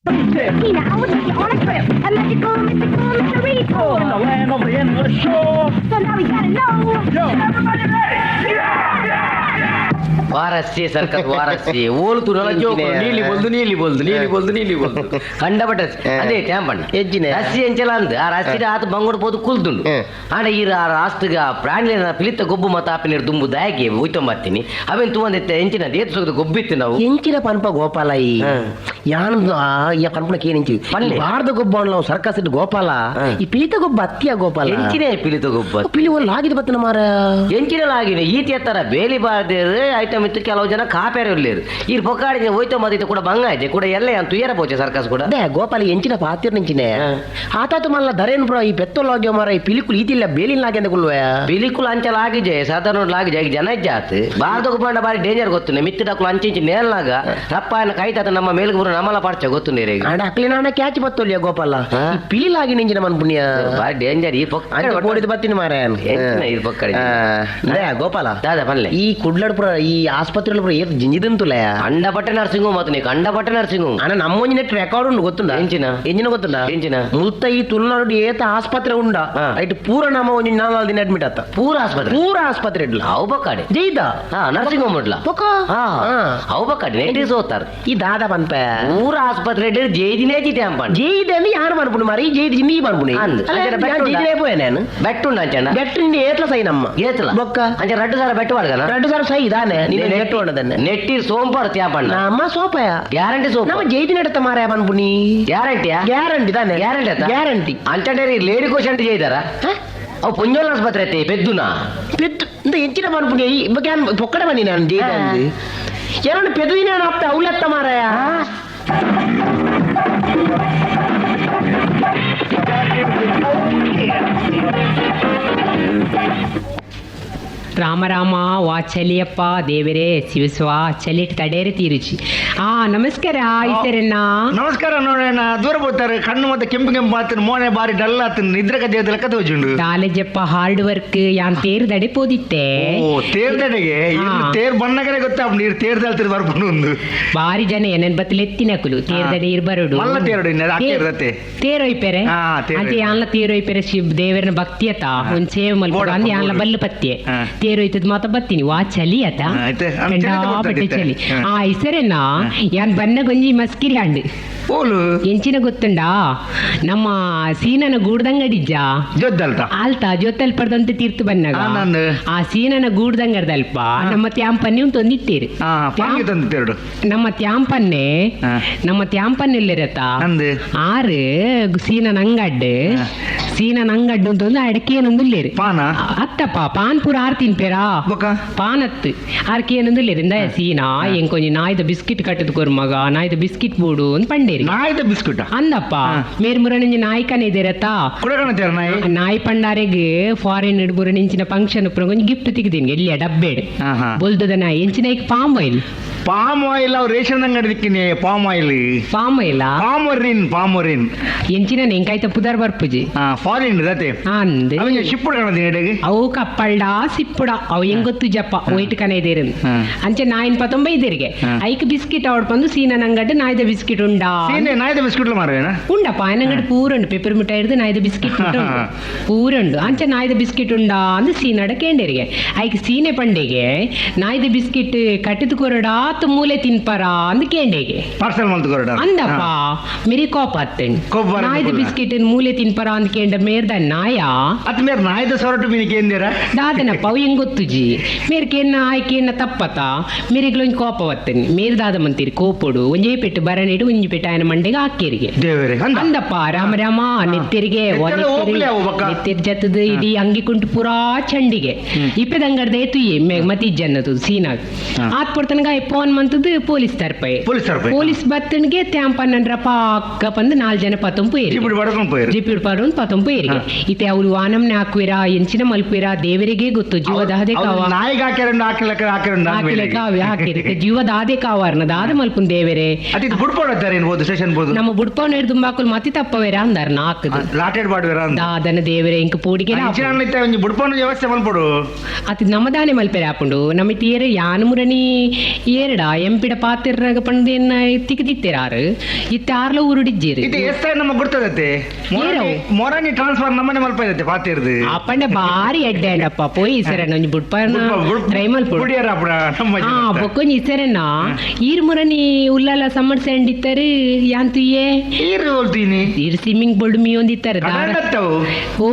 Tina, I will take you on a trip, a magical, mystical mystery tour. In the land of the endless shore. So now we gotta know. Yo, everybody ready? Yeah, yeah, yeah. ವಾರಸ್ಸಿ circus ವಾರಸ್ಸಿ ಓಲು ತುರಲ ಜೋಕು ನೀಲಿ ಬೊಲ್ದು ನೀಲಿ ಬೊಲ್ದು ನೀಲಿ ಬೊಲ್ದು ನೀಲಿ ಬೊಲ್ದು ಕಂಡಪಟ್ಟೆ ಅದೇ ಟ್ಯಾಂಪಣ್ಣ ಎಜ್ಜಿನೆ. ರಸ್ಸಿ ಎಂಚಲ ಅಂದ್ ಆ ರಸ್ಸಿಡ ಆತ ಬಂಗೋಡು ಪೋದು ಕುಲ್ದುಂಡು ಆಂಡ ಈ ಆ ರಾಸ್ತಿಗ ಪ್ರಾಣಿನ ಪಿಲಿತ ಗೊಬ್ಬು ಮತ್ತ ಆಪಿನ ದುಂಬು ದಾಯಗೆ ಹೋಯ್ತೊಂಬತ್ತೀನಿ ಅವೇನ್ ತೂವಂದಿತ್ತೆ ಎಂಚಿನ ಏತ್ ಸೊಗದ ಗೊಬ್ಬಿತ್ತು ನಾವು ಎಂಚಿನ ಪನ್ಪ ಗೋಪಾಲ ಈ ಯಾನ್ ಈ ಪನ್ಪನ ಕೇನಿಂಚಿ ಪನ್ಲೆ. ಭಾರತ ಗೊಬ್ಬ ನಾವು ಸರ್ಕಸ್ ಇಟ್ಟು ಗೋಪಾಲ ಈ ಪೀತ ಗೊಬ್ಬ ಅತ್ತಿಯ ಗೋಪಾಲ ಎಂಚಿನ ಪಿಲಿತ ಗೊಬ್ಬ ಪಿಲಿ ಒಲ್ಲ ಆಗಿದ್ ಬತ್ತನ ಮಾರ ಎಂಚಿನ ಲಾಗಿನ ಈತಿ ಎತ್ತರ ಬೇಲಿ ಬಾರ್ದೇರು ಐಟಮ್ ಇತ್ತು ಕೆಲವು ಜನ ಕಾಪೇರು ಇರ್ಲೇರು ಈ ಪೊಕ್ಕಾಡಿನ ಹೋಯ್ತೊಂಬತ್ತಿತ್ತು ಕೂಡ ಬಂಗ ಆಯ್ತು ಕೂಡ ಎಲ್ಲ ಏನ್ ತುಯ್ಯರ ಪೋಚೆ ಸರ್ಕಸ್ ಕೂಡ ಅದೇ ಗೋಪಾಲ ಎಂಚಿನ ಪಾತಿರ್ ನಿಂಚಿನೆ ಆತಾತು ಮಲ್ಲ ಧರೇನ್ ಬ್ರೋ ಈ ಪೆತ್ತೋಲ್ ಆಗ್ಯೋ ಮಾರ ಈ ಪಿಲಿಕುಲ್ ಈತಿಲ್ಲ ಬೇಲಿನ ಆಗ್ಯಂದ ಕುಲ್ವ ಬಿಲಿಕುಲ್ ಅಂಚಲ ಆಗಿದೆ ಸಾಧಾರಣ ಆಗಿದೆ ಈಗ ಜನ ಜಾತ್ ಭಾರತಕ್ಕೆ ಬಂಡ ಬಾರಿ ಡೇಂಜರ್ ಗೊತ್ತು ಮಿತ್ತಿಡಕ್ಲು ಅಂಚಿಂಚಿ ನೇಲ್ನಾಗ ರಪ್ಪಾಯನ ಕೈತಾತ ನಮ್ಮ ಮೇಲ್ಗೆ ಬರೋ ನಮ್ಮಲ ಪಾಡ್ಚ ಗೊತ್ತು ನೀರಿಗೆ ಆಂಡ ಅಕ್ಲಿನ ಅಣ್ಣ ಕ್ಯಾಚ್ ಬತ್ತೋಲಿಯ ಗೋಪಾಲ ಹಾ. ಈ ಪಿಲಿಲಾಗಿ ನಿಂಚಿನ ಮನ್ ಪುಣ್ಯ ಬಾರಿ ಡೇಂಜರ್ ಈ ಪೊಕ್ಕ ಅಂಚೆ ಪೋಡಿದ್ ಬತ್ತೀನಿ ಮಾರ ಎಂಚಿನ ಈ ಪೊಕ್ಕಡಿ ಗೋಪಾಲ ದಾದಾ ಪಲ್ಲೆ ಈ ಕುಡ್ಲಡ್ಪುರ ಈ ಆಸ್ಪತ್ರೆ ಏರ್ ಜಿಂಜಿದಂತುಲ ಕಂಡಪಟ್ಟೆ ನರ್ಸಿಂಗ್ ಹೋಮ್ ನೀ ಕಂಡಪಟ್ಟೆ ನರ್ಸಿಂಗ್ ಹೋಮ್ ಅಣ್ಣ ನಮ್ಮ ಒಂಜಿನ ರೆಕಾರ್ಡ್ ಉಂಡು ಗೊತ್ತುಂಡ ಎಂಚಿನ? ಎಂಜಿನ ಗೊತ್ತುಂಡ ಎಂಚಿನ? ಮುಲ್ತ ಈ ತುಳುನಾಡು ಏತ ಆಸ್ಪತ್ರೆ ಉಂಡ ಹಾ. ಐಟ್ ಪೂರ ನಮ್ಮ ಒಂಜಿ ನಾಲ್ ದಿನ ಅಡ್ಮಿಟ್ ಆತ ಪೂರ ಆಸ್ಪತ್ರೆ ಪೂರ ಆಸ್ಪತ್ರೆ ಇಡ್ಲ ಅವು ಬಕ್ಕಾಡಿ ಜೈದ ಹಾ ನರ್ಸಿಂಗ್ ಹೋಮ್ ಉಂಡ್ಲ ಪೊಕ ಹಾ ಹಾ. ಅವು ಬಕ್ಕಾಡಿ ನೆಟ್ಟಿ ಸೋತಾರ ಈ ದಾದ ಪನ್ಪ ಪೂರ ಆಸ್ಪತ್ರೆ ಜೈದಿನೇ ಜಿತೆ ಅಂಪಣ್ಣ ಜೈದ ಅಂದ್ರೆ ಯಾರು ಮನ್ಪುಣಿ ಮಾರಿ ಜೈದ ನೀ ಮನ್ಪುಣಿ ಅಂದ್. ಅಂಚನೆ ಬೆಟ್ಟ ಉಂಡಾ? ಜೈದಿನೇ ಪೋಯೆ ನಾನು ಬೆಟ್ಟು ಉಂಡು ಅಂಚಣ್ಣ ಬೆಟ್ಟ ನಿಂದ ಏತ್ಲ ಸೈ ನಮ್ಮ ಏತಲ ಬೊಕ್ಕ ಅಂಚೆ ರಡ್ಡು ಸಾರ ಬೆಟ್ಟು ಮಾಡ್ಗನ 2000 ಸೈ ಇದಾನೆ ನೀನು ನೆಟ್ಟು ಉಂಡದನ್ನೆ ನೆಟ್ಟಿ ಸೋಂಪಾರು ತ್ಯಾಂಪಣ್ಣ ನಮ್ಮ ಸೋಪಯ ಗ್ಯಾರಂಟಿ ಸೋಪ್ ನಮ್ಮ ಜೈದಿ ನೆಡತ ಮಾರಾಯ ಪನ್ಪುಣಿ ಗ್ಯಾರಂಟಿಯಾ ಗ್ಯಾರಂಟಿ ತಾನೆ ಗ್ಯಾರಂಟಿ ಆತ? ಗ್ಯಾರಂಟಿ ಅಂಚಂಡೆ ಲೇಡಿ ಕೋಶಂಟ್ ചെയ്താರ ಅವು ಪುಂಜೋಲ್ ಆಸ್ಪತ್ರೆ ಐತೆ ಪೆದ್ದುನ ಪೆದ್ದು ಇಂತ ಹೆಚ್ಚಿನ ಮನ್ಪುಣಿ ಈ ಬಗ್ಗೆ ಪೊಕ್ಕಡೆ ಬನ್ನಿ ನಾನು ಜೈದ ಏನೋ ಪೆದ್ದುದಿನ ಅಪ್ಪ ಅವಲತ್ತ ಮಾರಾಯ ರಾಮ ರಾಮ ವಾ ಚಲಿಯಪ್ಪ ದೇವರೇ ಶಿವಸ್ವ ಚಲಿಟ್ ತಡೇರಿ ತೀರುಚಿ ಆ ನಮಸ್ಕಾರ ಈಸರಣ್ಣ ನಮಸ್ಕಾರ ನೋಡೋಣ ದೂರ పోతారు ಕಣ್ಣು ಮತ್ತೆ ಕೆಂಪು ಕೆಂಪು ಆತನ ಮೋನೆ ಬಾರಿ ಡಲ್ ಆತನ ನಿದ್ರೆ ಕದ್ದೆ ಲೆಕ್ಕ ತೋಜುಂಡು ಕಾಲೇಜಪ್ಪ ಹಾರ್ಡ್ ವರ್ಕ್ ಯಾನ್ ತೇರು ದಡೆ ಪೋದಿತ್ತೆ ಓ ತೇರ್ದಡೆಗೆ ಹಾ. ತೇರ್ ಬಣ್ಣಗನೆ ಗೊತ್ತಾ ನೀರು ತೇರ್ದಲ್ತಿರ್ ಬರ್ಪುಂಡು ಒಂದು ಬಾರಿ ಜನ ಏನೇನ್ ಬತ್ತಲೆ ಎತ್ತಿನಕುಲು ತೇರ್ದಡೆ ಇರ್ಬರುಡು ಮಲ್ಲ ತೇರುಡು ಇನ್ನು ಅದು ಅಕ್ಕೇರ್ದತ್ತೆ. ತೇರೊಯ್ಪೆರೆ ಹಾ, ತೇರ್ ಅಂಚೆ ಯಾನ್ಲ ತೇರೊಯ್ಪೆರೆ ಶಿವ್ ದೇವರನ ಭಕ್ತಿಯತ ಒಂದ್ ಸೇವೆ ಮಲ್ಪ ಬೋಡಪ್ಪ, ಅಂದ್ ಯಾನ್ಲ ಬೋಡು. ಬಲ್ಲು ಪತ್ಯೆ ಹಾ. ತೇರೊಯ್ತದ ಮಾತ ಬತ್ತೀನಿ ವಾ ಚಲಿ ಅತ ಹಾ, ಆಯ್ತು. ಅಂದ್ ಚಳಿ ಕಂಡಾಪಟ್ಟೆ ಗೊತ್ತಾದಿತ್ತೆ. ಚಲಿ ಹಾ. ಆ ಇಸರೆನ ಯಾನ್ ಬನ್ನ ಗೊಂಜಿ ಮಸ್ಕಿರಿ ಅಂಡ್ ಓಲು ಎಂಚಿನ ಗೊತ್ತುಂಡಾ ನಮ್ಮ ಸೀನನ ಗೂಡ್ದಂಗಡಿಜ್ಜ ಜೊದ್ದಲ್ತ ಆಲ್ತ ಜೊತೆಲ್ಪಡ್ದಂತೆ ತೀರ್ತು ಬನ್ನಾಗ ಆ, ನಂದು. ಆ ಸೀನನ ಗೂಡ್ದಂಗಡ್ದಲ್ಪ ನಮ್ಮ ತ್ಯಾಂಪನ್ನೆ ಒಂದು ತಂದಿತ್ತೀರಿ ಹಾ ಪಾಂಗಿ ತಂದು ತೇರುಡು ನಮ್ಮ ತ್ಯಾಂಪನ್ನೆ ಹಾ. ನಮ್ಮ ತ್ಯಾಂಪನ್ನೆ ಇಲ್ಲಿರತ್ತ ಅಂದು ಆರು ಸೀನನ ಅಂಗಡ್ಡು ಸೀನನ ಅಂಗಡ್ಡು ಅಂತ ಒಂದು ಅಡಕೆ ಇಲ್ಲೇರಿ ಪಾನ ಅತ್ತಪ್ಪ ಪಾನ್ ಪೂರ ಆರ್ ತಿನ್ಪೇರಾ ಬೊಕ ಪಾನತ್ತು ಆರ್ಕೆ ಏನೊಂದು ಇಂದ ಸೀನಾ ಎಂಕೊಂಜಿ ನಾಯ್ದ ಬಿಸ್ಕಿಟ್ ಕಟ್ಟದ ಕೊರು ಮಗ ನಾಯ್ದ ಬಿಸ್ಕಿಟ್ ಬೋಡು ಅಂತ ಪಂಡೇರಿ ನಾಯ್ದ ಬಿಸ್ಕುಟ ಅಂದಪ್ಪ ಹಾ. ಮೇರ್ ಮುರಣಿಂಜಿ ನಾಯ್ಕನೇ ಇದೆರತ್ತ ಕುಡಕಣ ತೇರ ನಾಯಿ ನಾಯಿ ಪಂಡಾರೆಗ್ ಫಾರಿನ್ ಮುರಣಿಂಚಿನ ಫಂಕ್ಷನ್ ಒಂಜಿ ಗಿಫ್ಟ್ ತಿಕ್ದಿನಿ ಎಲ್ಲಿಯ ಡಬ್ಬೇಡ್ ಹಾ, ಹಾ. ಬೊಲ್ದದ ನಾಯಿ ಎಂಚಿನ ಪಾಮ್ ಆಯಿಲ್ ಪಾಮ್ ಆಯಿಲ್ ಅವ್ ರೇಷನ್ ಅಂಗಡಿ ದಿಕ್ಕಿನಿ ಪಾಮ್ ಆಯಿಲ್ ಪಾಮ್ ಆಯಿಲ್ ಪಾಮರಿನ್ ಪಾಮರಿನ್ ಎಂಚಿನ ಎಂಕಾಯ್ತ ಪುದರ್ ಬರ್ಪುಜಿ ಹಾ ಫಾರಿನ್ ರತೆ ಅಂದ್ ಅವಂಗೆ ಶಿಪ್ಪುಡು ಕಾಣದಿ ಎಡೆಗೆ ಅವು ಕಪ್ಪಲ್ಡ ಸಿಪ್ಪುಡ ಅವು ಹೆಂಗ್ ಗೊತ್ತು ಜಪ್ಪ ಒಯ್ಟ್ ಕನ ಇದೇರು ಹಾ. ಅಂಚೆ ನಾಯಿನ ಪತೊಂಬ ಇದೇರಿಗೆ ಹಾ. ಐಕ್ ಬಿಸ್ಕಿಟ್ ಅವಡ್ ಬಂದು ಸೀನ ನಂಗಡ್ಡು ನಾಯ್ದ ಬಿಸ್ಕಿಟ್ ಉಂಡಾ ಸೀನೆ ನಾಯ್ದ ಬಿಸ್ಕುಟ್ ಮಾರೇನ ಉಂಡಪ್ಪ ಆಯನಂಗಡಿ ಪೂರ ಉಂಡು ಪೆಪ್ಪರ್ ಮಿಠಾಯಿ ಹಿಡ್ದು ನಾಯ್ದ ಬಿಸ್ಕಿಟ್ ಉಂಟು ಪೂರ ಉಂಡು ಅಂಚೆ ನಾಯ್ದ ಬಿಸ್ಕಿಟ್ ಉಂಡಾ ಅಂದ್ ಸೀನಾಡ ಕೇಂಡೇರಿಗೆ ಐಕ್ ಸೀನೆ ಪಂಡೆಗೆ ನಾಯ್ದ ಬಿಸ್ಕಿಟ್ ಕಟ್ಟಿದ ಕೊರಡಾತ್ ಮೂಲೆ ತಿನ್ಪರ ಅಂದ್ ಕೇಂಡೆಗೆ ಪಾರ್ಸಲ್ ಮಲ್ತು ಕೊರಡ ಅಂದಪ್ಪ ಮೇರಿ ಕೋಪ ಅತ್ತಂಡ್ ಕೋಪ ಬರದು ನಾಯ್ದ ಪುಲ್ಲ. ಬಿಸ್ಕಿಟ್ ಮೂಲೆ ತಿನ್ಪರ ಅಂದ್ ಕೇಂಡ ಮೇರ್ದ ನಾಯ ಅತ್ ಮೇರ್ ನಾಯ್ದ ಸೊರಟು ಮೀನಿಗೆ ಏಂದಿರ ದಾದನಪ್ಪ ಅವು ಹೆಂಗ್ ಗೊತ್ತುಜಿ ಮೇರ್ ಕೇನ್ನ ಆಯ್ಕೆನ್ನ ತಪ್ಪತ ಮೇರೆಗ್ಲೊಂಜಿ ಕೋಪ ಬತ್ತನಿ ಮೇರ್ ದಾದ ಮಂತೀರಿ ಕೋಪೊಡು ಒಂಜೇ ಪೆಟ್ಟು ಬರಣಿಡು ಒಂಜಿ ಪೆಟ್ಟು ಆಯನ ಮಂಡೆಗೆ ಹಾಕೇರಿಗೆ ದೇವರೇ ಅಂದ ಅಂದಪ್ಪ ರಾಮ ರಾಮ ನೆತ್ತಿರಿಗೆ ನೆತ್ತೆಲ್ಲ ಹೋಗ್ಲಿ ಅವು ಬೊಕ್ಕ. ನೆತ್ತಿರ್ ಜತ್ತದ ಇಡೀ ಅಂಗಿ ಕುಂಟು ಪೂರಾ ಚಂಡಿಗೆ ಇಪ್ಪದಂಗಡ್ದ ಎತ್ತುಯೆ ಮತಿ ಜನ್ನದು ಸೀನಾಗ್ ಹಾ. ಆತ್ ಪೊರ್ತನಗ ಫೋನ್ ಮಂತದ್ದು ಪೊಲೀಸ್ ತರ್ಪೈ ಪೊಲೀಸ್ ತರ್ಪೈ. ಪೊಲೀಸ್ ಬತ್ತನ್ಗೆ ತ್ಯಾಂಪನ್ನನ್ರ ಪಾಕ್ಕ ಬಂದು ನಾಲ್ ಜನ ಪತ್ತೊಂಪು ಏರಿ ಜಿಪಿಡ್ ಬಡ್ಕೊಂಡು ಪೋಯಿರು ಜಿಪಿಡ್ ಪಾಡೊಂದು ಪತ್ತೊಂಪು ಏರಿಗೆ ಇತ್ತೆ ಅವ್ರು ವಾನಮ್ನೆ ಹಾಕುವಿರಾ ಎಂಚಿನ ಮಲ್ಪುವಿರಾ ದೇವರಿಗೆ ಗೊತ್ತು ಜೀವದಾದೆ ಕಾವ ನಾಯಿಗೆ ಹಾಕ್ಯಾರಂಡು ಹಾಕಿಲಕ್ಕ ಹಾಕ್ಯಾರಂಡು ಹಾಕಿಲಕ್ಕ ಹಾಕಿರಕ್ಕೆ ಜೀವದಾದೆ ಕಾವಾರ್ನ ದಾದ ಮಲ್ಪುನ್ ದೇವರೇ ಅತಿ ಬುಡ್ಪೋಡತ್ತಾರೆ ಏನ್ಬೋದು ಸ್ಟೇಷನ್ ಬೋದು ನಮ್ಮ ಬುಡ್ಪವನ ಹಿಡ್ದು ಮಕ್ಕಳು ಮತಿ ತಪ್ಪವೇರ ಅಂದಾರ ನಾಲ್ಕದು ಲಾಟೆಡ್ ಬಾಡ್ವೇರ ಅಂತ ದಾದನ ದೇವರೇ ಇಂಕ ಪೂಡಿಗೆ ಇಂಚಿನ ಇತ್ತೆ ಒಂಜಿ ಬುಡ್ಪೋನ ವ್ಯವಸ್ಥೆ ಮಲ್ಪೊಡು ಅತಿ ನಮ್ಮದಾನೆ ಮಲ್ಪೆರೆ ಆಪುಂಡು ನಮ್ಮ ತೀರ ಯಾನ್ ಮುರಣಿ ಏರ್ ಪಂಡೇರಡ ಎಂಪಿಡ ಪಾತಿರ್ನಾಗ ಪಂಡ್ ಎನ್ನ ತಿಕ್ದಿತ್ತೀರಾರು ಇತ್ತೆ ಆರ್ಲ ಊರುಡಿಜ್ಜೇರು. ಇದು ಎಸ್ I ನಮ್ಮ ಗುರ್ತದತ್ತೆ. ಏರವು? ಮೊರಾನಿ ಟ್ರಾನ್ಸ್ಫರ್ ನಮ್ಮನೆ ಮಲ್ಪ ಇದತ್ತೆ ಪಾತಿರ್ದು. ಅಪ್ಪಂಡ ಬಾರಿ ಎಡ್ಡೆ ಅಂಡಪ್ಪ ಪೋಯಿ ಸರಣ್ಣ ಒಂಜಿ ಬುಡ್ಪನ ಟ್ರೈ ಮಲ್ಪೊಡು. ಬುಡಿಯರ ಅಪ್ಪಡ ನಮ್ಮ ಆ ಜನತ. ಬೊಕ್ಕೊಂಜಿ ಇಸರಣ್ಣ ಈರ್ ಮುರನಿ ಉಲ್ಲಾಲ ಸಮ್ಮರ್ ಸ್ಯಾಂಡ್ ಇತ್ತರು ಯಾಂತುಯೇ. ಈರು ಹೇಳ್ತೀನಿ. ಈರ್ ಸ್ವಿಮ್ಮಿಂಗ್ ಪೂಲ್ ಮೀಯೊಂದಿತ್ತಾರೆ. ಕಡಲತ್ತವು. ಓ.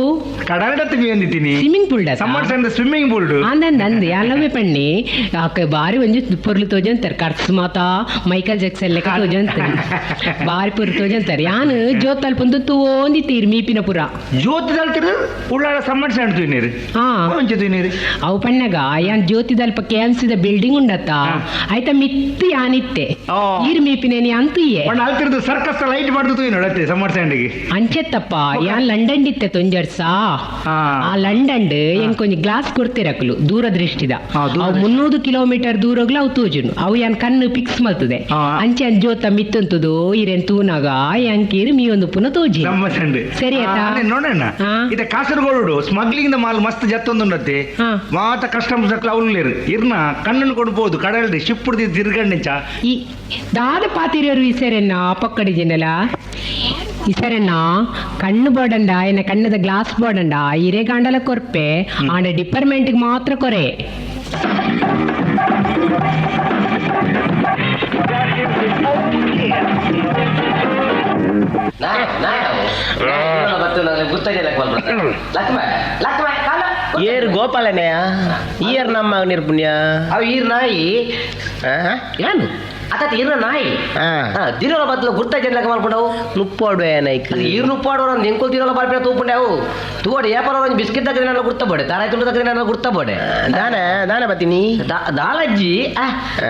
ಕಡಲತ್ತು ಮೀ ಅಂದಿದ್ದೀನಿ. Swimming pool. Summer sand swimming pool. ಅಂದಂದ ಅಂದ್ ಯಾಲವೇ ಪಣ್ಣಿ ಆಕ ಬಾರಿ ಒಂಜಿ ಪೊರ್ಲು ತೋಜಂತಾರೆ ಕರ್ಸ್ ಮಾತಾ ಮೈಕಲ್ ಜಾಕ್ಸನ್ ಲೆಕ್ಕ ತೋಜಂತಾರೆ ಬಾರಿ ಪೊರ್ಲು ತೋಜಂತಾರೆ ಯಾನ್ ಜೋತಲ್ ಪುಂದು ತೂವೊಂದಿತ್ತೀರ್ ಮೀಪಿನ ಪುರ. ಜ್ಯೋತಿ ದಲ್ತಿರು ಉಳ್ಳಾಲ ಸಮ್ಮರ್ ಸ್ಯಾಂಡ್ ತುಯ್ನೀರು. ಹಾ. ಒಂಚೆ ತುಯ್ನೀರು. ಅವು ಪಣ್ಣಗ ಯಾನ್ ಜ್ಯೋತಿದಲ್ಪ ಕೆ ಎಂ ಸಿದ ಬಿಲ್ಡಿಂಗ್ ಉಂಡತ್ತ ಆಯ್ತಾ ಮಿತ್ತಿ ಯಾನಿತ್ತೆ. ಆ. ಈರ್ ಮೀಪಿನೇನಿ ಅಂತುಯೆ. ಪಂಡ ಅಲ್ತಿರ್ದು ಸರ್ಕಸ್ ಲೈಟ್ ಮಾಡ್ದು ತುಯ್ನೋಡು ಅತ್ತೆ ಸಮ್ಮರ್ ಸ್ಯಾಂಡ್ಗೆ. ಅಂಚೆತ್ತಪ್ಪ ಯಾನ್ ಲಂಡನ್ ಇತ್ತೆ ತೊಂಜರ್ಸಾ. ಆ. ಆ ಲಂಡನ್ ಎಂಕೊಂಜಿ ಗ್ಲಾಸ್ ಕೊಡ್ತಿರಕಲು ದೂರದೃಷ್ಟಿದ. ಆ, ದೂರದೃಷ್ಟಿ. ಅವು 300 ಕಿಲೋಮೀಟರ್ ದೂರಗ್ಲ ಅವು ತೋಜುನು ಅವು ಯಾನ್ ಕಣ್ಣು ಫಿಕ್ಸ್ ಮಲ್ತದೆ. ಆ. ಅಂಚೆ ಅಂಚ್ ಜೋತ ಮಿತ್ತಂತದು ಇರೇನ್ ತೂನಾಗ ಯಾಂಕೀರ್ ಮೀ ಒಂದು ಪುನಃ ತೋಜಿ. ನಮ್ಮ ಸ್ಯಾಂಡ್. ಸರಿ ಆಯ್ತಾ? ನೋಡೋಣ. ಹಾ. ಇದೆ ಕಾಸರಗೋಡು ಸ್ಮಗ್ಲಿಂಗ್ ಮಾಲ್ ಮಸ್ತ್ ಜತ್ತೊಂದುಂಡತ್ತೆ. ಹಾ. ಮಾತ ಕಸ್ಟಮರ್ಸ್ ಅವ್ಲೇರು ಇರ್ನ ಕಣ್ಣನ್ನು ಕೊಡ್ಬೋದು ಕಡಲ್ರಿ ಶಿಪ್ ತಿರ್ಗಂಡಿಂಚ. ಈ ದಾದ ಪಾತಿರಿಯರು ಇಸರೆನ್ನ ಪಕ್ಕಡಿ ಜಿನಲ ಇಸರೆನ್ನ ಕಣ್ಣು ಬೋಡಂಡ ಎನ್ನ ಕಣ್ಣದ ಗ್ಲಾಸ್ ಬೋಡಂಡ ಇರೆ ಗಾಂಡಲ ಕೊರ್ಪೆ ಆಂಡ ಡಿಪಾರ್ಟ್ಮೆಂಟ್ ಮಾತ್ರ ಕೊರೆ. ನಾಯ ನಾಯ ಗುರ್ತಾಜೆ ಲಕ್ಷ್ಮ ಲಕ್ಷ್ಮ ಕಾಲ. ಏರ್ ಗೋಪಾಲನೆಯ ಈಯರ್ ನಮ್ಮ ನಿರ್ಪುಣ್ಯ. ಅವು ಈರ್ ನಾಯಿ. ಏನು? ಅತ್ತ ಇರ್ನ ನಾಯಿ. ಹಾ. ದಿನೋಲ ಬದಲು ಗುರ್ತಾಜೆ ಲೆಕ್ಕ ಮಾಡ್ಕೊಂಡವು. ನುಪ್ಪಾಡು ಏನಾಯ್ತು? ಅದು ಈರ್ ನುಪ್ಪಾಡು ಎಂಕೊಲ್ ತಿನ್ನೋಲ ಬಾರ್ಪಿನ ತೂಪುಂಡವು ತೂವಡು ಏಪರ ಒಂಜಿ ಬಿಸ್ಕಿಟ್ ತಕ್ಕದ ನನ್ನ ಗುರ್ತ ಬೋಡೆ ತಾರಾಯಿ ತುಂಡು ತಕ್ಕದ ನನ್ನ ಗುರ್ತ ಬೋಡೆ. ದಾನ ದಾನ ಬತ್ತೀನಿ. ದಾಲಜ್ಜಿ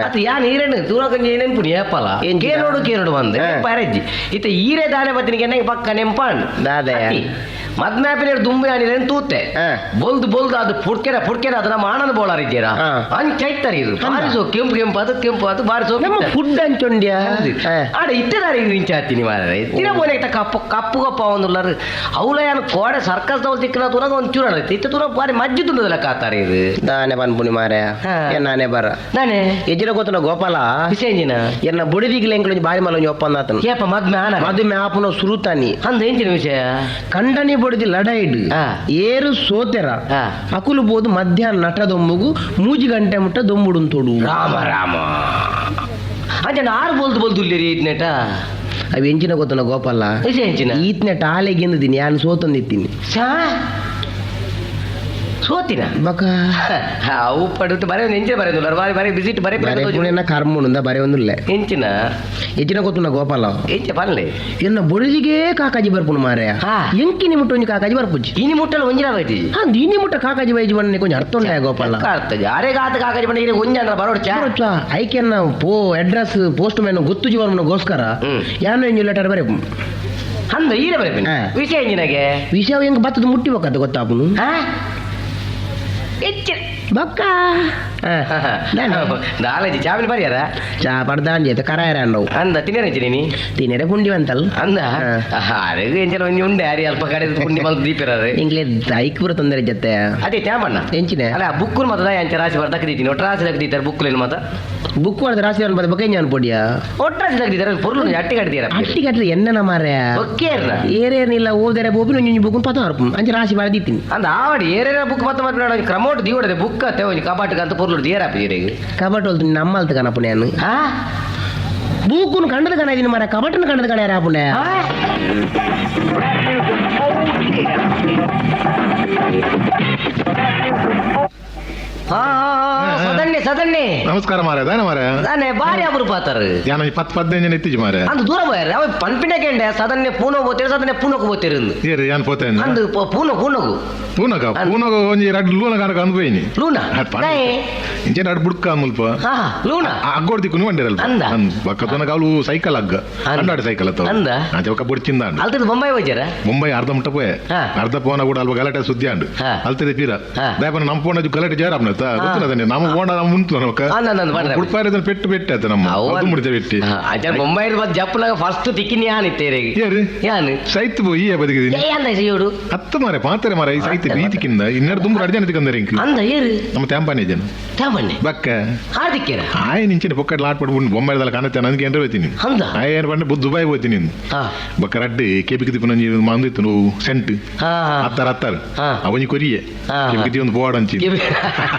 ಅತ್ತ ಯಾ ನೀರೇನು ತೂರಕಂಜಿ ನೆನ್ಪುನಿ ಏಪಲ. ಎಂಚಿನ? ಕೇನೋಡು ಕೇನೋಡು ಬಂದೆ. ಹಾ. ಪರಜ್ಜಿ ಇತ್ತ ಈರೇ ದಾನೆ ಬತ್ತಿನಿಗೆ ಎಣ್ಣೆ ಪಕ್ಕ ನೆಂಪಾಣ್. ದಾದೆಯ? ಮದ್ನಾಪಿನ ದುಂಬು ಯಾನಿರೇನು ತೂತೆ. ಹಾ. ಬೊಲ್ದು ಬೊಲ್ದು ಅದು ಪುಡ್ಕೆರ ಪುಡ್ಕೆರ ಅದು ನಮ್ಮ ಆನಂದ ಬೋಳಾರಿದ್ದೀರಾ. ಹಾ. ಅಂಚೈತಾರೆ ಇದು ಬಾರಿಸೋ ಕೆಂಪು ಕೆಂಪು ಅದು ಕೆಂಪು ಅದು ಬಾರಿಸೋ. ನಮ್ಮ ಫುಡ್ ಅಂಚೊಂಡ್ಯ. ಆಡ ಇಟ್ಟದಾರೆ ಇದು ಇಂಚಾತೀನಿ ಮಾರ್ರೆ ತಿನ ಬೋನೆ ಕಪ್ಪು ಕಪ್ಪು ಕಪ್ಪ ಒಂದುಲ್ಲಾರು ಅವಲ ಯಾನು ಕೋಡೆ ಸರ್ಕಸ್ ದವಲ್ ತಿಕ್ಕನ ತುನಗ ಒಂದು ಚೂರ ಇತ್ತ ತುನ ಬಾರಿ ಮಜ್ಜಿ ತುಂಡದಲ್ಲ ಕಾತಾರೆ ಇದು. ದಾನೆ ಪನ್ಪುನಿ ಮಾರ್ಯ. ಹಾ. ನಾನೇ ಬರ. ನಾನೇ. ಎಜ್ಜಿನ ಗೊತ್ತನ ಗೋಪಾಲ. ವಿಷಯ ಎಂಜಿನ? ಎನ್ನ ಬುಡಿದಿಗ್ಲ ಎಂಕ್ಲೊಂಜಿ ಬಾರಿ ಮಲ್ಲ ಒಂಜಿ ಒಪ್ಪಂದ ಆತನು. ಏಪ ಮದ್ಮೆ ಆನ? ಮದುವೆ ಆಪುನ ಸುರುತಾನಿ. ಅಂದ ಎಂಚಿನ ವಿಷಯ? ಕಂಡನಿ ಬೊಡಿದಿ ಲಡೈಡ್ ಹಾ. ಏರು ಸೋತೆರ ಹಾ. ಅಕುಲು ಬೋದು ಮಧ್ಯಾಹ್ನ ನಟ ದೊಂಬುಗು ಮೂಜಿ ಗಂಟೆ ಮುಟ್ಟ ದೊಂಬುಡುನ್ ತೋಡು. ರಾಮ ರಾಮ ಅಂಚೆ ಆರು ಬೋಲ್ದು ಬೋಲ್ದು ಉಲ್ಲಿರಿ ಇದ್ನೇಟ. ಅವು ಎಂಚಿನ ಗೊತ್ತನ ಗೋಪಾಲ? ವಿಷಯ ಎಂಚಿನ? ಈತ್ನೆ ಟಾಲೆ ಗೆಂದಿದ್ದೀನಿ ಯಾನ್ ಸೋತಂದಿತ್ತೀನಿ. ಶಾ ಸೋತಿನ? ಬಕ ಅವು ಪಡುತ್ತು ಬರೆ ಎಂಚಿನ ಬರೆ ಬಾರಿ ಬಾರಿ ಬಿಸಿಟ್ ಬರೆ. ಬರೆ ಪುಣೆನ ಕರ್ಮುನುಂದ ಬರೆ ಒಂದುಲ್ಲೆ. ಎಂಚಿನ? ಎಜ್ಜಿನ ಗೊತ್ತುನ ಗೋಪಾಲ? ಎಂಚ ಪನ್ಲೆ. ಎನ್ನ ಬೊಡಿದಿಗೆ ಕಾಕಾಜಿ ಬರ್ಪುನು ಮಾರ್ಯ. ಹಾ. ಎಂಕಿನಿ ಮುಟ್ಟ ಒಂಜಿ ಕಾಕಾಜಿ ಬರ್ಪುಜಿ. ಇನಿ ಮುಟ್ಟಲು ಒಂಜಿನ ಬೈತಿ. ಹಾ ಇನಿ ಮುಟ್ಟ ಕಾಕಾಜಿ ಬೈಜಿ ಬಣ್ಣ ಕೊಂಚ ಅರ್ಥ ಉಂಟಾ ಗೋಪಾಲ? ಅರ್ಥ ಅರೆ ಗಾತ ಕಾಕಾಜಿ ಬಣ್ಣ ಇರೆ ಒಂಜಿ ಅಂದ್ರೆ ಬರೋಡ್ಚ. ಐಕೆನ್ನ ಪೋ address post man ಗೊತ್ತು ಜೀವನಗೋಸ್ಕರ ಹ್ಮ್. ಯಾನು ಎಂಜು ಲೆಟರ್ ಬರೆಪು. ಅಂದ ಈರೆ ಬರಪಿನ. ಹಾ. ವಿಷಯ ಎಂಜಿನಗೆ? ವಿಷಯ ಹೆಂಗ್ ಬತ್ತದ ಮುಟ್ಟಿ ಬಕ್ಕದ ಗೊತ್ತಾಪುನು. ಹಾ ಹೆಚ್ಚಿನ ಬಕ್ಕ ದಾಲಜಿ ಚಾವಿನ ಬರಿಯಾರ. ಚಾ ಪಡ್ದಾಂಜಿ ಆಯ್ತು ಕರಾಯರ ಅಂಡವು. ಅಂದ ತಿನ್ನೇರ ನೀ? ತಿನ್ನೆರೆ ಪುಂಡಿ ಅಂತಲ್ಲ. ಅಂದ ಅರೆ ಎಂಚಿನ ಒಂಜಿ ಉಂಡೆ ಅರಿ ಅಲ್ಪ ಕಡೆ ಪುಂಡಿ ಮಲ್ತ್ ದೀಪಿರಾರೆ. ಇಂಗ್ಲೇ ಐಕ್ ಪೂರ ತೊಂದರೆ ಜೊತೆ. ಅದೇ ತ್ಯಾಮಣ್ಣ. ಎಂಚಿನ? ಅಲ್ಲ ಬುಕ್ಕುನ್ ಮಾತ ಅಂಚ ರಾಶಿ ಬರ್ ದಕ್ಕದಿದ್ದೀನಿ ಒಟ್ಟು ರಾಶಿ ದಕ್ಕದಿದ್ದಾರೆ ಬುಕ್ಕುಲೇನು ಮಾತ. ಬುಕ್ ಮಾಡಿದ ರಾಶಿ ಬದ ಬಕ್ಕೆ ನಾನು ಪೊಡಿಯ. ಒಟ್ಟು ರಾಶಿ ದಕ್ಕದಿದ್ದಾರೆ ಪೊರ್ಲು ಅಟ್ಟಿ ಕಟ್ತೀರ. ಅಟ್ಟಿ ಕಟ್ರಿ ಎನ್ನನ ಮಾರ್ಯ. ಒಕ್ಕೇರ್ನ. ಏರೇನಿಲ್ಲ ಓದರೆ ಬೋಬಿನ ಒಂಜಿ ಬುಕ್ಕನ್ ಪತ ಹರ್ಪು ಅಂಚ ರಾಶಿ ಬಾಳ್ದಿತ್ತೀನಿ. ಅಂದ ಆವಡಿ ಏರೇನ ಬುಕ್ ಮತ್ತೆ ಮತ್ತೆ ಒಂಜಿ ಕ್ರಮೋಟ್ ದೀವಡದೆ ಬುಕ್ ಅತ್ತೆ ಒಂಜಿ ಕಬಾಟ್ ಅಂತ ಪೊರ್ಲು ದೇರಾಪಿದ್ದೀರಿ. ಕಬಟ್ ಹೊಲ್ತು ನಮ್ಮಲ್ತ ಕನಪು ನಾನು ಹಾ ಬೂಕುನು ಕಂಡದ ಕಣ ಇದೀನಿ ಮಾರ ಕಬಟನ ಕಂಡದ ಕಣ ಯಾರ ಹಾ ಹಾ ಸದನ್ನೆ ಸದನ್ನೆ. ನಮಸ್ಕಾರ ಮಾರ್ರೆ ದಾನೆ ಮಾರ್ರೆ. ದಾನೆ ಬಾರಿ ಅಬ್ರು ಪಾತಾರ. ಯಾನ 10 15 ಜನ ಇತ್ತೀಚೆ ಮಾರ್ರೆ. ಅಂದು ದೂರ ಹೋಯಾರ ಅವ ಪನ್ಪಿನ ಕೆಂಡೆ ಸದನ್ನೆ ಪೂನೋ ಬೋತೇರು ಸದನ್ನೆ ಪೂನೋಕು ಬೋತೇರು ಏರು ಯಾನ್ ಪೋತೆ? ಅಂದು ಪೂನೋ ಪೂನೋಗು. ಪೂನಕ ಪೂನಗ ಒಂಜಿ ರಡ್ಡ್ ಲೂನ ಕನಕ ಅಂದ್ ಪೋಯಿನಿ. ಲೂನಾ? ದಾಯೆ? ಇಂಚೆ ರಡ್ಡ್ ಬುಡ್ಕ ಮುಲ್ಪ. ಹಾ ಲೂನಾ. ಅಗ್ಗೋಡ್ ದಿಕ್ಕುನು ಬಂಡಿರಲ್ಪ. ಅಂದ? ಬಕ್ಕ ತುನಗ ಅವಳು ಸೈಕಲ್ ಹಗ್ಗ. ಅಂದ. ಅಂಡಾಡು ಸೈಕಲ್ ಅತ್ತ. ಅಂದ? ಅಂಚೆ ಬೊಕ್ಕ ಬುಡ್ಚಿಂದ ಅಂಡು. ಅಲ್ತದ ಬೊಂಬಾಯಿ ಹೋಯ್ಜಾರ? ಮುಂಬೈ ಅರ್ಧ ಮುಟ್ಟ ಪೋಯೆ. ಹಾ. ಅರ್ಧ ಪೋನ ಕೂಡ ಅಲ್ಪ ಗಲಾಟೆ ಸುದ್ದಿ ಅಂಡು. ಹಾ. ಅಲ್ತದೆ ಪೀರ ಹಾ. ದಾಯಪನ ನಮ್ಮ ಪೋನ ಗಲಾಟೆ ಜೇರಾಪ್ನ ಅತ್ತ ಗೊತ್ತಿಲ್ಲ ನಮ್ಮ ಓಣ ನಮ್ಮ ಉಂಟು ನಮಕ. ಅಂದ ಅಂದ ಅಂದ್ ಪಂಡ್ರೆ. ಉಡ್ಪಾರೆ ಪೆಟ್ಟು ಪೆಟ್ಟು ಆತ ನಮ್ಮ ಅದು ಮುಡಿತ ಪೆಟ್ಟಿ. ಅಜ್ಜ ಬೊಂಬೈ ಬತ್ ಜಪ್ಪುನಾಗ ಫಸ್ಟ್ ತಿಕ್ಕಿನಿ ಯಾನ್ ಇತ್ತೇರಿಗೆ. ಏರು? ಯಾನ್ ಸೈತ್ ಪೋಯಿ ಬದಿಗಿದ್ದೀನಿ. ಏ ಅಂದ ಯೋಡು. ಅತ್ತ ಮಾರೆ ಪಾತ್ರೆ ಮಾರೆ ಈ ಸೈತ್ ರೀತಿಕಿಂದ ಇನ್ನೆರಡು ತುಂಬ ಅಡ್ಜನ ತಿಕ್ಕಂದರೆ ಇಂಕ್. ಅಂದ ಏರು. ನಮ್ಮ ತ್ಯಾಂಪಾನೆ ಜನ. ತ್ಯಾಂಪಣ್ಣೆ. ಬಕ್ಕ. ಹಾರ್ದಿಕ್ಕೇರ. ಆಯ್ ನಿಂಚಿನ ಪೊಕ್ಕಟ್ ಲಾಟ್ ಪಡ್ಬಿಟ್ಟು ಬೊಂಬೈದಲ್ಲ ಕಾಣತ್ತೆ ನನಗೆ ಏನ್ರ ಹೋಯ್ತೀನಿ. ಅಂದ? ಆಯ್ ಏನು ಪಂಡೆ ದುಬೈ ಹೋಯ್ತೀನಿ. ಹಾ. ಬಕ್ಕ ರಡ್ಡು ಕೆಪಿಗೆ ತಿಪ್ಪನ ಮಂದಿತ್ತು ನೋವು ಸೆಂಟ್. ಹಾ. ಅತ್ತಾರ ಅತ್ತಾರ. ಹಾ. ಅವನಿ ಕೊರಿಯೆ. ಹಾ. ಕೆಪಿಗೆ ಒಂದು ಬೋರ್ಡ್ ಅಂಚಿ.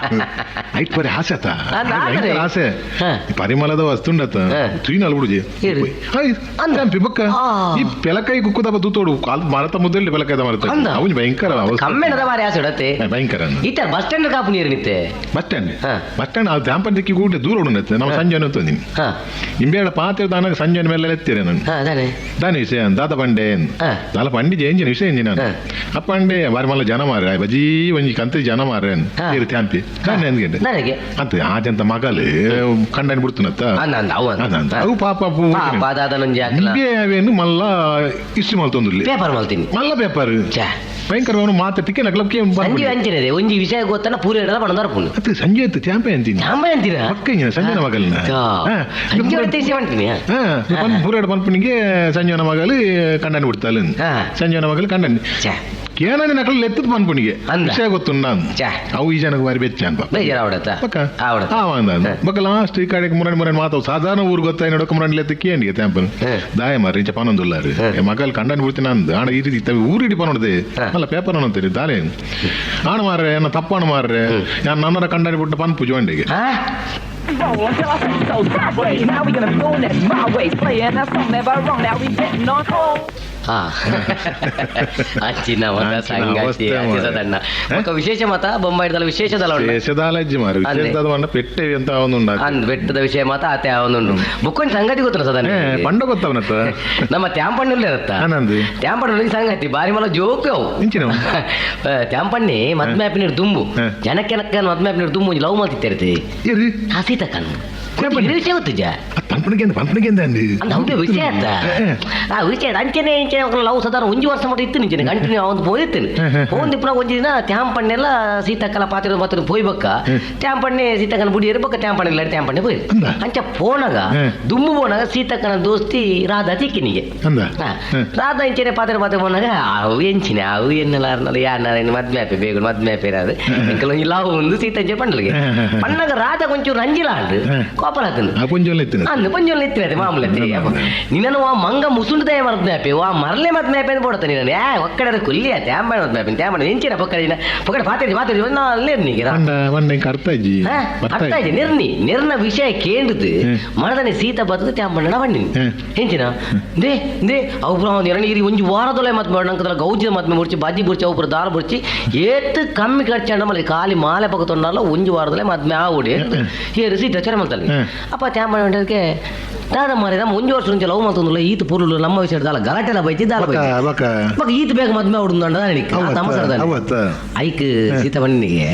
ಐಟ್ ಪರಿ ಆಸೆ ಆತ. ಅಂದ ಆದ್ರೆ? ಭಯಂಕರ ಆಸೆ. ಹಾ. ಪರಿಮಳದ ವಸ್ತು ಉಂಡತ್ತ. ಹಾ. ತುಯಿನಾಲ್ ಬಿಡುಜಿ. ಏರು? ಅಂದ ಬೊಕ್ಕ. ಆ. ಈ ಪೆಲಕಾಯಿ ಕುಕ್ಕುದಪ್ಪ ತೂತೋಡು ಕಾಲ್ ಮರತ ಮುದ್ದಲ್ಲಿ ಪೆಲಕಾಯ್ದ ಮರತ. ಅಂದ? ಅವನು ಭಯಂಕರ ಅವಸ್ಥೆ. ಕಮ್ಮೆಣದ ಬಾರಿ ಆಸೆ ಇಡತ್ತೆ. ಹಾ, ಭಯಂಕರ ಅಂದ. ಈತ ಬಸ್ ಸ್ಟ್ಯಾಂಡ್ ಕಾಪು ನೀರು ನಿತ್ತೆ. ಬಸ್ ಸ್ಟ್ಯಾಂಡ್ ಹಾ. ಬಸ್ ಸ್ಟ್ಯಾಂಡ್ ಅದು ತ್ಯಾಂಪಂದಿಕ್ಕಿ ಕೂಡ ದೂರ ಉಂಡತ್ತೆ ನಮ್ಮ ಸಂಜೆ ಅಂತಂದಿನಿ. ಹಾ. ನಿಂಬೇಡ ಪಾತ್ರೆ ದಾನಾಗ ಸಂಜೆ ಮೇಲೆ ಎತ್ತೀರ ನಾನು. ಹಾ ಅದಾನೆ. ದಾನಿ ವಿಷಯ ದಾದ ಪಂಡೆ. ಹಾ. ದಾಲ ಪಂಡಿ ಜೇಂಜಿನ ವಿಷಯ ಎಂಜಿನ. ಹಾ. ಅಪ್ಪ ಪಂಡೆ ಬಾರಿ ಮಲ್ಲ ಜನ ಮಾರ್ರೆ ಬಜೀ ಒಂಜಿ ಕಂತ ಜನ ಮಾರ್ರೆ ಹಾ. ಏರು ತ್ಯಾಂಪಿ ದಾನೆ ಅಂದ್ಗೆಂಡೆ. ನನಗೆ ಅಂತ ಆಜಂತ ಮಗಲು ಕಂಡನಿ ಬಿಡ್ತುನತ್ತ. ಅಂದ ಅಂದ ಅವು ಅಂದ. ಅಂದ ಅಂದ. ಅವು ಪಾಪ ಪಾಪ ದಾದನೊಂಜಿ ಹಾಕ್ಲ. ನಿಂಬೆ ಅವೇನು ಮಲ್ಲ ಇಷ್ಟು ಮಲ್ತೊಂದುಲ್ಲಿ. ಪೇಪರ್ ಮಲ್ತೀನಿ. ಮಲ್ಲ ಪೇಪರ್. ಛೆ. ಭಯಂಕರ ಅವನು ಮಾತೆ ಟಿಕೆ ನಕ್ಲಕ್ಕೆ ಸಂಜೆ ಅಂಚಿನದೆ ಒಂಜಿ ವಿಷಯ ಗೊತ್ತನ ಪೂರ ಇಡದ ಪಣದಾರ ಪುಣ್ಣು. ಅತ್ತೆ ಸಂಜೆ ಆಯ್ತು ತ್ಯಾಂಪೆ ಅಂತೀನಿ. ತ್ಯಾಂಪೆ ಅಂತೀನ? ಪಕ್ಕ ಇಂಜಿನ ಸಂಜೆನ ಮಗಲ್ನ. ಹಾ. ಹಾ. ಸಂಜೆ ಹೊತ್ತು ಇಸಿ ಮಾಡ್ತೀನಿ. ಹಾ, ಪೂರೇಡು ಪನ್ಪುನಿಗೆ ಸಂಜೆನ ಮಗಲು ಕಂಡನಿ ಬಿಡ್ತಾಳೆ. ಹಾ. ಸಂಜೆನ ಮಗಲು ಕಂಡನಿ. ಛೆ. ಕೇನಂದಿ ನಕಲು ಲೆತ್ತದ ಪನ್ಪುನಿಗೆ. ಅಂದ. ವಿಷಯ ಗೊತ್ತುಂಡ. ಛೆ. ಅವು ಈ ಜನಕ್ಕೆ ಬಾರಿ ಬೆಚ್ಚ ಅನ್ಪ. ಬೇಜಾರು ಆವಡತ್ತ? ಪಕ್ಕ. ಆವಡತ್ತ. ಆ ಅಂದ. ಹಾ. ಬಕ್ಕ ಲಾಸ್ಟ್ ಈ ಕಡೆಗೆ ಮುರಣಿ ಮುರಣಿ ಮಾತಾವ್ ಸಾಧಾರಣ ಊರು ಗೊತ್ತಾയി ನೋಡಕ ಮುರಣಿ ಲೆತ್ತ ಕೇಂಡಿಗೆ ತ್ಯಾಂಪನ್. ಹಾ. ದಾಯ ಮಾರಿ ಇಂಚ ಪನೊಂದುಲ್ಲಾರು. ಹಾ. ಮಗಲ್ ಕಂಡನಿ ಬಿಡ್ತೀನಿ ಅಂದ. ಆಣ ಈ ರೀತಿ ತವಿ ಊರಿಡಿ ಪನೊಡ್ದೆ. ಹಾ. ಅಲ್ಲ ಪೇಪರ್ ಅಂತೀರಿ ದಾಲೆ. ಆಣ ಮಾರ್ರೆ ಎನ್ನ ತಪ್ಪಾಣ ಮಾರ್ರೆ. ಯಾನ್ ನನ್ನರ ಕಂಡನಿ ಬಿಟ್ಟು ಪನ್ಪು ಜೋಂಡಿಗೆ. ಹಾ? Roll until I say so. Way. Now we gonna be doing it my way. Playing that song never wrong. Now we getting on home. ಹಾ. ಅಂಚಿನ ಮತ ಅಂಚಿನ ಸಂಗತಿ ಅವಸ್ಥೆ ಅತಿ ಮಾರ್ರೆ. ಸದಣ್ಣ. ಹಾ? ಬೊಕ್ಕ ವಿಶೇಷ ಮತ ಬೊಂಬಾಯಿದಲ್ಲ ವಿಶೇಷ ದಲ ಉಂಡು. ವಿಶೇಷದಾಲಜ್ಜಿ ಮಾರು ಅಂದೆ. ವಿಶೇಷದಾದ ಮಣ್ಣ ಪೆಟ್ಟೆ ಅಂತ ಒಂದು ಅಂದ್ ಬೆಟ್ಟದ ವಿಷಯ ಮಾತ ಆತೆ ಅವನುಂಡು. ಬುಕ್ಕೊಂದು ಸಂಗತಿ ಗೊತ್ತಲ್ಲ ಸದಣ್ಣ. ಏ ಪಂಡ ಗೊತ್ತವನತ್ತ. ನಮ್ಮ ತ್ಯಾಂಪಣ್ಣುಲ್ಲ ಇರತ್ತ. ಆನಂದ್. ತ್ಯಾಂಪಣ್ಣು ಸಂಗತಿ ಬಾರಿ ಮಲ ಜೋಕು ಅವು. ಇಂಚಿನ ತ್ಯಾಂಪಣ್ಣಿ ಮದ್ಮೆ ಆಪಿನ ದುಂಬು. ಹಾ. ಜನಕ್ಕೆ ಮದ್ಮೆ ಆಪಿನ ದುಂಬು ಒಂಜಿ ಲವ್ ಮಲ್ತಿತ್ತಿರ್ತಿ. ಏರಿ ಆ ಸೀತಕ್ಕನು. ತ್ಯಾಂಪಣ್ಣಿ? ವಿಷಯ ಗೊತ್ತಿಜ? ಪನ್ಪಣಿಗೆ ಪನ್ಪಣಿಗೆ ಅಂದಿ. ಅಂದ ಅವ್ಗೆ ವಿಷಯ ಆತ. ಆ ವಿಷಯ ಅಂಚೆನೆ ಇಂಚೆನೆ ಲವ್ ಸದಾರ ಒಂಜಿ ವರ್ಷ ಮಟ್ಟ ಇತ್ತು ನಿಂಚೆನೆ ಕಂಟಿನ್ಯೂ ಅವನು ಪೋದಿತ್ತೇನೆ. ಪೋಂದು ಪುನಃ ಒಂಜಿ ದಿನ ತ್ಯಾಂಪಣ್ಣೆಲ್ಲ ಸೀತಕ್ಕಲ ಪಾತ್ರೆ ಪಾತ್ರೆ ಪೋಯ್ಬಕ್ಕ. ತ್ಯಾಂಪಣ್ಣೆ ಸೀತಕ್ಕನ ಬುಡಿಯರು ಬೊಕ್ಕ ತ್ಯಾಂಪಣ್ಣೆ ಇಲ್ಲ ತ್ಯಾಂಪಣ್ಣೆ ಪೋಯ್. ಅಂದ? ಅಂಚ ಪೋನಗ ದುಮ್ಮು ಪೋನಾಗ ಸೀತಕ್ಕನ ದೋಸ್ತಿ ರಾಧಾ ತಿಕ್ಕಿನಿಗೆ. ಅಂದ? ಹಾ. ರಾಧಾ ಇಂಚೆನೆ ಪಾತ್ರೆ ಪಾತ್ರೆ ಪೋನಾಗ ಅವು ಎಂಚಿನ ಅವು ಎನ್ನಲಾರ್ನಲ್ಲ ಯಾರ್ನಾರ ಮದ್ಮೆ ಆಪೆ ಬೇಗ ಮದ್ಮೆ ಆಪೆ ಅದು ಎಂಕಲ ಒಂಜಿ ಲವ್ ಒಂದು ಸೀತಂಚೆ ಪಂಡಲಿಗೆ. ಪಣ್ಣಗ ರಾಧಾ ಕೊಂಚೂರು ರಂಜಿಲ ಅಂಡು ಕೋಪಲ ಆತನು. ಆ ಪುಂಜೋಲ್ ಇತ್ತಿನ. ಅಂದು ಪಂಜೋಲ್ ಇತ್ತಿನ ಮಾಮೂಲಿ ನಿನ್ನನ್ನು ಆ ಮಂಗ ಮುಸುಂಡದಯ ಮದ್ಮೆ ಆಪೆ ವಾ ಮರಲೆ ಮದ್ಮೆ ಆಪೆ ಅಂತ ಪೋಡತ್ತ ನಿನ್ನನ್ನು ಯಾ ಒಕ್ಕಡೆ ಕೊಲ್ಲಿ ಆತೆ ಆಂಬಾಣ ಮದ್ಮೆ ಆಪೆ ತ್ಯಾಂಬಾಣ ಎಂಚಿನ ಪೊಕ್ಕಡೆ ಪೊಕ್ಕಡೆ ಪಾತ್ರೆ ಪಾತ್ರೆ ನಿರ್ನಿಗೆ ಪಂಡ ಪಂಡ ಇಂಕ ಅರ್ಥ ಇಜ್ಜಿ. ಹಾ, ಅರ್ಥ ಆಯ್ತು ನಿರ್ನಿ ನಿರ್ನ ವಿಷಯ ಕೇಂದ್ರದು ಮನದನೆ ಸೀತ ಬತ್ತದ ತ್ಯಾಂಬಣ್ಣನ ಬಣ್ಣಿನಿ. ಎಂಚಿನ they they ಅವು ಪೂರ ಒಂದು ಎರಡನೇ ಒಂಜಿ ವಾರದೊಳೆ ಮದ್ಮೆ ನಂಕದಲ್ಲ ಗೌಜಿದ ಮದ್ಮೆ ಮುಡ್ಚಿ ಬಾಜಿ ಬುಡ್ಚಿ ಅವು ಪೂರ ದಾರ ಬುಡ್ಚಿ ಏತ್ ಕಮ್ಮಿ ಖರ್ಚಂಡ ಮಲ್ಲಿ ಖಾಲಿ ಮಾಲೆ ಪಕ್ಕ ತೊಂಡಲ್ಲ ಒಂಜಿ ವಾರದೊಳೆ ಮದ್ಮೆ ಆವುಡೆ ಏರು ಸೀತ ಚರ ಮಲ್ತಲ್ಲಿ. ಅಪ್ಪ ತ್ಯಾಂಬಣ್ಣ ಹೊಂಟದಕ್ಕೆ ದಾದ ಮಾರಿ ನಮ್ಮ ಒಂಜಿ ವರ್ಷ ಮುಂಚೆ ಲವ್ ಮಲ್ತೊಂದುಲ್ಲ ಈತ ಪುರುಳು ನಮ್ಮ ವಿಷಯ ದಾಲ ಗಲಾಟೆಲ್ಲ ಬೈತಿ ದಾಲ ಬಕ ಬೈತಿ ಬಕ ಬಕ ಈತ ಬೇಗ ಮದ್ಮೆ ಆವುಡು ಅಂಡ ತಮಸರ ಅವತ್ತ ಐಕ್ ಸೀತ ಬಣ್ಣಿಗೆ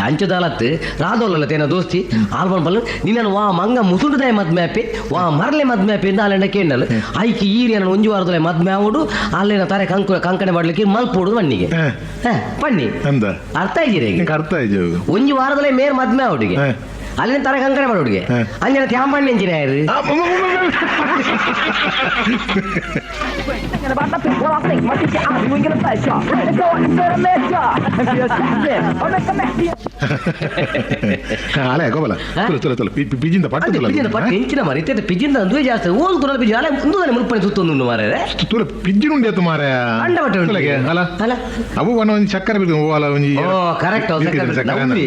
ಅಂಚುದಾಲತ್ ರಾದೋಲಲ್ಲ ತೇನ ದೋಸ್ತಿ ಆಲ್ಬನ್ ಬಲ್ಲ ನಿನ್ನನ್ನು ವಾ ಮಂಗ ಮುಸುಂಡುದಾಯ ಮದ್ಮೆ ಆಪೆ ವಾ ಮರಲೆ ಮದ್ಮೆ ಆಪೆ ಅಂತ ಅಲ್ಲೆಂಡ ಕೇಂಡಲ್ ಐಕ್ ಈರಿಯನ ಒಂಜಿ ವಾರದೊಳೆ ಮದ್ಮೆ ಆವುಡು ಅಲ್ಲೇನ ತಾರೆ ಕಂಕು ಕಂಕಣೆ ಮಾಡ್ಲಿಕ್ಕೆ ಮಲ್ಪೋಡು ಬಣ್ಣಿಗೆ. ಹಾ. ಬನ್ನಿ ಅಂದ. ಅರ್ಥ ಆಯ್ತಿರ ಇಂಕ ಅರ್ಥ ಆಯ್ತು. ಒಂಜಿ ವಾರದೊಳೆ ಮೇರ್ ಮದ್ಮೆ ಆವುಡಿಗೆ ಹಾ. ಅಲ್ಲಿನ ತಾರೆ ಕಂಕಣೆ ಮಾಡೋಡಿಗೆ ಹಾ. ಅಂಜನ ತ್ಯಾಂಬಣ್ಣ engineer. Thinking about the people I think my teacher I'm doing a pleasure. Let's go and set a measure and feel something or make a mess. ಅಲೆ ಗೋಬಲ ಹಾ? ತುಲ ತುಲ ತುಲ ಪಿಜಿಂದ ಪಟ್ಟು ತುಲ ಪಿಜಿನ ಪಟ್ಟು ಎಂಚಿನ ಮಾರಿ ಇತ್ತೆ ಪಿಜಿಂದ ಅಂದುವೆ ಜಾಸ್ತಿ ಓದು ಕುರಲ್ ಪಿಜಿ ಅಲ್ಲ ಒಂದು ಮುಲ್ಪನೆ ಸುತ್ತೊಂದು ಮಾರ್ರೆ ತುಲ ಪಿಜ್ಜಿನ ಉಂಡಿ ಆತು ಮಾರಾಯ. ಅಂಡ ಬಟ್ಟೆ ಉಂಟು. ತುಲಗೆ ಅಲ್ಲ ಅಲ್ಲ. ಅವು ಒಣ ಒಂಜಿ ಚಕ್ಕರೆ ಬಿದ್ದು ಓ ಅಲ್ಲ ಒಂಜಿ ಓ, correct, ಅವು ಇರ್ತಿದ್ರೆ ಸಕ್ಕರೆ ಸಕ್ಕರೆ ನಂಬಿ.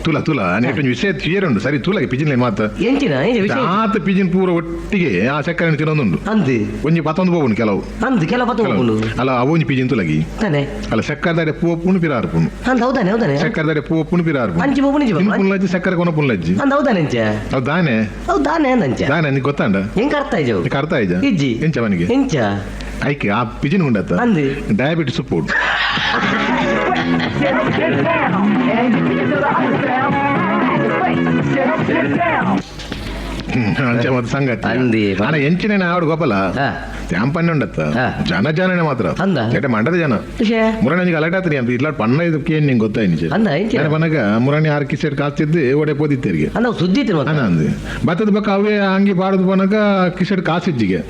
ತುಲ ತುಲ ನೆಟ್ ಒಂಜಿ ವಿಷಯ ತೀರ ಉಂಟು ಸರಿ ತುಲಗೆ ಪಿಜಿನ್ ಮಾತ ಎಂಚಿನ ಎಂಚ ವಿಷಯ ಆತ ಪಿಜಿನ್ ಪೂರ ಒಟ್ಟಿಗೆ ಆ ಚಕ್ಕರೆ ತಿನ್ನೊಂದುಂಡು ಅಂದು ಒಂಜಿ ಪತ್ತೊಂದು ಪೋಪುಂಡು ಕೆಲವು ಅಂದು ಕೆಲವು ಪತ್ತು ಕೆಲವು. ಹೋಗುಂಡು ಅಲ್ಲ ಅವು ಒಂಜಿ ಪಿಜಿನ್ ತುಲಗಿ ತಾನೆ ಅಲ್ಲ ಸಕ್ಕರೆ ಪೂಪುಂಡು ಪಿರಾರ್ಪುಂಡು ಅಂದ್ ಹೌದಾನೆ ಹೌದಾನೆ ಸಕ್ಕರೆ ಪೂಪುಂಡು ಪಿರಾರ್ಪುಂಡು ಅಂಚಿ ಪೋಪುಂಡು ಇಂಚಿ ಪೋಪುಂಡು. ಪುನ್ಲಜ್ಜಿ ಸಕ್ಕರೆ ಕೊನ ಪುನ್ಲಜ್ಜಿ ಅಂದ್ ಹೌದಾನೆ ಎಂಚ ಅದು ದಾನೆ ಹೌದು ದಾನೆ ಅಂದಂಚ ದಾನೆ ನಿಂಗೆ ಗೊತ್ತಾಂಡ ಹೆಂಗ್ ಅರ್ಥ ಆಯ್ತು ನಿಂಗೆ ಅರ್ಥ ಆಯ್ತಾ ಇಜ್ಜಿ ಎಂಚ ಅವನಿಗೆ ಎಂಚ ಐಕೆ ಆ ಪಿಜಿನ್ ಉಂಡತ್ತ ಅಂದು. ಡಯಾಬಿಟಿಸ್ ಉಪ್ಪು Get up, get down, and you can do the underground. Wait, get up, get down. ಅಂಚೆ ಮತ್ತೆ ಸಂಗತಿ ಅಂದಿ. ಅಣ್ಣ ಎಂಚಿನ ಆವಡು ಗೋಪಾಲ ಹಾ. ತ್ಯಾಂಪನ್ನೆ ಉಂಡತ್ತ ಹಾ. ಜನ ಜನನೇ ಮಾತ್ರ ಅಂದ? ಜಟ ಮಂಡದ ಜನ ಮುರಣಿ ಗಲಾಟೆ ಆತ್ರಿ ಅಂತ ಇಟ್ಲಾಡ್ ಪಣ್ಣ ಇದಕ್ಕೆ ಏನ್ ನಿಂಗೆ ಗೊತ್ತಾಯ್ತು ನಿಜ ಅಂದ, ಎಂಚಿನ? ಪನಗ ಮುರಣಿ ಆರು ಕಿಸೆಟ್ ಕಾಸ್ತಿದ್ದು ಒಡೆ ಪೋದಿತ್ತೇರಿಗೆ ಅಂದ ಅವು ಸುದ್ದಿ ಇತ್ತು ಮತ್ತೆ ಅಣ್ಣ ಅಂದೆ ಬತ್ತದ ಬಕ್ಕ ಅವೇ ಅಂಗಿ ಬಾಡದು ಪನಗ ಕಿಸೆಟ್ ಕಾಸಿಜ್ಜಿಗೆ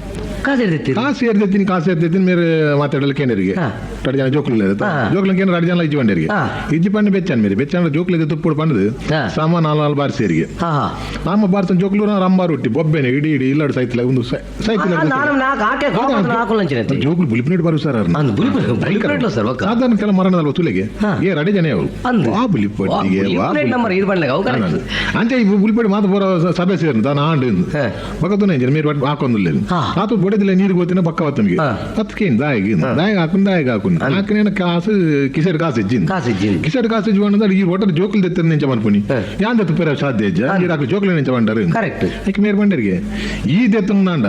ಕಾಸು ಹಿಡ್ದಿತ್ತೀರಿ ಕಾಸು ಎರ್ದಿತ್ತೀನಿ ಕಾಸು ಎರ್ದಿತ್ತೀನಿ ಮೇರೆ ಮಾತಾಡಲಿಕ್ಕೆ ಏನಿರಿಗೆ ಹಾ. ಎರಡು ಜನ ಜೋಕ್ಲು ಹಾ. ಜೋಕ್ಲಕ್ಕೆ ಎರಡು ಜನ ಇಜ್ಜಿ ಬಂಡರಿಗೆ ಹಾ. ಇಜ್ಜಿ ಪಣ್ಣು ಬೆಚ್ಚಾನ್ ಮೇರೆ ಬೆಚ್ಚಾನ ಜೋಕ್ಲಿಗೆ ತುಪ್ಪುಡು ಪಣ್ಣದು ಹಾ. ಸಾಮ ನಾಲ್ ನಾಲ್ ಬಾರಿ ಸೇರಿಗೆ ಹಾ ಹಾ ನಮ್ಮ ಭಾರತ ಜೋಕ್ಲು ರಂಬಾರು ಹುಟ್ಟಿ ಬೊಬ್ಬೆನೆ ಇಡೀ ಇಡೀ ಇಲ್ಲಾಡು ಸೈತಿಲ್ಲ ಒಂದು ಸೈತಿಲ್ಲ ನಾನು ನಾಲ್ಕು ಆಕೆ ನಾಲ್ಕು ಲಂಚಿನ ಜೋಕ್ಲು ಬುಲಿಪಿನೇಟ್ ಬಾರು ಸರ್ ಅಂದ್ ಬುಲಿಪು ಸರ್ ಒಕ್ಕ ಸಾಧಾರಣ ಕೆಲ ಮರಣದಲ್ವ ತುಲೆಗೆ ಹಾ. ಏ ರಡೆ ಜನ ಅವರು ಅಂದ್. ವಾ ಬುಲಿಪಟ್ಟಿಗೆ ವಾ ಬುಲಿಪುನೇಟ್ ನಂಬರ್ ಇದು ಬಣ್ಣ ಅವು ಕರೆಕ್ಟ್. ಅಂಚೆ ಈ ಬುಲಿಪಡಿ ಮಾತು ಬೋರ ಸಭೆ ಸೇರಿ ತಾನು ಆಂಡು ಹಾ. ಬಕತುನೆ ಇಂಜಿನ ನೀರು ಹಾಕೊಂದಿಲ್ಲ ಹಾ. ಆತು ಬೊಡೆದಿಲ್ಲ ನೀರು ಗೊತ್ತಿನ ಪಕ್ಕ ಬತ್ತನಿಗೆ ಹಾ. ಹತ್ಕೇನ್ ದಾಯಿಗೆ ದಾಯಿಗೆ ಹಾಕೊಂಡು ದಾಯಿಗೆ ಹಾಕೊಂಡು ಹಾಕಿನ ಕಾಸು ಕಿಸೆಡ್ ಕಾಸು ಇಜ್ಜಿನ್ ಕಾಸು ಇಜ್ಜಿನ್. ಕಿಸೆಡ್ ಕಾಸು ಇಜ್ಜಿ ಬಂದ ಈ ಒಟ್ಟರೆ ಜೋಕುಲ್ ದೆತ್ತ ನಿಂಚ ಮನ್ಪುನಿ ಹಾ. ಯಾನ್ ದತ್ತು ಪೆರ ಸಾಧ್ಯ ಇಜ್ಜ ನೀರು ಹಾಕಿ ಜೋಕುಲ್ ನಿಂಚ ಬಂಡಾರು ಕರೆಕ್ಟ್. ಐಕ್ ಮೇರ್ ಬಂಡರಿಗೆ ಈ ದೆತ್ತಂದಾಂಡ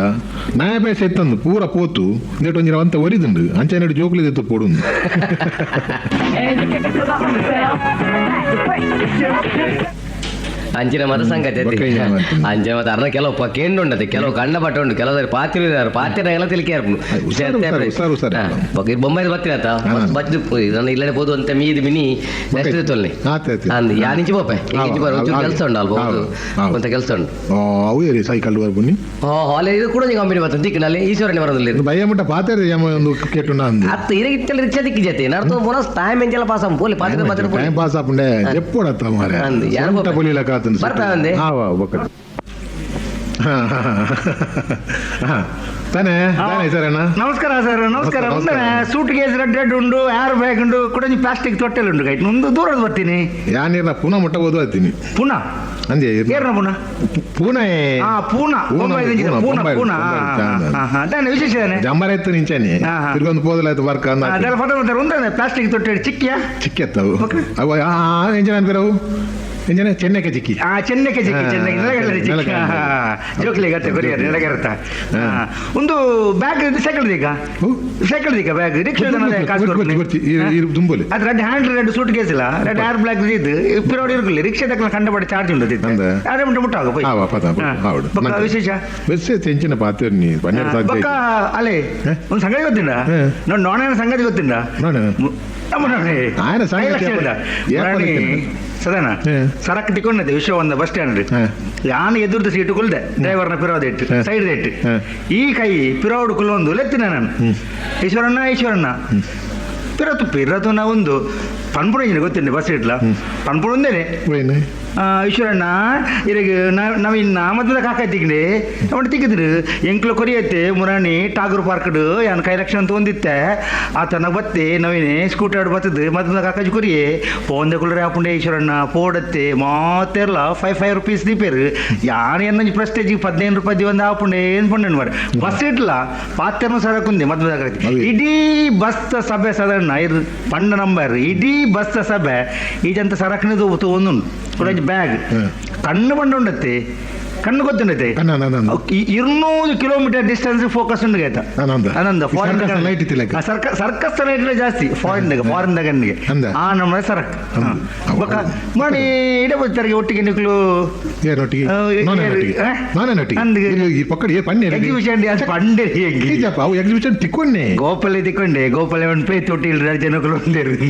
ನಾಯ ಪೈಸೆ ಎತ್ತಂದು ಪೂರ ಪೋತು ದೇಟ್ ಒಂಜಿನ వంత ಒರಿದುಂಡು ಅಂಚೆ ನಡು ಜೋಕುಲಿ ದೆತ್ತು ಪೋಡುಂದು ಅಂಚಿನ ಮತ ಸಂಗತಿ ಅತಿ. ಬೊಕ್ಕ ಏನ್ ಮಾಡ್ತೀನಿ? ಅಂಚಿನ ಮತ ಅರ್ನ ಕೆಲವು ಕೇಂದ್ರ ಉಂಡತೆ ಕೆಲವು ಕಂಡ ಪಟ್ಟ ಉಂಟು ಕೆಲವು ಪಾತ್ರ ಪಾತ್ರ ತಿಳಿಕೆ ಹುಷಾರು, ಹುಷಾರು, ಹುಷಾರು, ಹುಷಾರು. ಬೊಂಬೈ ಬತ್ತಿನ ಹಾ. ಬಚ್ಚು ನನ್ನ ಇಲ್ಲಡೆ ಪೋದು ಅಂತ ಮೀದು ಮಿನಿ ನೆಕ್ಸ್ಟ್ ತೊಲ್ಲೆ ಆತ್ ಆತ್. ಅಂದ್ ಯಾನಿಂಚಿ ಪೋಪೆ ಇಂಚಿ ಬರೋ ಹಾ, ಕೆಲಸ ಉಂಟು ಅಲ್ಪ ಹಾ, ಹಾ. కొంత ಕೆಲಸ ಉಂಟು ಓ ಅವು ಏರಿ ಸೈಕಲ್ ಬರ್ಬುನಿ ಹಾ ಹಾಲೆ ಇದು ಕೂಡ ಕಂಪನಿ ಬರ್ತದೆ ದಿಕ್ಕಿನಲ್ಲಿ ಈಶ್ವರನೇ ಬರೋದಿಲ್ಲ ಭಯ ಮುಟ್ಟ ಪಾತ್ರ ಒಂದು ಕೇಟುಂಡ ಅಂದು ಅತ್ತ ಇರಗಿತ್ತಲ್ಲಿ ರಿಕ್ಷಾ ದಿಕ್ಕಿ ಜೊತೆ ನಡ್ತು ಪೋನ ಟೈಮ್ ಎಂಚೆಲ್ಲ ಪಾಸ್ ಆகும் ಪೋಲಿ ಪಾತ್ರ ಪಾತ್ರ ಪೋಲಿ ಟೈಮ್ ಪಾಸ್ ಆಪುಂಡೆ ಜೆಪ್ಪೋಡತ್ತ ಮಾರೆ ಅಂದು, ಯಾರು ಸೊಂಟ ಹೋಗ್ಬೇಕು? ಬೊಲಿಲಕ ಆತಂದು ಬರ್ತಾ ಅಂದೆ? ಹಾ ವಾ ಬೊಕ್ಕ ತಾನೇ ತಾನೇ ಸರ್ ಅಣ್ಣ ನಮಸ್ಕಾರ ಸರ್ ನಮಸ್ಕಾರ ನಮಸ್ಕಾರ. ಸೂಟ್ ಕೇಸ್ ರೆಡ್ ರೆಡ್ ಉಂಡು ಏರ್ ಬ್ಯಾಗ್ ಉಂಡು ಕೂಡ ಪ್ಲಾಸ್ಟಿಕ್ ತೊಟ್ಟೆಲ್ ಉಂಡು ಗೈಟ್ ಒಂದು ದೂರದ ಬರ್ತೀನಿ ಯಾನೀರ್ನ ಪುನಃ ಮುಟ್ಟ ಓದು ಆತೀನಿ ಪುನಃ ಅಂದೆ ಏರ್ನ ಪುನಃ ಪೂನಾ ಹಾ ಪೂನಾ ಪೂನಾ, ಬೊಂಬೈ ಪೂನಾ, ಪೂನಾ ಬೊಂಬೈ, ಪೂನಾ ಬೊಂಬೈ, ಹಾ ಹಾ ಅದಾನೆ ವಿಶೇಷ ತಾನೆ ಜಂಬಾರ ಎತ್ತು ನಿಂಚಾನೆ ಹಾ, ಹಾ. ತಿರ್ಗೊಂದು ಪೋದಲ ಆಯ್ತು ವರ್ಕ ಅಂದ ಅದೆಲ್ಲ ಫೋಟೋ ಬರ್ತಾರೆ ಉಂಟಾನೆ ಪ್ಲಾಸ್ಟಿಕ್ ತೊಟ್ಟೆ ಚಿಕ್ಕಿಯಾ ಚಿಕ್ಕೆತ್ತವು ಓಕೆ. ಅವ ಎಂಜನ ಅನ್ಪಿರವು ಎಂಜನ ಚೆನ್ನಕ್ಕೆ ಚಿಕ್ಕಿ ಆ ಚೆನ್ನಕ್ಕೆ ಚಿಕ್ಕಿ ಹಾ, ಚೆನ್ನಕ್ಕೆ ನೆಲಗಡಲೆ ಚಿಕ್ಕಿ ನೆಲಗಡಲೆ. ಜೋಕ್ಲಿ ಗತ್ತೆ ಕೊರಿಯರ್ ನೆಲಗರತ್ತ ಹಾ. ಒಂದು ಬ್ಯಾಗ್ ಸೈಕಲ್ ಈಗ ಹೂ? ಸೈಕಲ್ ಈಗ ಬ್ಯಾಗ್ ರಿಕ್ಷಾ ಕಾಸು ಗೊತ್ತಿ, ಕೊಡ್ತೀನಿ. ಗೊತ್ತಿ, ದುಂಬೋಲಿ ಅದು red hand red suitcase ಇಲ್ಲ ರೆಡ್ ಏರ್ ಬ್ಲಾಕ್ ಇದು ಪಿರೋಡ್ ಇರ್ಕಲಿ ರಿಕ್ಷಾ ತಕ್ಕ ಕಂಡಪಡೆ ಚಾರ್ಜ್ ಉಂಟು ಅಂದ? ಅರೆ ಮುಟ್ಟ ಮುಟ್ಟ ಆಗ ಪೋಯ್. ಹಾ, ಪದ, ಹಾ. ಹೌದು. ಬೊಕ್ಕ ನಂಗೆ. ವಿಶೇಷ ಬೆಸ್ಸೆ ತೆಂಚಿನ ಪಾತ್ರ ನೀ ಪನ್ನೆರಡು ಸಾಧ್ಯ ಬೊಕ್ಕ ಅಲೆ ಹಾ? ಒಂದು ಸಂಗತಿ ಗೊತ್ತಿಲ್ಲ ಹಾ. ನೋಡಿ ನೋಣ ಸಂಗತಿ ಗೊತ್ತಿಲ್ಲ ನೋಣ. ನಮ್ಮ ನೋಣೆ. ಆಯನ ಸಂಗತಿ ಐದು ಲಕ್ಷ ಏಪ- ಇಲ್ದ. ಏಪ ರಾಣಿ ಗೊತ್ತಿಲ್ಲ. ಸದಾನ ಹಾ. ಸರಕ್ ತಿಕ್ಕೊಂಡದೆ ವಿಶ್ವ ಒಂದು ಬಸ್ ಸ್ಟ್ಯಾಂಡ್ ಹಾ. ಯಾನ್ ಎದುರ್ದು ಸೀಟು ಕುಲ್ದೆ ಡ್ರೈವರ್ನ ಪಿರೋದ ಇಟ್ಟು ಹಾ. ಸೈಡ್ ಇಟ್ಟು ಹಾ. ಈ ಕೈ ಪಿರೋಡು ಕುಲ್ಲೊಂದು ಲೆತ್ತಿನ ನಾನು ಈಶ್ವರಣ್ಣ ಈಶ್ವರಣ್ಣ ಪಿರತು ಪಿರತು ನಾ ಒಂದು ಪನ್ಪುಣ ಗೊತ್ತಿಲ್ಲ ಬಸ್ ಇಟ್ಲ ಪನ್ಪುಣ ಒಂದೇನೆ ಹೋಯ್ನೆ. ಈಶ್ವರಣ್ಣ ಇರಗ ನಾವು ಇನ್ನು ಮದ್ದ ಕಾಕತ್ತಿಗ್ಲಿ ಅವನು ತಿಕ್ಕಿದ್ರು ಎಂಕ್ಲು ಕೊರಿಯತ್ತೆ ಮುರಾಣಿ ಟಾಗೂರ್ ಪಾರ್ಕ್ಡ್ ಯಾನ್ ಕೈಲಕ್ಷ ಅಂತ ಒಂದಿತ್ತೆ ಆತನ ಬತ್ತೆ ನವೀನೆ ಸ್ಕೂಟರ್ ಬತ್ತದು ಮದ್ದ ಕಾಕಾಜಿ ಕೊರಿಯೆ ಪೋಂದೆ ಕುಳ್ರೆ ಹಾಪುಂಡೆ ಈಶ್ವರಣ್ಣ ಪೋಡತ್ತೆ ಮಾತೆಲ್ಲ 5 5 ರುಪೀಸ್ ದೀಪೇರು ಯಾನ್ ಎನ್ನಂಜಿ ಪ್ರೆಸ್ಟೇಜಿಗೆ 15 ರೂಪಾಯಿ ದಿವಂದ ಹಾಪುಂಡೆ ಏನು ಪಂಡನ್ ಮಾರೆ ಬಸ್ ಇಟ್ಲ ಪಾತೆರ್ನ ಸರಕುಂದೆ ಮದ್ದ ಕಾಕಾಜಿ ಅದೇ. ಇಡೀ ಬಸ್ ಸಭೆ ಸಾಧಾರಣ ಇರ್ ಪಂಡ ನಂಬರ್ ಇಡೀ ಬಸ್ ಸಭೆ ಈ ಜಂತ ಸರಕನದು ಒಂದುಂಡು ಒಂಜಿ ಬ್ಯಾಗ್ ಹ್ಮ್. ಕಣ್ಣು ಬಂಡ ಉಂಡತ್ತೆ ಕಣ್ಣು ಗೊತ್ತುಂಡತ್ತೆ ಅಣ್ಣ, ಅಣ್ಣ, ಅಣ್ಣ. 200 ಕಿಲೋಮೀಟರ್ ಡಿಸ್ಟೆನ್ಸ್ ಫೋಕಸ್ ಉಂಡು ಆಯ್ತಾ ಆನಂದ. ಆನಂದ ಈ ಸರ್ಕಸ್ ಲೈಟ್ ಇತ್ತಿಲ್ಲ. ಸರ್ಕಸ್ ಸರ್ಕಸ್ ಲೈಟ್ ಜಾಸ್ತಿ ಫಾರಿನ್ ಫಾರಿನ್ ದಾಗನ್ನಿಗೆ ಅಂದ. ಆ ನಮ್ಮ ಸರಕ್ ಅಂದ. ಬೊಕ್ಕ ಮಾಡಿ ಇಡ ಬತ್ತಾರಿಗೆ ಒಟ್ಟಿಗೆ ನಿಕ್ಲು ಏನೊಟ್ಟಿಗೆ? ಆ, ನಾನೇನೊಟ್ಟಿಗೆ? ಆ? ನಾನೇನೊಟ್ಟಿಗೆ? ಅಂದ್- ಈ ಪಕ್ಕಡ ಏ ಪನ್ನೆ ಇರಲಿ. ಎಕ್ಸಿಬಿಷನ್ ಅದು ಪಂಡೆ ಹೆಂಗೆ ಈಜಪ್ಪ, ಅವು ಎಕ್ಸಿಬಿಷನ್ ತಿಕ್ಕೊಂಡೆ ಗೋಪಾಲ ತಿಕ್ಕೊಂಡೆ ಗೋಪಾಲ ಒಂದು ಪೇ ತೊಟ್ಟಿಲ್ ಜನಗಳು ಒಂದೇರು ಏರಿ?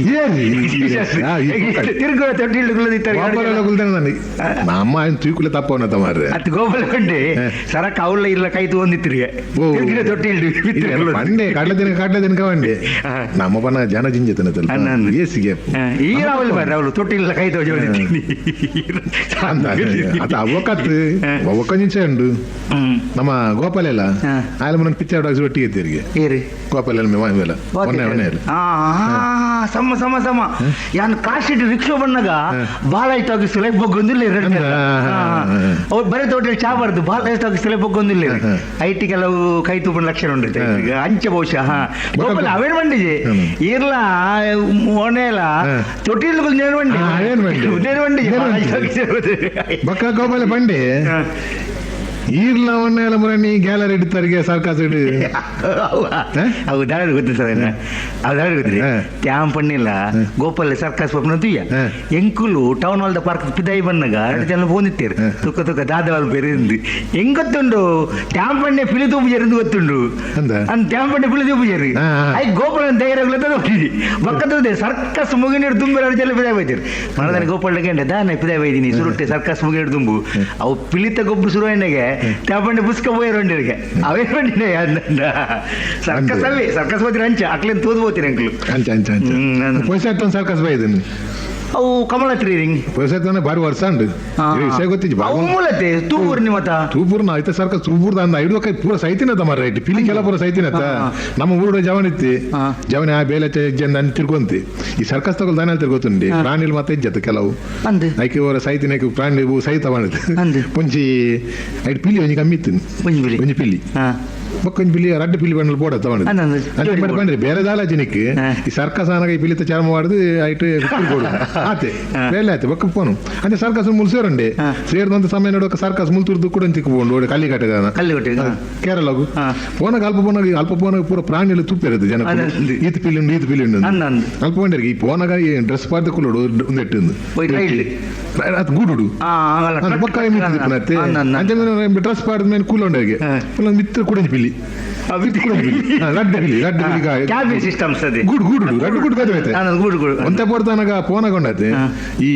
ಆ, ಈ ಪಕ್ಕಡ. ತಿರುಗುವ ತೊಟ್ಟಿಲ್ ಗೋಪಾಲ ಕುಲ್ತಾನೆ ನನಗೆ. ನಮ್ಮ ఆయన ತೂಕುಲೆ ತಪ್ಪವನ ತಮಾರ್ರೆ ಅತ್ ಗೋಪಾಲ ಬಂಡೆ ಹಾ. ಸರಕ್ ಅವಳ ಇಲ್ಲ ಕೈ ತಗೊಂಡಿತ್ತಿರಿಗೆ ಓ. ತಿರುಗಿನ ತೊಟ್ಟಿಲ್ ಬಂಡೆ ಕಡಲೆ ದಿನ ಕಡಲೆ ದಿನಕ ಬಂಡೆ ಹಾ. ನಮ್ಮ ಪನ ಜನ ಜಿಂಜತನ ಅನ್ನ, ಅನ್ನ. ಏಸಿಗೆ ಈ ರಾವಲ್ ಬರ್ರಿ ಅವಳು ತೊಟ್ಟಿಲ್ಲ ಕೈ ತೋಜಿ ಅಂತ ಅತ ಅವಕತ್ ಅವಕ ನಿಂಚೆ ಉಂಡು ನಮ್ಮ ಗೋಪಾಲ ಎಲ್ಲ ಹಾ. ಆಯ್ಲ ಮುನ್ನ ಪಿಕ್ಚರ್ ಡಾಗ್ಸ್ ಒಟ್ಟಿಗೆ ಇದ್ದೀರಿಗೆ ಏರಿ ಗೋಪಾಲ ಎಲ್ಲ ಮೇಲ ಒನ್ನೆ ಒನ್ನೆ ಎಲ್ಲ ಆ, ಸಮ ಸಮ ಸಮ ಯಾನ್ ಕಾಶಿಟ್ಟು ರಿಕ್ಷಾ ಬಂದಾಗ ಬಾಳ ಇತ್ತು ಲೈಫ್ ಬಗ್ಗೊಂದಿಲ್ಲ ಎರಡು ಹಾ, ಹಾ, ಹಾ. ಅವ್ರು ಬರೀ ತೋಟಲ್ಲಿ ಚಾ ಬಾರ್ದು ಬಾಳ ಇತ್ತು ಲೈಫ್ ಬಗ್ಗೊಂದಿಲ್ಲ ಹಾ. IT ಕೆಲವು ಕೈ ತುಪ್ಪಿನ ಲಕ್ಷಣ ಉಂಟು ಹಾ. ಅಂಚೆ ಬಹುಶಃ ಹಾ. ಗೋಪಾಲ ಅವೇನ್ ಬಂಡಿಜೆ ಹ್ಮ್. ಇರ್ಲ ಒಣೆಲ ಹಾ. ತೊಟ್ಟಿಲ್ ನೇರು ಬಂಡಿ ಹಾ, ಅವೇನ್ ಬಂಡಿ. ನೇರು ಬಂಡಿ ನೇರು ಬಂಡಿ. ಬಕ್ಕ ಗೋಪಾಲ ಬಂಡೆ ಹಾ. ಈರ್ಲ ಒಣ್ಣೆಲ್ಲ ಮುರಣಿ ಗ್ಯಾಲರಿ ಇಡ್ತಾರಿಗೆ ಸರ್ಕಾಸ ಇಡು. ಅವು ದಾಳಿ ಗೊತ್ತು ಸರ್, ಅವು ದಾಳಿ ಗೊತ್ತಿರಿ. ತ್ಯಾಮ್ ಪಣ್ಣಿಲ್ಲ ಗೋಪಾಲ ಸರ್ಕಸ್ ಪಪ್ನ ತುಯ್ಯ. ಎಂಕುಲು town hall the park ಪಿದಾಯಿ ಬಂದಾಗ ಎರಡು ಜನ ಪೋನಿತ್ತೇರು. ತುಕ್ಕ ತುಕ್ಕ ದಾದವಾಲ್ ಪೆರಿಂದು ಹೆಂಗ್ ಗೊತ್ತುಂಡು, ತ್ಯಾಮ್ ಪಣ್ಣೆ ಪಿಲಿ ತೂಪುಜರು ಎಂದು ಗೊತ್ತುಂಡು. ಅಂದ? ಅಂದ್ ತ್ಯಾಮ್ ಪಣ್ಣೆ ಪಿಲಿ ತೂಪುಜರು. ಹಾ, ಹಾ. I Gopala ಧೈರ್ಯ ಬಕ್ಕದ ಸರ್ಕಸ್ ಮುಗಿನೀರು ತುಂಬ ಎರಡು ಜನ ಪಿದಾಯಿ ಬೈತೀರಿ. ಮನದಾನೆ ಗೋಪಾಲ ಕೇಂದ್ರ ದಾನೆ ಪಿದಾಯಿ ಬೈದಿನಿ ಸುರುಟ್ಟೆ ಸರ್ಕಸ್ ಮುಗಿನೀರು ತುಂಬು ಅವು ಪಿಲಿತ ಗೊಬ್ಬು ಶುರುವಣ್ಣಗೆ ತ್ಯಾಪಣ್ಣೆ ಪುಸ್ಕ ಪೋಯರು ಅವೇ ಬಂಡಿನೆ. ಸರ್ಕಸ್ ಅವೇ ಸರ್ಕಸ್ ಹೋಗ್ತೀರಿ ಅಂಚ ಅಕ್ಲೇನು ತೋದು ಹೋಗ್ತೀರಿ ಅಂಕ್ಲು. ಅಂಚ ಅಂಚ ಅಂಚ. ನಾನು- ಪೈಸೆ ಸರ್ಕಸ್ ಬೈದನು. ಅವು ಕಮಲತ್ರಿ ರಿಂಗ್. ಪೈಸೆ ಬಾರಿ ವರ್ಷ ಉಂಡು ವಿಷಯ ಗೊತ್ತಿಜ್ಜಿ. ಅವು ಮೂಲತೆ ತೂವೂರು ನಿಮ್ಮ ತೂಪುರ್ನ ಐತೆ ಸರ್ಕಸ್ ತೂಪುರ್ದ ಅಂದ ಐದು ಪೂರ ಸೈತಿನತ್ತ ಮಾರ್ರೆ ರೈಟ್ ಪಿಲಿ ಕೆಲ ಪೂರ ಸೈತಿನತ್ತ. ನಮ್ಮ ಊರುಡ ಜವನ್ ಇತ್ತಿ ಜವನ ಆ ಬೇಲೆ ಜನ ತಿರ್ಕೊಂತಿ ಈ ಸರ್ಕಸ್ ತಗೊಳ್ ದಾನ ತಿರ್ಗೋತುಂಡಿ ಪ್ರಾಣಿಲ್ ಮತ್ತೆ ಇಜ್ಜತ್ತ ಕೆಲವು. ಅಂದ್. ಐಕೆ ಅವರ ಸೈತಿನ ಪ್ರಾಣಿ ಸೈತ ಮಾಡಿದ್. ಅಂದ್. ಪುಂಚಿ ಐಟ್ ಪಿಲಿ ಒಂಜಿ ಕಮ್ಮಿ ಇತ್ತು. ಒಂಜಿ ಪಿಲಿ. ಒಂಜಿ ಪಿಲಿ. ಬೊಕ್ಕ ಒಂಜಿ ಪಿಲಿ ರಡ್ಡು ಪಿಲಿ ಬಂಡಲ್ ಬೋಡ ತಗೊಂಡು. ಅಂದ್ ಅಂದ್. ಜೋಡಿ ಬೋಡ. ಬಂಡ್ರಿ ಬೇರೆ ದಾಲ ಜಿನಿಕ್. ಈ ಸರ್ಕಸ್ ಆನಗ ಈ ಪಿಲಿತ ಚರ್ಮ ಮಾಡುದು ಐಟ್ ಕೊಡು ಆತೆ. ಬೇಲೆ ಆತೆ ಬೊಕ್ಕ ಪೋನು ಅಂದ್ರೆ ಸರ್ಕಸ್ ಮುಲ್ ಸೇರಂಡೆ. ಸೇರಿದಂತ ಸಮಯ ನೋಡುವ ಸರ್ಕಸ್ ಮುಲ್ತುರ್ದು ಕೂಡ ತಿಕ್ಕೊಂಡು ಕಲ್ಲಿಕಟ್ಟೆ. ಕಲ್ಲಿಕಟ್ಟೆ. ಕೇರಳಗು ಪೋನಾಗ ಅಲ್ಪ ಪೋನಾಗ ಅಲ್ಪ ಪೋನಾಗ ಪೂರ ಪ್ರಾಣಿಗಳು ತುಪ್ಪಿರುತ್ತೆ ಜನ. ಅಂದ್ ಅಂದ್. ಈತ ಪಿಲಿ ಉಂಡು ಈತ ಪಿಲಿ ಉಂಡು. ಅಂದ್ ಅಂದ್. ಅಲ್ಪ ಪೋಂಡರಿಗೆ ಈ ಪೋನಾಗ ಈ ಡ್ರೆಸ್ ಪಾಡ್ದ ಕುಲ್ಲೋಡು ಒಂದೆಟ್ಟು ಪೋಯ್ ರೈಲ್. ಅದು ಗೂಡುಡು. ಆಗಲ್ಲ. ಅದು ಬೊಕ್ಕ ಮಿತ್ತಿಪ್ಪನತ್ತೆ. ಅಂದ್ ಅಂದ್. ಅಂಚೆ ಡ್ರೆಸ್ ಪಾಡ್ದ ಮೇಲೆ ಕೂಲೊಂಡರಿಗೆ ಮಿತ್ರ ಕುಡಂಜಿ ಪಿಲಿ ಕುಡಂಜಿ ಪಿಲಿ. ರಡ್ಡ ಪಿಲಿ ರಡ್ಡ ಪಿಲಿ. ಕ್ಯಾಬಿನ್ ಸಿಸ್ಟಮ್ಸ್ ಅದೇ. ಗೂಡು ಗೂಡುಡು ರಡ್ಡು ಗೂಡು ಕತೆ ಐತೆ. ಅಂದ್ ಗೂಡು ಗೂಡು. ಒಂತೆ ಪೋಡ್ತಾನಗ ಪೋನಾಗ ಉಂಡತ್ತೆ ಈ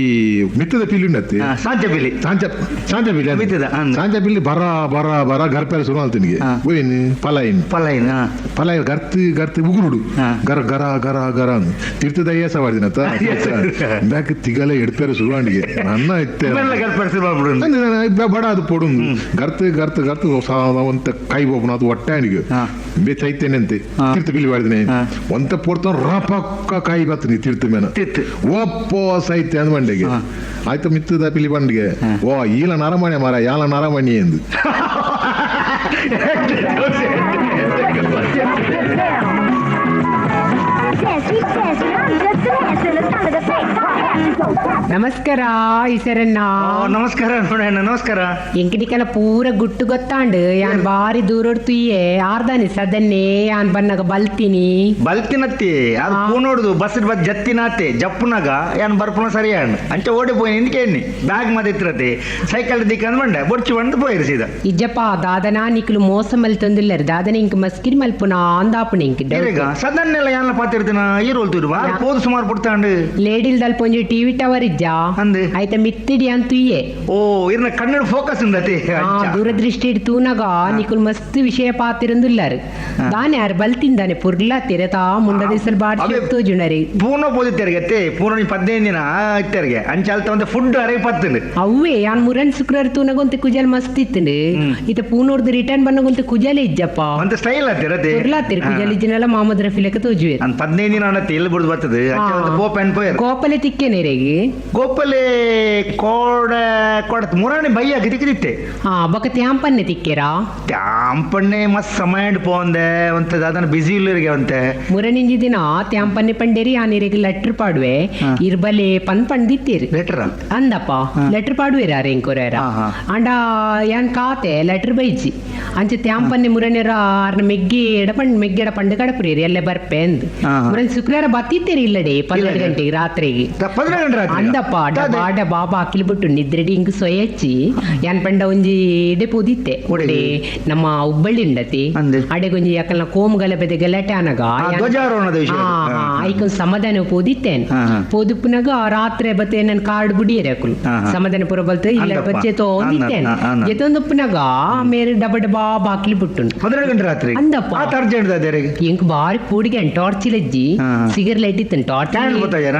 ಮಿತ್ತದ ಪಿಲಿ ಉಂಡತ್ತೆ. ಸಾಂಚ ಪಿಲಿ. ಸಾಂಚ ಸಾಂಚ ಪಿಲಿ ಅದು. ಮಿತ್ತದ, ಅಂದ್. ಸಾಂಚ ಪಿಲಿ ಬರ ಬರ ಬರ ಗರ್ಪೆಲ್ಲ ಶುರು ಆಲ್ತಿನಿಗೆ. ಓಯ್ನ್ ಪಲಾಯಿನ್. ಪಲೈನ್. ಪಲಾಯಿ ಗರ್ತ್ ಗರ್ತ್ ಉಗುರುಡು. ಗರ ಗರ ಗರ ಗರ ಅಂದ್ ತಿರ್ತದ ಏಸ ವಾಡಿನತ್ತ ಬ್ಯಾಕ್ ತಿಗಲೆ ಎಡ್ಪೆರ ಶುರುವಾಂಡಿಗೆ ನನ್ನ ಇತ್ತೆ. ಇವೆಲ್ಲ ಗರ್ಪೆ ಶುರು ಮಾಡ್ಬಿಡು. ಅಂದ್ರೆ ನಾನು ಬಡ ಅದು ಪೊಡು ಗರ್ತ್ ಗರ್ತ್ ಗರ್ತ್ ಒಂತ ಕೈ ಬೋಪನ ಅದು ಹೊಟ್ಟೆ ಅಣಿಗೆ ಬೇ ಚೈತನ್ಯಂತೆ ತಿರ್ತು ಪಿಲಿ ಮಾಡಿದಿನಿ ಒಂತ ಪೊಡ್ತ ರಪಕ್ಕ ಕಾಯಿ ಬತ್ತೀನಿ ತಿರ್ತು ಮೇನ. ತಿರ್ತು. ಒಪ್ಪೋ ಸೈತ್ಯ ಅಂದ್ ಬಂಡೆಗೆ ಆಯ್ತು ಮಿತ್ತದ ಪಿಲಿ ಬಂಡಿಗೆ ಓ ಈಲ ನರಮಣೆ ಮಾರ ಯಾಲ ನರಮಣಿ ಎಂದು. Dance, we dance, I'm just dancing. The sound of the bass. ನಮಸ್ಕಾರ ಈಸರಣ್ಣ. ನಮಸ್ಕಾರ ನೋಡಣ್ಣ, ನಮಸ್ಕಾರ. ಎಂಕಡಿಕೆಲ್ಲ ಪೂರ ಗುಟ್ಟು ಗೊತ್ತಾಂಡು ಯಾನ್ ಬಾರಿ ದೂರೊಡ್ತುಯ್ಯೆ ಆರ್ದಾನಿ ಸದನ್ನೇ ಯಾನ್ ಬನ್ನಗ ಬಲ್ತೀನಿ. ಬಲ್ತಿನತ್ತಿ ಅದು ಪೂನೋಡುದು ಬಸ್ ಬಸ್ ಜತ್ತಿನಾತೆ ಜಪ್ಪುನಾಗ ಯಾನ್ ಬರ್ಪುನ ಸರಿ ಅಂಚೆ ಓಡಿ ಪೋಯಿನ ಇಂದಕ್ಕೆ ಎಣ್ಣಿ ಬ್ಯಾಗ್ ಮದ ಇತ್ತಿರತ್ತೆ ಸೈಕಲ್ ದಿಕ್ಕಂದ್ ಬಂಡೆ ಬೊಡ್ಚಿ ಬಂದು ಪೋಯಿರು ಸೀದಾ. ಇಜ್ಜಪ್ಪ ದಾದನಾ ನಿಕ್ಲು ಮೋಸ ಮಲ್ತೊಂದಿಲ್ಲರು ದಾದನ ಇಂಕ್ ಮಸ್ಕಿರಿ ಮಲ್ಪುನ ಅಂದಾಪುಣ ಇಂಕ್. ಬೇರೆಗ ಸದನ್ನೆಲ್ಲ ಯಾನ್ಲ ಪಾತಿರ್ತಿನ ಈ ರೋಲ್ ತೂರು ಪೋದು ಸುಮಾರು ಪುಡ್ತಾಂಡು. ಲೇಡಿಲ್ ದಲ್ಪ ಒಂಜಿ ಟಿವಿ ಟವರ್ ಇಜ್ಜಾ. ಅಂದ್. ಆಯ್ತ ಮಿತ್ತಿಡಿ ಅಂತುಯ್ಯೆ. ಓ ಇರ್ನ ಕನ್ನಡ ಫೋಕಸ್ ಉಂಡತಿ. ದೂರದೃಷ್ಟಿ ತೂನಗ ನಿಕುಲ್ ಮಸ್ತ್ ವಿಷಯ ಪಾತಿರಂದುಲ್ಲಾರು ದಾನೆ ಯಾರು ಬಲ್ತಿಂದಾನೆ ಪುರ್ಲಾತಿರ ತಾ ಮುಂಡ ದಿಸಲ್ ಬಾಡಿ ತೋಜುಣರಿ. ಪೂನ ಪೋದಿತ್ತೆರ್ಗೆ ಪೂನ 15 ದಿನ ಇತ್ತೆರ್ಗೆ ಅಂಚೆ ಅಲ್ತ ಒಂದು ಫುಡ್ ಅರೆ ಪತ್ತುಂಡು. ಅವ್ವೇ ಯಾನ್ ಮುರನ್ ಶುಕ್ರವಾರ ತೂನಗೊಂತೆ ಕುಜಲ್ ಮಸ್ತ್ ಇತ್ತುಂಡು ಇತ ಪೂನೋರ್ದು ರಿಟರ್ನ್ ಬನ್ನಗೊಂತೆ ಕುಜಲೆ ಇಜ್ಜಪ್ಪ. ಒಂತ ಸ್ಟೈಲ್ ಆತಿರತೆ. ಪುರ್ಲಾತಿರ ಕುಜಲ್ ಇಜ್ಜಿನಲ್ಲ ಮೊಹಮ್ಮದ್ ರಫೀಲಕ ತೋಜುವೆ. ಅಂದ್ 15 ದಿನ ಅಣ್ಣತ್ತೆ ಎಲ್ಲಿ ಬಿಡ್ದು ಬರ್ತದೆ ಅಂಚೆ ಒಂದು ಪೋಪ್ ಅಂಡ್ ಪೋಯರ್. ಗೋಪಲೆ ತಿಕ್ಕೇನೆ ರೇಗಿ. ಗೋಪಲೆ ಕೋಡ ಕೋಡ ಮುರಾಣಿ ಬಯ್ಯ ಗಿದಿಕ್ಕಿದಿತ್ತೆ. ಹಾ ಬೊಕ ತ್ಯಾಂಪನ್ನೆ ತಿಕ್ಕೇರಾ. ತ್ಯಾಂಪಣ್ಣೆ ಮಸ್ತ್ ಸಮಯ ಪೋಂದೆ ಒಂತ ದಾದನ ಬಿಸಿ ಇಲ್ಲರಿಗೆ ಅಂತೆ. ಮುರನಿಂಜಿ ದಿನ ತ್ಯಾಂಪನ್ನೆ ಪಂಡೇರಿ ಆನಿರಿಗೆ ಲೆಟರ್ ಪಾಡುವೆ ಇರ್ಬಲೆ ಪನ್ ಪಂಡಿತ್ತೀರಿ. ಲೆಟರ್? ಅಂದಪ್ಪ ಲೆಟರ್ ಪಾಡುವೆರ ರೇಂಕೊರೇರ. ಹಾ, ಹಾ. ಅಂಡ ಯಾನ್ ಕಾತೆ ಲೆಟರ್ ಬೈಜಿ ಅಂಚೆ ತ್ಯಾಂಪನ್ನೆ ಮುರನೇರ ಆರ್ನ ಮೆಗ್ಗಿ ಎಡ ಪಂಡ್ ಮೆಗ್ಗೆಡ ಪಂಡು ಕಡಪುರೇರಿ ಎಲ್ಲೆ ಬರ್ಪೆ ಅಂದ್. ಹಾ, ಹಾ. ಮುರನ್ ಶುಕ್ರವಾರ ಬತ್ತಿತ್ತೀರಿ ಇಲ್ಲಡೆ 12 ಗಂಟೆಗೆ ರಾತ್ರಿಗೆ. 12 ಗಂಟೆ ರಾತ್ರಿ? ಅಂದಪ್ಪ ಡಬಾ ಡಬಾ ಬಾಕಿಲ್ ಬಿಟ್ಟು ನಿದ್ರೆಡಿ ಹಿಂಗ್ ಸೊಯಚ್ಚಿ ಯಾನ್ ಪಂಡ ಒಂಜಿ ಇಡೆ ಪೋದಿತ್ತೆ. ಒಡೆ? ಒಡೆ ನಮ್ಮ ಹುಬ್ಬಳ್ಳಿ ಉಂಡತಿ. ಅಂದೆ. ಅಡೆಗೊಂಜಿ ಯಾಕಲ್ನ ಕೋಮ್ ಗಲಭೆದ ಗಲಾಟೆ ಆನಗ ಧ್ವಜಾರೋಹಣದ ವಿಷಯ. ಐಕೊಂದ್ ಸಮಾಧಾನ ಪೋದಿತ್ತೇನ್. ಹಾ, ಹಾ. ಪೋದುಪ್ಪುನಾಗ ರಾತ್ರಿ ಬತ್ತೆ ನನ್ ಕಾರ್ಡ್ ಬುಡಿಯರೆ ಅಕುಲು. ಹಾ, ಹಾ. ಸಮಾಧಾನ ಪೂರ ಬಲ್ತು ಇಲ್ಲ ಅಂದಪ್ಪ. ಬಚ್ಚೆ ತೋಂದಿತ್ತೇನ್. ಅಂದ, ಅಂದ. ಜೊತೊಂದುಪ್ಪುನಾಗ ಮೇರೆ ಡಬ ಡಬಾ ಬಾಕಿಲ್ ಬಿಟ್ಟು. 12 ಗಂಟೆ ರಾತ್ರಿ? ಅಂದಪ್ಪ. ಆ ಅರ್ಜೆಂಟ್ ಅದೇ. ಎಂಕ್ ಬಾರಿ ಪೂಡಿಗೆ ಟಾರ್ಚ್ ಇಲ್ಲಜ್ಜಿ. ಹಾ, ಹಾ. ಸಿಗರ್ ಲೈಟ್ ಇತ್ತು ಟಾರ್ಚ್. ಕ್ಯಾಂಡಲ್ ಗೊತ್ತಾಗ್ಯಾರ?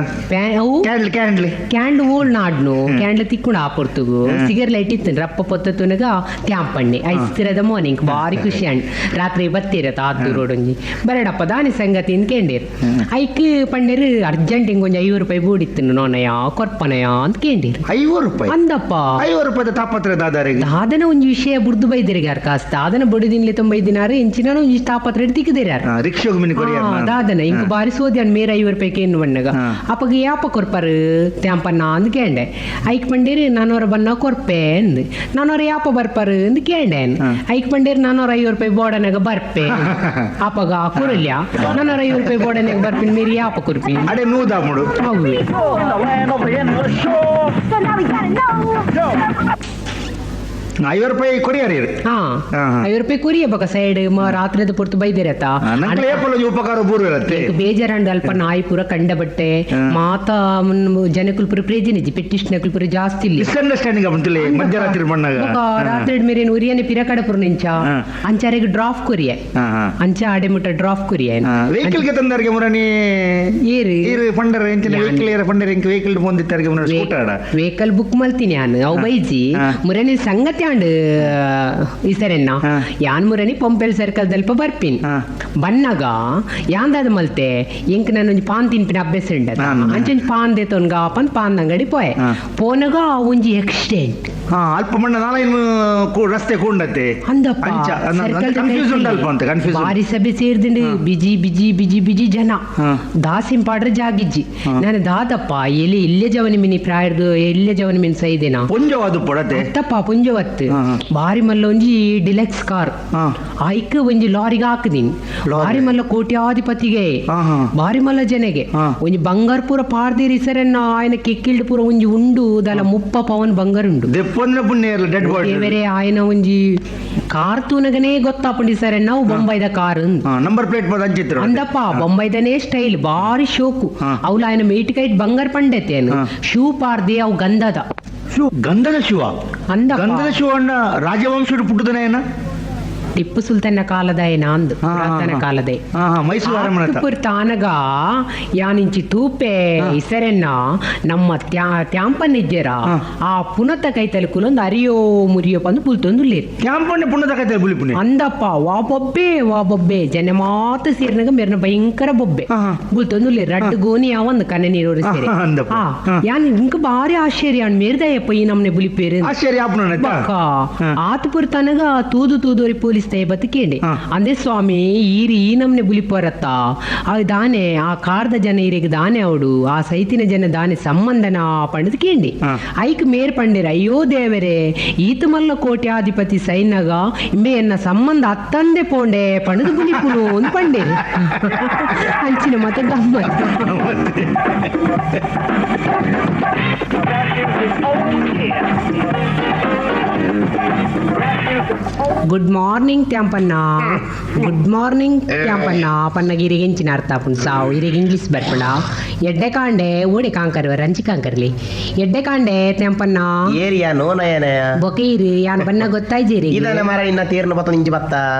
ಅವು candle candle. ಕ್ಯಾಂಡ್ಲ್ ಓಳ್ ನಾಡ್ನು ಕ್ಯಾಂಡ್ಲ್ ತಿಕ್ಕೊಂಡು ಆ ಪೊರ್ತುಗು ಸಿಗರ್ ಲೈಟ್ ಇತ್ತು ರಪ್ಪ ಪೊತ್ತ ತುನಗ ತ್ಯಾಂಪಣ್ಣೆ ಐಸ್ತಿರದ ಮೋನ್ ಇಂಕ್ ಬಾರಿ ಖುಷಿ ಅಂಡ್ ರಾತ್ರಿ ಬತ್ತಿರತ್ತ ಆತು ರೋಡ್ ಒಂಜಿ ಬರಡಪ್ಪ ದಾನಿ ಸಂಗತಿ ಅಂತ ಕೇಂಡೇರು ಐಕ್ ಪಂಡೇರು ಅರ್ಜೆಂಟ್ ಹಿಂಗ್ ಒಂಜಿ 50 ರೂಪಾಯಿ ಬೂಡಿತ್ತು ನೋನಯ ಕೊರ್ಪನಯ ಅಂತ ಕೇಂಡೇರು. 50 ರೂಪಾಯಿ? ಅಂದಪ್ಪ. 50 ರೂಪಾಯಿ ತಾಪತ್ರ ದಾದಾರಿಗೆ. ದಾದನ ಒಂಜಿ ವಿಷಯ ಬುಡ್ದು ಬೈದಿರಿಗೆ ಯಾರು ಕಾಸ್ತ ದಾದನ ಬುಡಿದಿನ್ಲೆ ತೊಂಬೈದಿನಾರು ಇಂಚಿನ ಒಂಜಿ ತಾಪತ್ರ ತಿಕ್ಕಿದಿರಾರು. ರಿಕ್ಷಾಗ್ ಮಿನಿ ಕೊರಿಯರ್. ದಾದನ ಇಂಕ್ ಬಾರಿ ಸೋದ್ಯಾನ್ ಮೇರ 50 ರೂಪಾಯಿ ಕೇನು ಬಣ್ಣಗ. ಅಪ್ಪಗ ಯಾಪ ಕೊರ್ಪರು ತ್ಯಾಂಪ. ತ್ಯಾಂಪನ್ನ ಅಂದ್ ಕೇಂಡೆ. ಐಕ್ ಪಂಡೇರಿ ನಾನೂರ ಬನ್ನ ಕೊರ್ಪೆ ಅಂದ್. ನಾನೂರ ಯಾಪ ಬರ್ಪಾರು ಅಂದ್ ಕೇಂಡೆ. ಐಕ್ ಪಂಡೇರಿ 450 ರೂಪಾಯಿ ಬೋಡನಾಗ ಬರ್ಪೆ. ಆಪಗ ಕುರುಲ್ಯ 450 ರೂಪಾಯಿ ಬೋಡನಾಗ ಬರ್ಪಿನ ಮೇರಿ ಯಾಪ ಕುರ್ಪಿ ಅಡೆ ನೂದಾಮುಡು. ಹೌದು. In the land of the endless shore. So now we gotta know. 50 ರೂಪಾಯಿ ಕೊರಿಯರ್ ಇರು. ಹಾ, ಹಾ, ಹಾ. 50 ರೂಪಾಯಿ ಕುರಿಯ ಬಕ ಸೈಡ್ ರಾತ್ರಿದ ಪೊರ್ತು ಬೈದಿರತ್ತ. ನಂಗೆ ಏಪಲ್ಲ ಉಪಕಾರ ಬೂರು ಇರತ್ತೆ. ಬೇಜಾರಂಡ ಅಲ್ಪ ನಾಯಿ ಪೂರ ಕಂಡ ಬಟ್ಟೆ ಮಾತಾ ಜನಕುಲ್ ಪೂರ ಪ್ರೇಜನಿಜಿ ಪೆಟ್ಟಿಷ್ನಕುಲ್ ಪೂರ ಜಾಸ್ತಿ ಇಲ್ಲಿ. ಮಿಸ್ಅಂಡರ್ಸ್ಟ್ಯಾಂಡಿಂಗ್ ಬಂತಿಲ್ಲ ಮಧ್ಯರಾತ್ರಿ ಮಣ್ಣಾಗ. ಬೊಕ ರಾತ್ರಿ ಮೇರೇನು ಉರಿಯನೆ ಪಿರಕಡ ಪುರ ನಿಂಚ ಅಂಚಾರೆಗ್ ಡ್ರಾಫ್ ಕುರಿಯೆ. ಹಾ, ಹಾ. ಅಂಚ ಆಡೆ ಮುಟ್ಟ ಡ್ರಾಫ್ ಕುರಿಯೆ. ವೆಹಿಕಲ್ ಗೆ ತಂದರಿಗೆ ಮುರಣಿ. ಏರು? ಏರು ಪಂಡರ ಎಂಚಿನ ವೆಹಿಕಲ್ ಏರ ಪಂಡರ ಇಂಕ ವೆಹಿಕಲ್ ಬಂದಿತ್ತಾರಿಗೆ ಮುರಣಿ ಸ್ಕೂಟರ್ ಆಡ. ವೆಹಿಕಲ್ ಬುಕ್ ಮಲ್ತೀನಿ ಯಾನ್ ಅವು ಬೈಜಿ. ಮುರಣಿ ಸಂಗತಿ ಆಂಡ್ ಇಸರೆನ್ನ. ಯಾನ್ ಮುರಣಿ ಪೊಂಪೆಲ್ ಸರ್ಕಲ್ ದಲ್ಪ ಬರ್ಪಿನ್. ಬನ್ನಾಗ ಯಾಂದಾದ ಮಲ್ತೆ ಎಂಕ್ ನಾನು ಒಂಜಿ ಪಾನ್ ತಿನ್ಪಿನ ಅಭ್ಯಾಸ ಉಂಡ. ಅಂಚ ಒಂಜಿ ಪಾನ್ ದೇತೊನ್ಗ ಪಂದ್ ಪಾನ್ ಅಂಗಡಿ ಪೋಯೆ. ಪೋನಗ ಒಂಜಿ ಆಕ್ಸಿಡೆಂಟ್. ಹಾ, ಅಲ್ಪ ಮಣ್ಣ ನಾಲೈನ್ ರಸ್ತೆ ಕೂಂಡತ್ತೆ. ಅಂದಪ್ಪ ಅಂಚ ಸರ್ಕಲ್ ಕನ್ಫ್ಯೂಸ್ ಉಂಟು ಅಲ್ಪ ಅಂತ ಕನ್ಫ್ಯೂಸ್. ಬಾರಿ ಸಭೆ ಸೇರ್ದಿಂಡು ಬಿಜಿ ಬಿಜಿ ಬಿಜಿ ಬಿಜಿ ಜನ. ದಾಸಿಂ ಪಾಡ್ರೆ ಜಾಗಿಜ್ಜಿ. ನಾನು ದಾದಪ್ಪ ಎಲ್ಲಿ ಇಲ್ಲೇ ಜವನಿ ಮಿನಿ ಪ್ರಾಯರ್ದು ಎಲ್ಲೇ ಜವನಿ ಮಿನ್ ಸೈದೇನಾ ಪೊಂಜವಾದು ಪಡತೆ. ಅತ್ತಪ್ಪ ಪುಂಜವತ್ತು. ಹಾ, ಹಾ. ಬಾರಿ ಮಲ್ಲ ಒಂಜಿ ಡಿಲೆಕ್ಸ್ ಕಾರ್ ಐಕ್ ಒಂಜಿ ಲಾರಿಗೆ ಹಾಕದಿನಿ. ಲಾರಿ. ಬಾರಿ ಮಲ್ಲ ಕೋಟ್ಯಾಧಿಪತಿಗೆ, ಹಾ, ಹಾ. ಬಾರಿ ಮಲ್ಲ ಜನಗೆ. ಒಂಜಿ ಬಂಗಾರ ಪೂರ ಪಾರ್ದೇರಿ ಸರನ್ನ ఆయన ಕಿಕ್ಕಿಲ್ಡ್ ಪೂರ ಒಂಜಿ ಉಂಡು ದಲ 30 ಪವನ್ ಬಂಗಾರ ಉಂಡು. ದೆಪ್ಪೊಂದ್ರೆ ಪುಣ್ಯ ಇರಲ್ಲ ಡೆಡ್ ಬಾಡಿ. ದೇವರೇ ఆయన ಒಂಜಿ ಕಾರ್ ತೂನಗನೇ ಗೊತ್ತಾಪುಂಡಿ ಸರ್ ನಾವು ಬೊಂಬೈದ ಕಾರ್ ಅಂದ್. ನಂಬರ್ ಪ್ಲೇಟ್ ಬದ ಅಂಚಿತ್ರ. ಅಂದಪ್ಪ ಬೊಂಬೈದನೇ ಸ್ಟೈಲ್ ಬಾರಿ ಶೋಕು. ಅವಳು ఆయన ಮೇಟಿಕೈಟ್ ಬಂಗಾರ ಪಂಡೆತೇನು. ಶೂ ಪಾರ್ದೆ ಅವು ಗಂಧದ. ಶಿವ ಗಂಧದ ಶಿವ. ಅಂದಪ್ಪ. ಗಂಧದ ಶಿವ ಅಣ್ಣ ರಾಜವಂಶದ ಪುಟ್ಟದನೇನ. ಟಿಪ್ಪು ಸುಲ್ತಾನ ಕಾಲದ ಏನ ಅಂದು ಪುರಾತನ ಕಾಲದೇ. ಹಾ ಹಾ, ಮೈಸೂರು ಅರಮನೆ ಹತ್ರ. ತಾನಗ ಯಾನಿಂಚಿ ತೂಪೆ ಇಸರೆನ್ನ ನಮ್ಮ ತ್ಯಾಂಪನಿಜ್ಜರ ಆ ಪುನತ ಕೈತಲೆ ಕುಲೊಂದು ಅರಿಯೋ ಮುರಿಯೋ ಬಂದು ಪುಲ್ತೊಂದು ಉಲ್ಲೇರು. ಕ್ಯಾಂಪಣ್ಣೆ ಪುಣ್ಯದ ಕೈತಲೆ ಬುಲಿಪುಣೆ. ಅಂದಪ್ಪ ವಾ ಬೊಬ್ಬೆ ವಾ ಬೊಬ್ಬೆ ಜನ ಮಾತು ಸೇರಿನಾಗ ಮೇರ್ನ ಭಯಂಕರ ಬೊಬ್ಬೆ. ಬುಲ್ತೊಂದು ಉಲ್ಲೇರು ರಡ್ಡು ಗೋನಿ ಯಾವಂದು ಕನ್ನ ನೀರು ಸೇರಿ. ಅಂದಪ್ಪ. ಯಾನ್ ಇಂಕ ಬಾರಿ ಆಶ್ಚರ್ಯ ಮೇರ್ದಯಪ್ಪ ಈ ನಮ್ನೆ ಬುಲಿಪೇರು. ಆಶ್ಚರ್ಯ ಆಪುನ. ಬಕ್ಕ ಆತಪುರ ತನಗ ತೂದು ತೂದೋರಿ ಪೊಲೀಸ್ ತೇ ಬತ್ತಿಕೇಂಡೆ. ಅಂದೆ ಸ್ವಾಮಿ ಈರಿ ಈ ನಮ್ನೆ ಬುಲಿಪೋರತ್ತ ಆ ದಾನೆ ಆ ಕಾರ್ದ ಜನ ಈರಿಗೆ ದಾನೆ ಅವಡು ಆ ಸೈತಿನ ಜನ ದಾನೆ ಸಂಬಂಧನ ಪಂಡದ್ ಕೇಂಡಿ. ಐಕ್ ಮೇರ್ ಪಂಡಿರ ಅಯ್ಯೋ ದೇವರೇ ಈತ ಮಲ್ಲ ಕೋಟ್ಯಾಧಿಪತಿ ಸೈನಗ ಇಂಬೆ ಎನ್ನ ಸಂಬಂಧ ಅತ್ತಂದೆ ಪೋಂಡೆ ಪಂಡದು ಬುಲಿಪುನು ಅಂದ್ ಪಂಡೇರು. ಅಂಚಿನ ಮತ ಗಮ್ಮತ್ತು. Good morning Thyampanna, good morning Thyampanna. ಪನ್ನಗ ಇರಿಗೆಂಚಿನ ಅರ್ಥ ಆಪುಂಡು ಸಾವು ಇರಿಗೆ ಇಂಗ್ಲೀಷ್ ಬರ್ಪುಂಡ. ಎಡ್ಡೆ ಕಾಂಡೆ ಓಡೆ ಕಾಂಕರ್ವ ರಂಚಿ ಕಾಂಕರ್ಲಿ ಎಡ್ಡೆ ಕಾಂಡೆ ತ್ಯಾಂಪಣ್ಣ. ಏರಿಯಾ ನೋನಯನಯ. ಬೊಕೈರಿ ಯಾನ್ ಬನ್ನ ಗೊತ್ತಾಯ್ಜೇರಿ. ಇದನ್ನ ಮರ ಇನ್ನ ತೇರ್ನ ಬತ್ತ ನಿಂಜಿ ಬತ್ತ.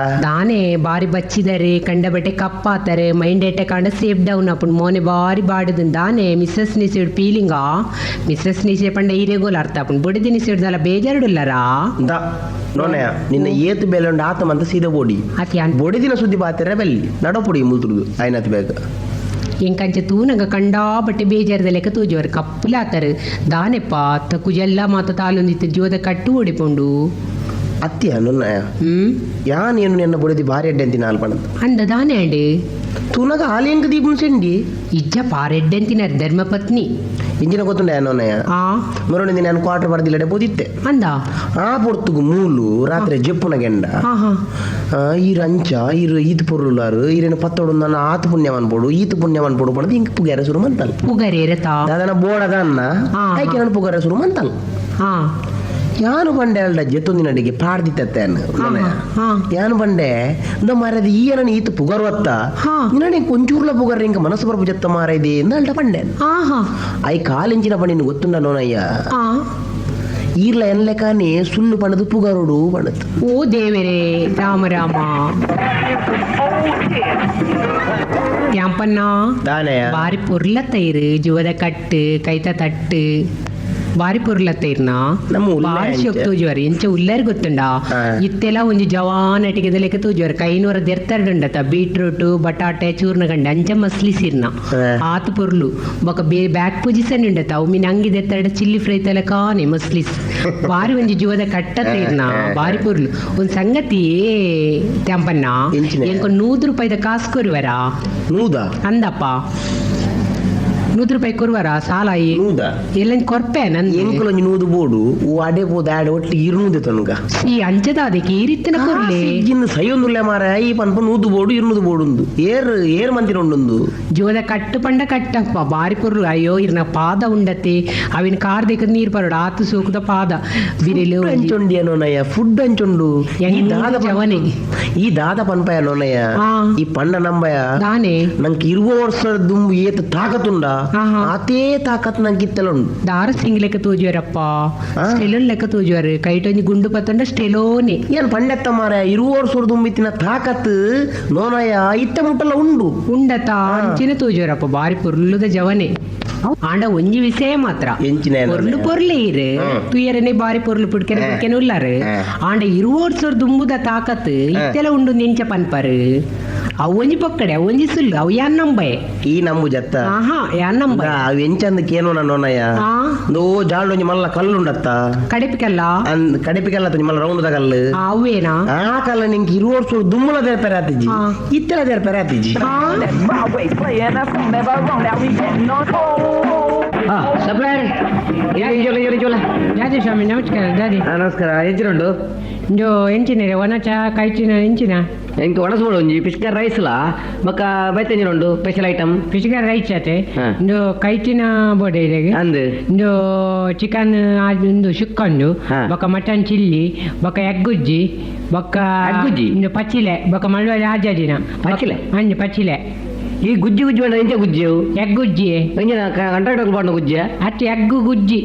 ದಾನೆ ಬಾರಿ ಬಚ್ಚಿದರೆ ಕಂಡ ಬಟ್ಟೆ ಕಪ್ಪಾತಾರೆ ಮೈಂಡ್ ಎಟ್ಟೆ ಕಾಂಡ ಸೇಫ್ ಡೌನ್ ಆಪುಂಡು ಮೋನೆ ಬಾರಿ ಬಾಡುದು ದಾನೆ ಮಿಸ್ಸಸ್ ನಿಸೆಡ್ ಪೀಲಿಂಗಾ ಮಿಸ್ಸಸ್ ನಿಸೆ ಪಂಡ ಈರೆಗೋಲ್ ಅರ್ಥ ಆಪುಂಡು ಬುಡಿದಿ ನಿಸೆಡ್ದಲ್ಲ ಬೇಜಾರುಡುಲ್ಲರಾ. The ನೋನಯ ನಿನ್ನ ಏತು ಬೆಲೆ ಉಂಡು ಆತ ಮಂತ ಸೀದಾ ಬೋಡಿ. ಅತ್ ಯಾನ್ ಬೊಡಿದಿನ ಸುದ್ದಿ ಬಾತೆರೆ ಬೆಲ್ಲಿ ನಡಪುಡಿ ಮುಲ್ತುರುದು ಆಯ್ನಾತ್ ಬೇಗ. ಎಂಕಂಚ ತೂನಗ ಕಂಡಾ ಬಟ್ಟೆ ಬೇಜಾರದ ಲೆಕ್ಕ ತೂಜುವರು ಕಪ್ಪುಲಾತರು ದಾನೆಪ್ಪ ಅತ್ತ ಕುಜೆಲ್ಲ ಮಾತ ತಾಲೊಂದಿತ್ತು ಜೋದ ಕಟ್ಟು ಓಡಿಪೊಂಡು. ಅತ್ತಿಯ ನೊನ್ನಯ. ಯಾನ್ ಏನು ನಿನ್ನ ಬೊಡಿದಿ ಭಾರಿ ಅಡ್ಡೆ ಅಂತಿನ ಆಲ್ಪಣಂತ. ಅಂದ ದಾನೆ ಅಂಡ್. ತೂನಗ ಆಲಿಯಂಗ ದೀಪುನ್ ಸೆಂಡಿ. ಇಜ್ಜ ಪಾರೆಡ್ಡೆಂತಿನ ಧರ್ಮಪತ್ನಿ. ಇಂಜಿನ ಗೊತ್ತುಂಡ ನೋನಯ. ಮೊರೊಂದು ನಾನು ಕ್ವಾರ್ಟರ್ ಬರ್ದಿಲ್ಲಡೆ ಬೋದಿತ್ತೆ. ಅಂದ. ಆ ಪೊರ್ತುಗು ಮೂಲು ರಾತ್ರಿ ಜೆಪ್ಪುನ ಗೆಂಡ. ಹಾ ಹಾ. ಈ ರಂಚ ಈರು ಈತ್ ಪೊರ್ಲುಲಾರು ಈರೇನು ಪತ್ತೋಡು ನನ್ನ ಆತ ಪುಣ್ಯವನ್ ಪೋಡು ಈತ ಪುಣ್ಯವನ್ ಪೋಡು ಪಂಡದು ಇಂಕ್ ಪುಗ್ಯಾರ ಶುರು ಮಂತಲ್. ಪುಗರೇರತಾ. ದಾದನ ಬೋಡದ ಅನ್ನ. ಐಕೆ ನಾನು ಪುಗಾರ ಶುರು ಮಂತಲ್. ಯಾನು ಬಂಡೆ ಅಲ್ಡ ಜೆತ್ತೊಂದಿನ ಅಡಿಗೆ ಪಾಡ್ದಿತ್ತೆ. ಹಾ. ಯಾನು ಬಂಡೆ ಇಂದ ಮಾರದ ಈ ನನ್ನ ಈತ ಪುಗರ್ವತ್ತ. ನಿನ್ನ ಕೊಂಚೂರ್ಲ ಪುಗರ್ ಇಂಕ ಮನಸ್ಸು ಬರಪು ಜತ್ತ ಮಾರೈದೆ ಎಂದ ಅಲ್ಡ ಬಂಡೆ. ಆಹಾ. I ಕಾಲಿಂಚಿನ ಪಂಡಿನ ಗೊತ್ತುಂಡ ನೋನಯ್ಯ. ಈರ್ಲ ಎನ್ಲೆಕಾನೆ ಸುಳ್ಳು ಪಣದು ಪುಗರುಡು ಪಣದು. ಓ ದೇವರೇ ರಾಮ ರಾಮ ತ್ಯಾಂಪಣ್ಣ. ದಾನೆಯ. ಬಾರಿ ಪೊರ್ಲ ತೈರು ಜುವದ ಕಟ್ಟು ಕೈತ ತಟ್ಟು ಬಾರಿ ಪೊರ್ಲ ತೈರ್ನ. ನಮ್ಮ ಉಲ್ಲೆ ಬಾರಿ ಅಂಚೆ. ಶೋಕ್ ತೂಜುವರು ಎಂಚ ಉಲ್ಲೇರ್ ಗೊತ್ತುಂಡ. ಇತ್ತೆಲ್ಲ ಒಂಜಿ ಜವಾನ್ ಅಟಿಗೆದ ಲೆಕ್ಕ ತೂಜುವರು ಕೈನೂರ ದೆರ್ತರ್ಡುಂಡತ ಬೀಟ್ರೂಟ್ ಬಟಾಟೆ ಚೂರ್ಣ ಗಂಡ ಅಂಚ ಮಸ್ಲಿ ಸಿರ್ನ. ಆತ ಪೊರ್ಲು ಬೊಕ ಬ್ಯಾಕ್ ಪೊಸಿಷನ್ ಉಂಡತ ಅವು ಮೀನ್ ಅಂಗಿ ದೆತ್ತರ್ಡ ಚಿಲ್ಲಿ ಫ್ರೈ ತಲೆ ಕಾನೆ ಮಸ್ಲಿಸ್ ಬಾರಿ ಒಂಜಿ ಜುವದ ಕಟ್ಟ ತೈರ್ನ ಬಾರಿ ಪೊರ್ಲು ಒಂದ್ ಸಂಗತಿ ತ್ಯಾಂಪಣ್ಣ. ಎಂಚಿನ? ಎಂಕ 100 ರೂಪಾಯಿದ ಕಾಸು ಕೊರುವರಾ? ನೂದ? ಅಂದಪ್ಪ 100 ರೂಪಾಯಿ ಕೊರುವಾರ ಸಾಲ ನೂದ ಎಲ್ಲ ಕೊರ್ಪೆ ನನ್ ಎಂಕುಲೊಂಜಿ 100 ಬೋಡು ಅಡೆ ಪೋದು ಆಡೆ ಒಟ್ಟು 200 ತನುಗ ಸಿ ಅಂಚದ ಅದಕ್ಕೆ ಈ ರೀತಿನ ಕೊರ್ಲೆ ಇನ್ನು ಸೈಯೊಂದುಲ್ಲೆ ಮಾರ ಈ ಪನ್ಪ 100 ಬೋಡು 200 ಬೋಡು ಉಂದು ಏರ್ ಏರ್ ಮಂತಿನ ಉಂಡು ಜೋದ ಕಟ್ಟು ಪಂಡ ಕಟ್ಟಪ್ಪ ಬಾರಿ ಪೊರ್ಲು ಅಯ್ಯೋ ಇರ್ನ ಪಾದ ಉಂಡತೆ ಅವಿನ ಕಾರ್ ದೇಕ ನೀರ್ ಪರೋಡು ಆತು ಸೋಕುದ ಪಾದ ಬಿರಿಲು ಅಂಚುಂಡು ಏನೋನಯ್ಯ ಫುಡ್ ಅಂಚುಂಡು ಈ ದಾದ ಜವನೆ ಈ ದಾದ ಪನ್ಪಯ ನೋನಯ್ಯ ಈ ಪಂಡ ನಂಬಯ ದಾನೆ ನಂಗೆ 20 ವರ್ಷ ದುಂಬು ಏತ ತಾಕತ್ತುಂಡ ಆತೇ ತಾಕತ್ ನಂಗೆ ಇತ್ತಲ ಉಂಡು ದಾರ ಸಿಂಗ್ ಲೆಕ್ಕ ತೋಜುವರಪ್ಪ ಸ್ಟೆಲೋನ್ ಲೆಕ್ಕ ತೋಜುವರು ಕೈಟೊಂಜಿ ಗುಂಡು ಪತ್ತಂಡ ಸ್ಟೆಲೋನೆ ಏನ್ ಪಂಡೆತ್ತ ಮಾರ 20 ವರ್ಷ ದುಂಬಿತ್ತಿನ ತಾಕತ್ ನೋನಯ್ಯ ಇತ್ತ ಮುಟ್ಟಲ್ಲ ಉಂಡು ಉಂಡತ ಅಂಚಿನ ತೋಜುವರಪ್ಪ ಬಾರಿ ಪೊರ್ಲುದ ಜವನೆ ಆಂಡ ಒಂಜಿ ವಿಷಯ ಮಾತ್ರ ಪೊರ್ಲು ಪೊರ್ಲೆ ಇರು ತುಯರನೆ ಬಾರಿ ಪೊರ್ಲು ಪುಡ್ಕೆನೆ ಪುಡ್ಕೆನೆ ಉಲ್ಲಾರು ಆಂಡ 20 ವರ್ಷ ದುಂಬುದ ತಾಕತ್ ಇತ್ತೆಲ್ಲ ಉಂಡು ನೆಂಚ ಪನ್ಪರು ಅವು ಒಂಜಿ ಪೊಕ್ಕಡೆ ಅವು ಒಂಜಿ ಸುಲ್ಲು ಅವು ಯಾನ್ ನಂಬೆ ಈ ನಂಬು ಜತ್ತ ಆಹಾ ಯಾನ್ ನಂಬ ಅವು ಎಂಚಂದಕ್ಕೆ ಏನೋ ನೋನಯ್ಯ ಓ ಜಾಳ್ ಒಂಜಿ ಮಲ್ಲ ಕಲ್ಲುಂಡತ್ತ ಕಡೆಪಿಕಲ್ಲ ಕಡೆಪಿಕಲ್ಲ ಮಲ್ಲ ರೌಂಡ್ the ಕಲ್ಲು ಅವೇನಾ ಆ ಕಲ್ಲ ನಿಂಗೆ 20 ವರ್ಷ ದುಮ್ಮಲ ದೇರ್ಪೆರೆ ಆತಿಜಿ ಇತ್ತೆಲ್ಲ ದೇರ್ಪೆರೆ ಆತಿಜಿ ದಾದಿ ಸ್ವಾಮಿ ನಮಸ್ಕಾರ ದಾದಿ ನಮಸ್ಕಾರ ಎಂಚಿನ ಉಂಡು ಇಂದು ಎಂಚಿನ ಒಣ ಚಾ ಕೈಚಿನ ಎಂಚಿನ ಎಂಕ್ ಒಣಸ್ಬೋಡು ಒಂಜಿ ಪಿಸ್ಕರ್ ರೈಸ್ಲಾ ಬೊಕ್ಕ ಬೈತೆಂಜಿನ ಉಂಡು ಸ್ಪೆಷಲ್ ಐಟಮ್ ಪಿಸ್ಕರ್ ರೈಸ್ ಆತೆ ಇಂದು ಕೈಚಿನ ಬೋಡೆ ಇದೆ ಅಂದು ಇಂದು ಚಿಕನ್ ಇಂದು ಶುಕ್ಕಂಡು ಬೊಕ್ಕ ಮಟನ್ ಚಿಲ್ಲಿ ಬೊಕ್ಕ ಎಗ್ಗುಜ್ಜಿ ಬೊಕ್ಕ ಎಗ್ಗುಜ್ಜಿ ಇಂದು ಪಚ್ಚಿಲೆ ಬೊಕ್ಕ ಮಲ್ವ ರಾಜಾಜಿನ ಪಚ್ಚಿಲೆ ಅಂಜು ಪಚ್ಚಿಲೆ ಈ ಗುಜ್ಜಿ ಗುಜ್ಜಿ ಬೇಡ ಎಂಚ ಗುಜ್ಜಿ ಎಗ್ಗುಜ್ಜಿ ಎಂಜಿನ ಕಂಟ್ರಾಕ್ಟ್ ಪಾಡ್ನ ಗುಜ್ಜಿ ಅತ್ತೆ ಎಗ್ಗು ಗುಜ್ಜಿ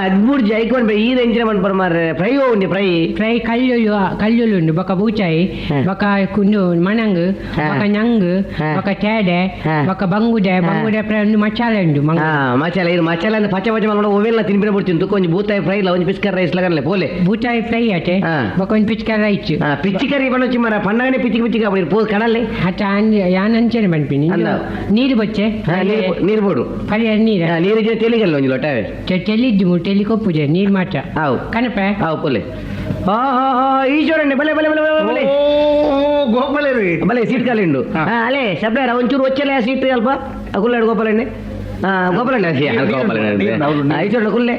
ಎಗ್ ಬುರ್ಜಿ ಐಕ್ ಈ ಎಂಚಿನ ಪನ್ಪರ್ ಮಾರ್ರೆ ಫ್ರೈ ಉಂಡು ಫ್ರೈ ಫ್ರೈ ಕಲ್ಲುಳ್ಳು ಕಲ್ಲುಳ್ಳು ಉಂಡು ಬೊಕ್ಕ ಬೂಚಾಯಿ ಬೊಕ್ಕ ಕುಂಡು ಮಣಂಗ್ ಬೊಕ್ಕ ನಂಗ್ ಬೊಕ್ಕ ಚೇಡೆ ಬೊಕ್ಕ ಬಂಗುಡೆ ಬಂಗುಡೆ ಫ್ರೈ ಉಂಡು ಮಸಾಲೆ ಉಂಡು ಮಸಾಲೆ ಇದು ಮಸಾಲೆ ಅಂದ್ರೆ ಪಚ್ಚ ಪಚ್ಚ ಮಲ್ಪಡ ಒವೆಲ್ಲ ತಿನ್ಪಿನ ಬಿಡ್ತೀನಿ ತುಕ್ಕ ಒಂಜಿ ಬೂತಾಯಿ ಫ್ರೈ ಇಲ್ಲ ಒಂಜಿ ಪಿಸ್ಕರ್ ರೈಸ್ ಲಗನ್ಲೆ ಪೋಲೆ ಬೂತಾಯಿ ಫ್ರೈ ಆಟೆ ಬೊಕ್ಕ ಒಂಜಿ ಪಿಚ್ಕರ್ ರೈಸ್ ಪಿಚ್ಚಿಕರಿ ಬಣ್ಣೊಚ್ಚಿ ಮಾರ ಪಣ್ಣಗನೆ ಪಿಚ್ಚಿಗೆ ಪಿಚ್ಚಿಗೆ ಅಪ್ಪಡಿ ಪೋ ಕಡಲೆ ಅಚ್ಚ ಯಾನ್ ಅಂಚನೆ ಪನ್ಪಿನಿ ನೀರು ಬೊಚ್ಚೆ ನೀರು ಬೋಡು ಪರಿಯ ನೀರು ನೀರು ತೆಲಿಗಲ್ಲ ಒಂಜಿ ಲೊಟ್ಟವೆ ತೆಲಿದ್ದು ತೆಲಿ ಕೊಪ್ಪುಜೆ ನೀರು ಮಾತ್ರ ಆವು ಕನಪೆ ಆವು ಪೋಲೆ ಹಾ ಹಾ ಹಾ ಈಶ್ವರಣ್ಣೆ ಬಲೆ ಬಲೆ ಬಲೆ ಬಲೆ ಬಲೆ ಗೋಪಾಲೆ ಬಲೆ ಸೀಟ್ ಖಾಲಿ ಉಂಡು ಅಲೆ ಸಪ್ಲಾರ ಒಂಚೂರು ಒಚ್ಚಲೆ ಸೀಟ್ ಅಲ್ಪ ಕುಲ್ಲಾಡು ಗೋಪಾಲಣ್ಣೆ ಗೋಪಾಲಣ್ಣ ಗೋಪಾಲಣ್ಣ ಈಶ್ವರಣ್ಣ ಕುಲ್ಲೆ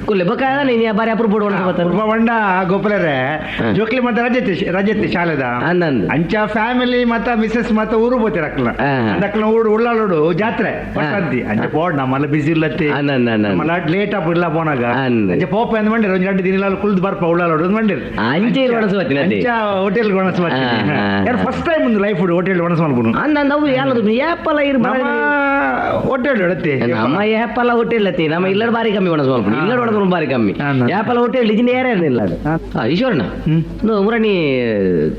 ಕುಲ್ಲೆ ಬೊಕ್ಕ ನೀನು ಬಾರಿ ಅಪ್ರೂಪ್ ಬಂಡ ಗೋಪಾಲರೇ ಜೋಕ್ಲಿ ಮತ್ತೆ ರಜತೆ ರಜತೆ ಶಾಲೆದ ಅಂಚ ಫ್ಯಾಮಿಲಿ ಮತ್ತ ಮಿಸಸ್ ಮತ್ತ ಊರು ಬೋತಿರ ಅಕ್ಲ ಅಕ್ಲ ಊರು ಉಳ್ಳಾಲೋಡು ಜಾತ್ರೆ ಬಸಂತಿ ಅಂಚ ಪೋಡ್ ನಮ್ಮಲ್ಲ ಬಿಸಿ ಇಲ್ಲತ್ತಿ ನಮ್ಮಲ್ಲ ಲೇಟ್ ಆಪ್ ಇಲ್ಲ ಪೋನಾಗ ಅಂಚ ಪೋಪ ಅಂದ್ ಮಂಡಿರ್ ಒಂದ್ 2 ದಿನ ಇಲ್ಲ ಕುಲ್ದು ಬರ್ಪ ಉಳ್ಳಾಲೋಡು ಅಂದ್ ಮಂಡಿರ್ ಅಂಚೆ ಅಂಚ ಹೋಟೆಲ್ ಒಣಸ್ ಯಾರು ಫಸ್ಟ್ ಟೈಮ್ ಒಂದು ಲೈಫ್ ಹೋಟೆಲ್ ಒಣಸ್ ಮಲ್ಪುನು ಅಂದ ಅವು ಯಾರು ಯಾಪಲ್ಲ ಇರು ಹೋಟೆಲ್ ಹೇಳುತ್ತೆ ನಮ್ಮ ಯಾಪಲ್ಲ ಹೋಟೆಲ್ ಅತ್ತಿ ನಮ್ಮ ಇಲ್ಲಡ್ ಬಾರಿ ಕಮ್ಮಿ ಒಣಸ್ ಮಲ್ಪುನು ಇಲ್ಲಡ್ ಒಣಸ್ ಬಾರಿ ಕಮ್ಮಿ ಯಾಪಲ್ಲ ಹೋಟೆಲ್ ಇಜಿನ ಏರ ಇಲ್ಲ ಅದು ಈಶ್ವರಣ್ಣ ಮುರಣಿ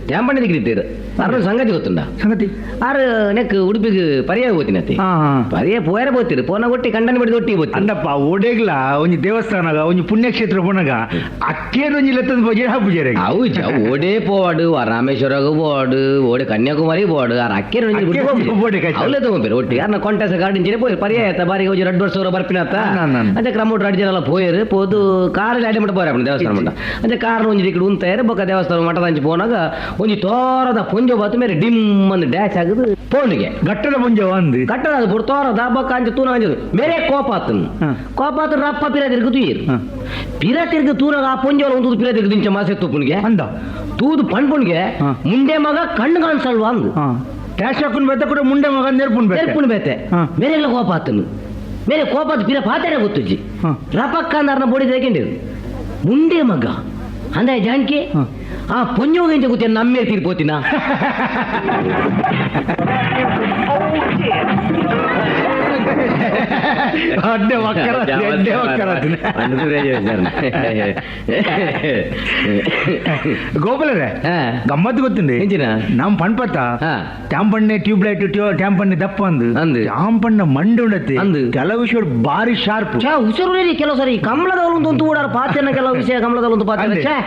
ತ್ಯಾಂಪಣ್ಣ ದಿಕ್ಕಿದ್ದೀರ ಅರ ಸಂಗತಿ ಗೊತ್ತುಂಡ ಸಂಗತಿ ಆರು ನೆಕ್ ಉಡುಪಿಗೆ ಪರ್ಯಾಯ ಹೋಗ್ತೀನಿ ಅತ್ತಿ ಪರ್ಯಾಯ ಪೋಯರ ಬೋತಿರು ಪೋನ ಒಟ್ಟಿ ಕಂಡನ ಬಿಡಿದ ಒಟ್ಟಿ ಬೋತಿ ಅಂದಪ್ಪ ಓಡೇಗ್ಲ ಒಂಜಿ ದೇವಸ್ಥಾನ ಒಂಜಿ ಪುಣ್ಯಕ್ಷೇತ್ರ ಪೋನಾಗ ಅಕ್ಕೇನು ಒಂಜಿ ಲೆತ್ತದ ಪೂಜೆ ಪೂಜೆ ಅವು ಓಡೇ ಪೋವಾಡು ಆ ರಾಮೇಶ್ವರಗೂ ಪೋವಾಡು ಓಡೆ ಕನ್ಯಾಕುಮಾರಿ ಪೋವಾಡು ಆ ಅಕ್ಕೇನು ಅವಲೇ ತಗೊಂಬೇರು ಒಟ್ಟಿ ಅರ್ನ ಕೊಂಟಾಸ ಗಾರ್ಡನ್ ಜನ ಪೋಯರು ಪರ್ಯಾಯ ಆತ ಬಾರಿಗೆ ಹೋಗಿ 2 ವರ್ಷ ಬರ್ಪಿನತ್ತ ಅಂಚೆ ಕ್ರಮೋಟ್ 2 ಜನ ಎಲ್ಲ ಪೋಯರು ಪೋದು ಕಾರಲ್ಲಿ ಅಡಿ ಮಟ್ಟ ಪೋಯರ ದೇವಸ್ಥಾನ ಮಟ್ಟ ಅಂಚೆ ಕಾರ್ ಒಂಜಿ ದಿಕ್ಕಡು ಉಂತಾಯರು ಬೊಕ್ಕ ದೇವಸ್ಥಾನ ಮಠದ ಅಂಚೆ ಪೋನಾಗ ಒಂಜಿ ತೋರದ ಪೊಂಜೋ ಬಾತು ಮೇರೆ ಡಿಮ್ ಅಂದ್ ಡ್ಯಾಶ್ ಆಗದು ಪೋಣಿಗೆ ಗಟ್ಟದ ಪೊಂಜೋ ಅಂದು ಗಟ್ಟದ ಅದು ಬುಡ್ ತೋರದ ಬೊಕ್ಕ ಅಂಚೆ ತೂನ ಅಂಜದು ಮೇರೆ ಕೋಪ ಆತನು ಕೋಪ ಆತು ರಪ್ಪ ಪಿರ ತಿರ್ಗು ತೂಯಿರು ಪಿರ ತಿರ್ಗು ತೂನಾಗ ಆ ಪೊಂಜೋ ಒಂದು ಪಿರ ತಿರ್ಗು ದಿಂಚ ಮಾಸೆ ತೂಪುನಿಗೆ ಅಂದ ತೂದು ಪಣ್ಪುಣಿಗೆ ಮುಂಡೆ ಮಗ ಕಣ್ಣು ಕಾಣಿಸಲ್ವಾ ಅಂದು ಡ್ಯಾಶ್ ಹಾಕೊಂಡು ಬೇತೆ ಕೂಡ ಮುಂಡೆ ಮಗ ನೆರ್ಪುಣ್ ಬೇತೆ ನೆರ್ಪುಣ್ ಬೇತೆ ಮೇರೆಲ್ಲ ಕೋಪ ಆತನು ಮೇರೆ ಕೋಪ ಆತು ಪಿರ ಪಾತೆರೆ ಗೊತ್ತುಜ್ಜಿ ರಪಕ್ಕ ಅಂದಾರನ ಬೋಡಿ ತೆಗೆಂಡಿರು ಮುಂಡೆ ಮಗ ಅಂದ ಜಾನ್ಕಿ ಆ ಪೊಂಜೋಗ ಗೊತ್ತೇ ನಮ್ಮೇ ತೀರ್ಪೋತಿನ ಅಡ್ಡೆ ಒಕ್ಕರ ಅಡ್ಡೆ ಒಕ್ಕರ ಗೋಪಾಲರೇ ಗಮ್ಮತ್ತು ಗೊತ್ತುಂಡಿ ನಮ್ ಪಣ್ಪತ್ತ ಟ್ಯಾಂಪಣ್ಣೆ ಟ್ಯೂಬ್ಲೈಟ್ ಟ್ಯಾಂಪಣ್ಣೆ ದಪ್ಪ ಅಂದು ಟ್ಯಾಂಪಣ್ಣ ಮಂಡೆ ಉಂಡತ್ತೆ ಕೆಲವು ವಿಷಯ ಬಾರಿ ಶಾರ್ಪ್ ಹುಷಾರು ಕೆಲವು ಸರಿ ಕಮಲದವರು ಒಂದು ಓಡಾರ ಪಾತೆನ ಕೆಲವು ವಿಷಯ ಕಮಲದವರು ಒಂದು ಪಾತೆ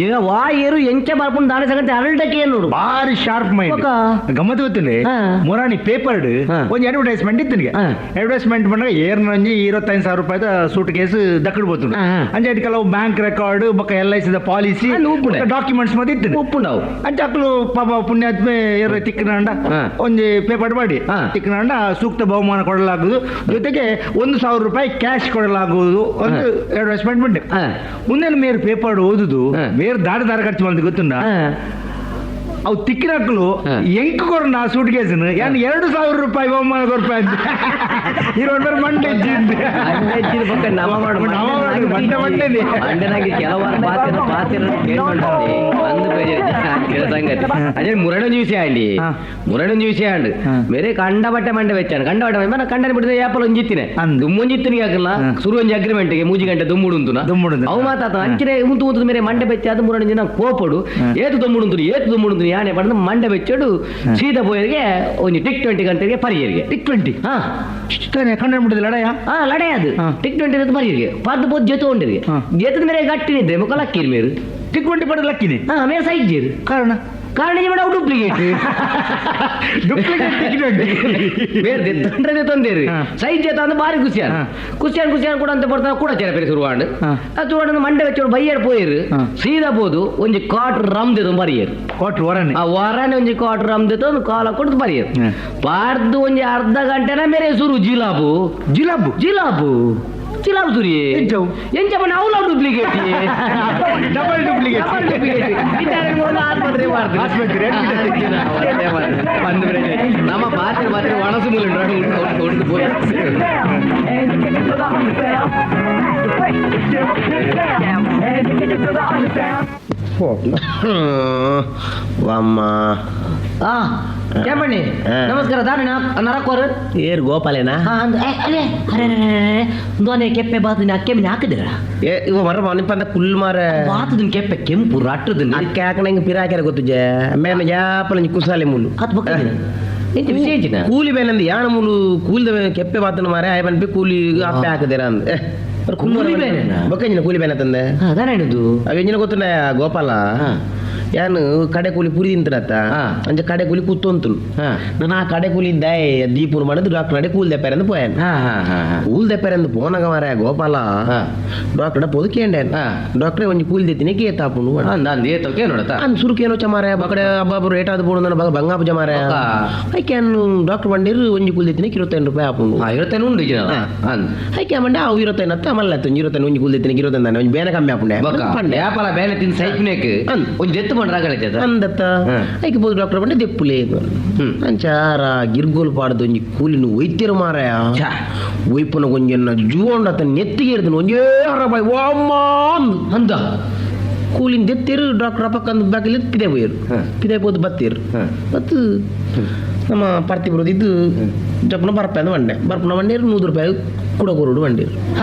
ಈಗ ವಾಯರು ಎಂಚ ಬರ್ಪುಂಡು ದಾನೆ ಸಂಗತಿ ಅರಳಕ್ಕೆ ಏನು ನೋಡು ಬಾರಿ ಶಾರ್ಪ್ ಮೈಂಡ್ ಗಮ್ಮತ್ತು ಗೊತ್ತುಂಡಿ ಮುರಾಣಿ ಪೇಪರ್ಡ್ ಒಂದು ಅಡ್ವರ್ಟೈಸ್ಮೆಂಟ್ ಇತ್ತು. Advertisement ಪಂಡ ಏರ್ನೊಂಜಿ 25,000 ರೂಪಾಯಿದ ಸೂಟ್ ಕೇಸ್ ದಕ್ಕಡ್ ಪೋತುಂಡು. ಅಂಚೆ ಕೆಲವು ಬ್ಯಾಂಕ್ ರೆಕಾರ್ಡ್ ಬೊಕ್ಕ L I C policy documents ಮತ್ತೆ ಇತ್ತು ಉಪ್ಪುಂಡವು. ಅಂಚೆ ಅಕ್ಲು ಪಾಪ ಪುಣ್ಯಾತ್ಮೆ ಏರ್ ತಿಕ್ಕನಂಡ ಒಂಜಿ ಪೇಪರ್ ಮಾಡಿ ತಿಕ್ಕನಂಡ ಸೂಕ್ತ ಬಹುಮಾನ ಕೊಡಲಾಗುವುದು, ಜೊತೆಗೆ 1,000 ರೂಪಾಯಿ ಕ್ಯಾಶ್ ಕೊಡಲಾಗುವುದು ಒಂದು ಅಡ್ವರ್ಟೈಸ್ಮೆಂಟ್ ಬಂಡೆ. ಮುಂದೆ ಮೇರ್ ಪೇಪರ್ ಓದುದು ಮೇರ್ ದಾರ ದಾರ ಖರ್ಚು ಮಾಡಿದ್ ಗೊತ್ತುಂಡ. ಅವು ತಿಕ್ಕಿನಕ್ಲು ಎಂಕ್ ಕೊರ್ನ ಸೂಟ್ ಕೇಸ್ ಯಾನ್ 2,000 ರೂಪಾಯಿ ಬಹುಮಾನ ಕೊರ್ಪ ಇರೋಡ್ ಮಂಡೆ అదే మురళం చూసేయండి, మురళం చూసేయండి. మేరే కండబట్ట మండ వెచ్చాను, కండబట్ట మన కండని ಬಿಡಿದ ಯಾಪಲ ಒಂಜಿ ಇತ್ತಿನ ದುಮ್ಮೊಂಜಿ ಇತ್ತಿನ ಹಾಕಲ್ಲ ಸುರು ಒಂಜಿ ಅಗ್ರಿಮೆಂಟ್ ಗೆ ಮೂಜಿ ಗಂಟೆ ದುಮ್ಮುಡು ಉಂತುನ ದುಮ್ಮುಡು ಅವು ಮಾತಾತ ಅಂಚಿನ ಉಂತು ಉಂತು ಮೇರೆ ಮಂಡೆ ಬೆಚ್ಚ ಅದು ಮುರಣ ಜಿನ ಕೋಪಡು ಏತು ದುಮ್ಮುಡು ಉಂತು ಏತು ದುಮ್ಮುಡು ಉಂತು ಯಾನೆ ಪಡೆದು ಮಂಡೆ ಬೆಚ್ಚಡು ಸೀದಾ ಪೋಯರಿಗೆ ಒಂಜಿ ಟಿಕ್ 20 ಗಂಟೆಗೆ ಪರಿಯರಿಗೆ ಟಿಕ್ 20 ಹಾ ಕಂಡ ಬಿಡುದು ಲಡಾಯ ಹಾ ಲಡಾಯ ಅದು ಟಿಕ್ 20 ಪರಿಯರಿಗೆ ಪದ್ದು ಪೋದು ಜೊತೆ ಉಂಡಿರಿಗೆ ಜೊತೆ ಮೇರೆ ಗಟ್ಟಿನಿದ್ದೆ ಮುಖ ಲಕ್ಕಿರಿ ಮೇರು ಟಿಕ್ 20 ಪಡೆದು ಲಕ್ಕಿನಿ ಹಾ ಮೇರೆ ಸೈಜ್ ಕಾರಣ ಕಾರಣ ಮೇಡ duplicate duplicate tick 20 ಬೇರೆ ತಂದ್ರೆ ತಂದೇರಿ ಸೈಜ್ ಅಂದ್ರೆ ಬಾರಿ ಖುಷಿಯಾನ ಖುಷಿಯಾನ್ ಖುಷಿಯಾನ್ ಕೂಡ ಅಂತ ಬರ್ತಾನೆ ಕೂಡ ಚೇರ ಪೇರೆ ಶುರುವಾಂಡ್ ಅದು ಮಂಡೆ വെച്ചോട് ಬಯ್ಯರ್ ಪೋಯಿರು ಸೀದಾ ಪೋದು ಒಂಜಿ ಕ್ವಾರ್ಟರ್ ರಮ್ ದೇದು ಬರಿಯರು ಕ್ವಾರ್ಟರ್ ವರನೆ ಆ ವರನೆ ಒಂಜಿ ಕ್ವಾರ್ಟರ್ ರಮ್ ದೇತು ಒಂದು ಕಾಲ ಕೊಡ್ದು ಬರಿಯರು ಬಾರ್ದು ಒಂಜಿ ಅರ್ಧ ಗಂಟೆನ ಮೇರೆ ಸುರು ಜಿಲಾಬು ಜಿಲಾಬು ಜಿಲಾಬು ಜಿಲಾಬು ಸುರಿ ಎಂಚ ಬಣ್ಣ ಅವಲ duplicate double duplicate double duplicate ಆಸ್ಪತ್ರೆ ನಮ್ಮ ಪಾತ್ರೆ ಮಾತ್ರ ಒಣಸು ಮೂಲೆ ಹೋಗಿ. ವಾಮ್ಮ ಕೇಮಣ್ಣಿ ನಮಸ್ಕಾರ ದಾನ ನರಕೋರು ಏರ್ ಗೋಪಾಲೇನಾ ಅರೆ ದೋನೆ ಕೆಪ್ಪೆ ಬಾತು ಅಕ್ಕೆ ಹಾಕಿದ್ರ ಏ ಇವ ಮರ ಮನಿಪಂದ ಕುಲ್ ಮಾರ ಬಾತದಿನ ಕೆಪ್ಪೆ ಕೆಂಪು ರಟ್ಟದಿನ ಅಕ್ಕೆ ಹಾಕಣ ಹಿಂಗ ಪಿರಾಕ್ಯಾರ ಗೊತ್ತುಜೆ ಮೇನ ಯಾಪಲ ಕುಸಾಲೆ ಮುಲು ಅದು ಬಕ್ಕ ವಿಶೇಷ ಕೂಲಿ ಬೇನಂದು ಯಾಣ ಮುಲು ಕೂಲಿದ ಕೆಪ್ಪೆ ಬಾತನ ಮಾರೆ ಆಯ್ ಬನ್ಪಿ ಕೂಲಿ ಅಪ್ಪೆ ಹಾಕದಿರ ಅಂದ ಕೂಲಿ ಬೇನೆನಾ? ಬೊಕ್ಕಂಜಿನ ಕೂಲಿ ಬೇನ ತಂದೆ ಅದಾನ ಹೇಳುದು ಅವೆಂಜಿನ ಗೊತ್ತುಂಡ ಗೋಪಾಲ ಯಾನು ಕಡೆ ಕೂಲಿ ಪುರಿ ತಿಂತನತ್ತ ಅಂಚ ಕಡೆ ಕೂಲಿ ಕೂತೊಂತು ನಾನು ಆ ಕಡೆ ಕೂಲಿ ಇದ್ದ ದೀಪುರು ಮಾಡಿದ್ ಡಾಕ್ಟರ್ ನಡೆ ಕೂಲ್ ದೆಪ್ಪಾರಂದು ಪೋಯಾನು ಕೂಲ್ ದೆಪ್ಪಾರಂದು ಪೋನಗ ಮಾರ ಗೋಪಾಲ ಡಾಕ್ಟರ್ ಪೋದು ಕೇಂಡೆ ಡಾಕ್ಟ್ರೆ ಒಂಜಿ ಕೂಲಿ ದೆತ್ತಿನಿ ಕೇತಾಪುಂಡು ಅಂದ್ ಸುರುಕು ಏನೋ ಚಮಾರ ಬಕಡೆ ಅಬ್ಬಾಬು ರೇಟ್ ಆದ ಪೋಡು ನನ್ನ ಬಂಗಾಪು ಜಮಾರ ಐಕೆ ಡಾಕ್ಟರ್ ಬಂದಿರು ಒಂಜಿ ಕೂಲ್ ದೆತ್ತಿನಿ 25 ರೂಪಾಯಿ ಆಪುಂಡು 25 ಉಂಡು ಐಕೆ ಮಂಡೆ ಅವು 25 ಅತ್ತ ಮಲ್ಲ ಒಂಜಿ 25 ಒಂಜಿ ಕೂಲ್ ದೆತ್ತಿನಿ 25 ತಾನೆ ಒಂಜಿ ಬೇನೆ ಕಮ್ಮಿ ಆಪುಂಡೆ ಪಂಡೆ ಯಾಪಲ ಬೇನೆ ತಿನ್ ಸೈಪ್ನೇಕ್ ಒಂಜಿ ದೆತ್ತು ಪಂಡ್ರ ಅಂದತ್ತ ಐಕೆ ಪೋದು ಡಾಕ್ಟರ್ ಬಂಡೆ ದೆಪ್ಪುಲೇ ಅಂಚಾರ ಗಿರ್ಗೋಲ್ ಪಾಡ್ದು ಒಂಜಿ ಕೂಲಿನ ಒಯ್ತಿರು ಮಾರಾಯ ಒಯ್ಪುನ ಒಂಜನ್ನ ಜೂಂಡ ಅತ್ತ ನೆತ್ತಿಗೆ ಇರ್ದನು ಒಂಜೇ ಅರಬಾಯ್ ವಾಮ್ಮ ಅಂದ ಕೂಲಿನ ದೆತ್ತಿರು ಡಾಕ್ಟರ್ ಅಪ್ಪಕ್ಕಂದು ಬಾಕಿಲಿ ಪಿದೆ ಪೋಯರು ಪಿದೆ ಪೋದು ಬತ್ತೀರು ಮತ್ತು ನಮ್ಮ ಪರ್ತಿ ಬರೋದಿದ್ದು ಜಪ್ಪನ ಬರ್ಪೆ ಅಂದ ಬಂಡೆ ಬರ್ಪನ ಬಂಡೀರು 100 ರೂಪಾಯಿ ಕೂಡ ಕೊರಡು ಬಂಡೀರು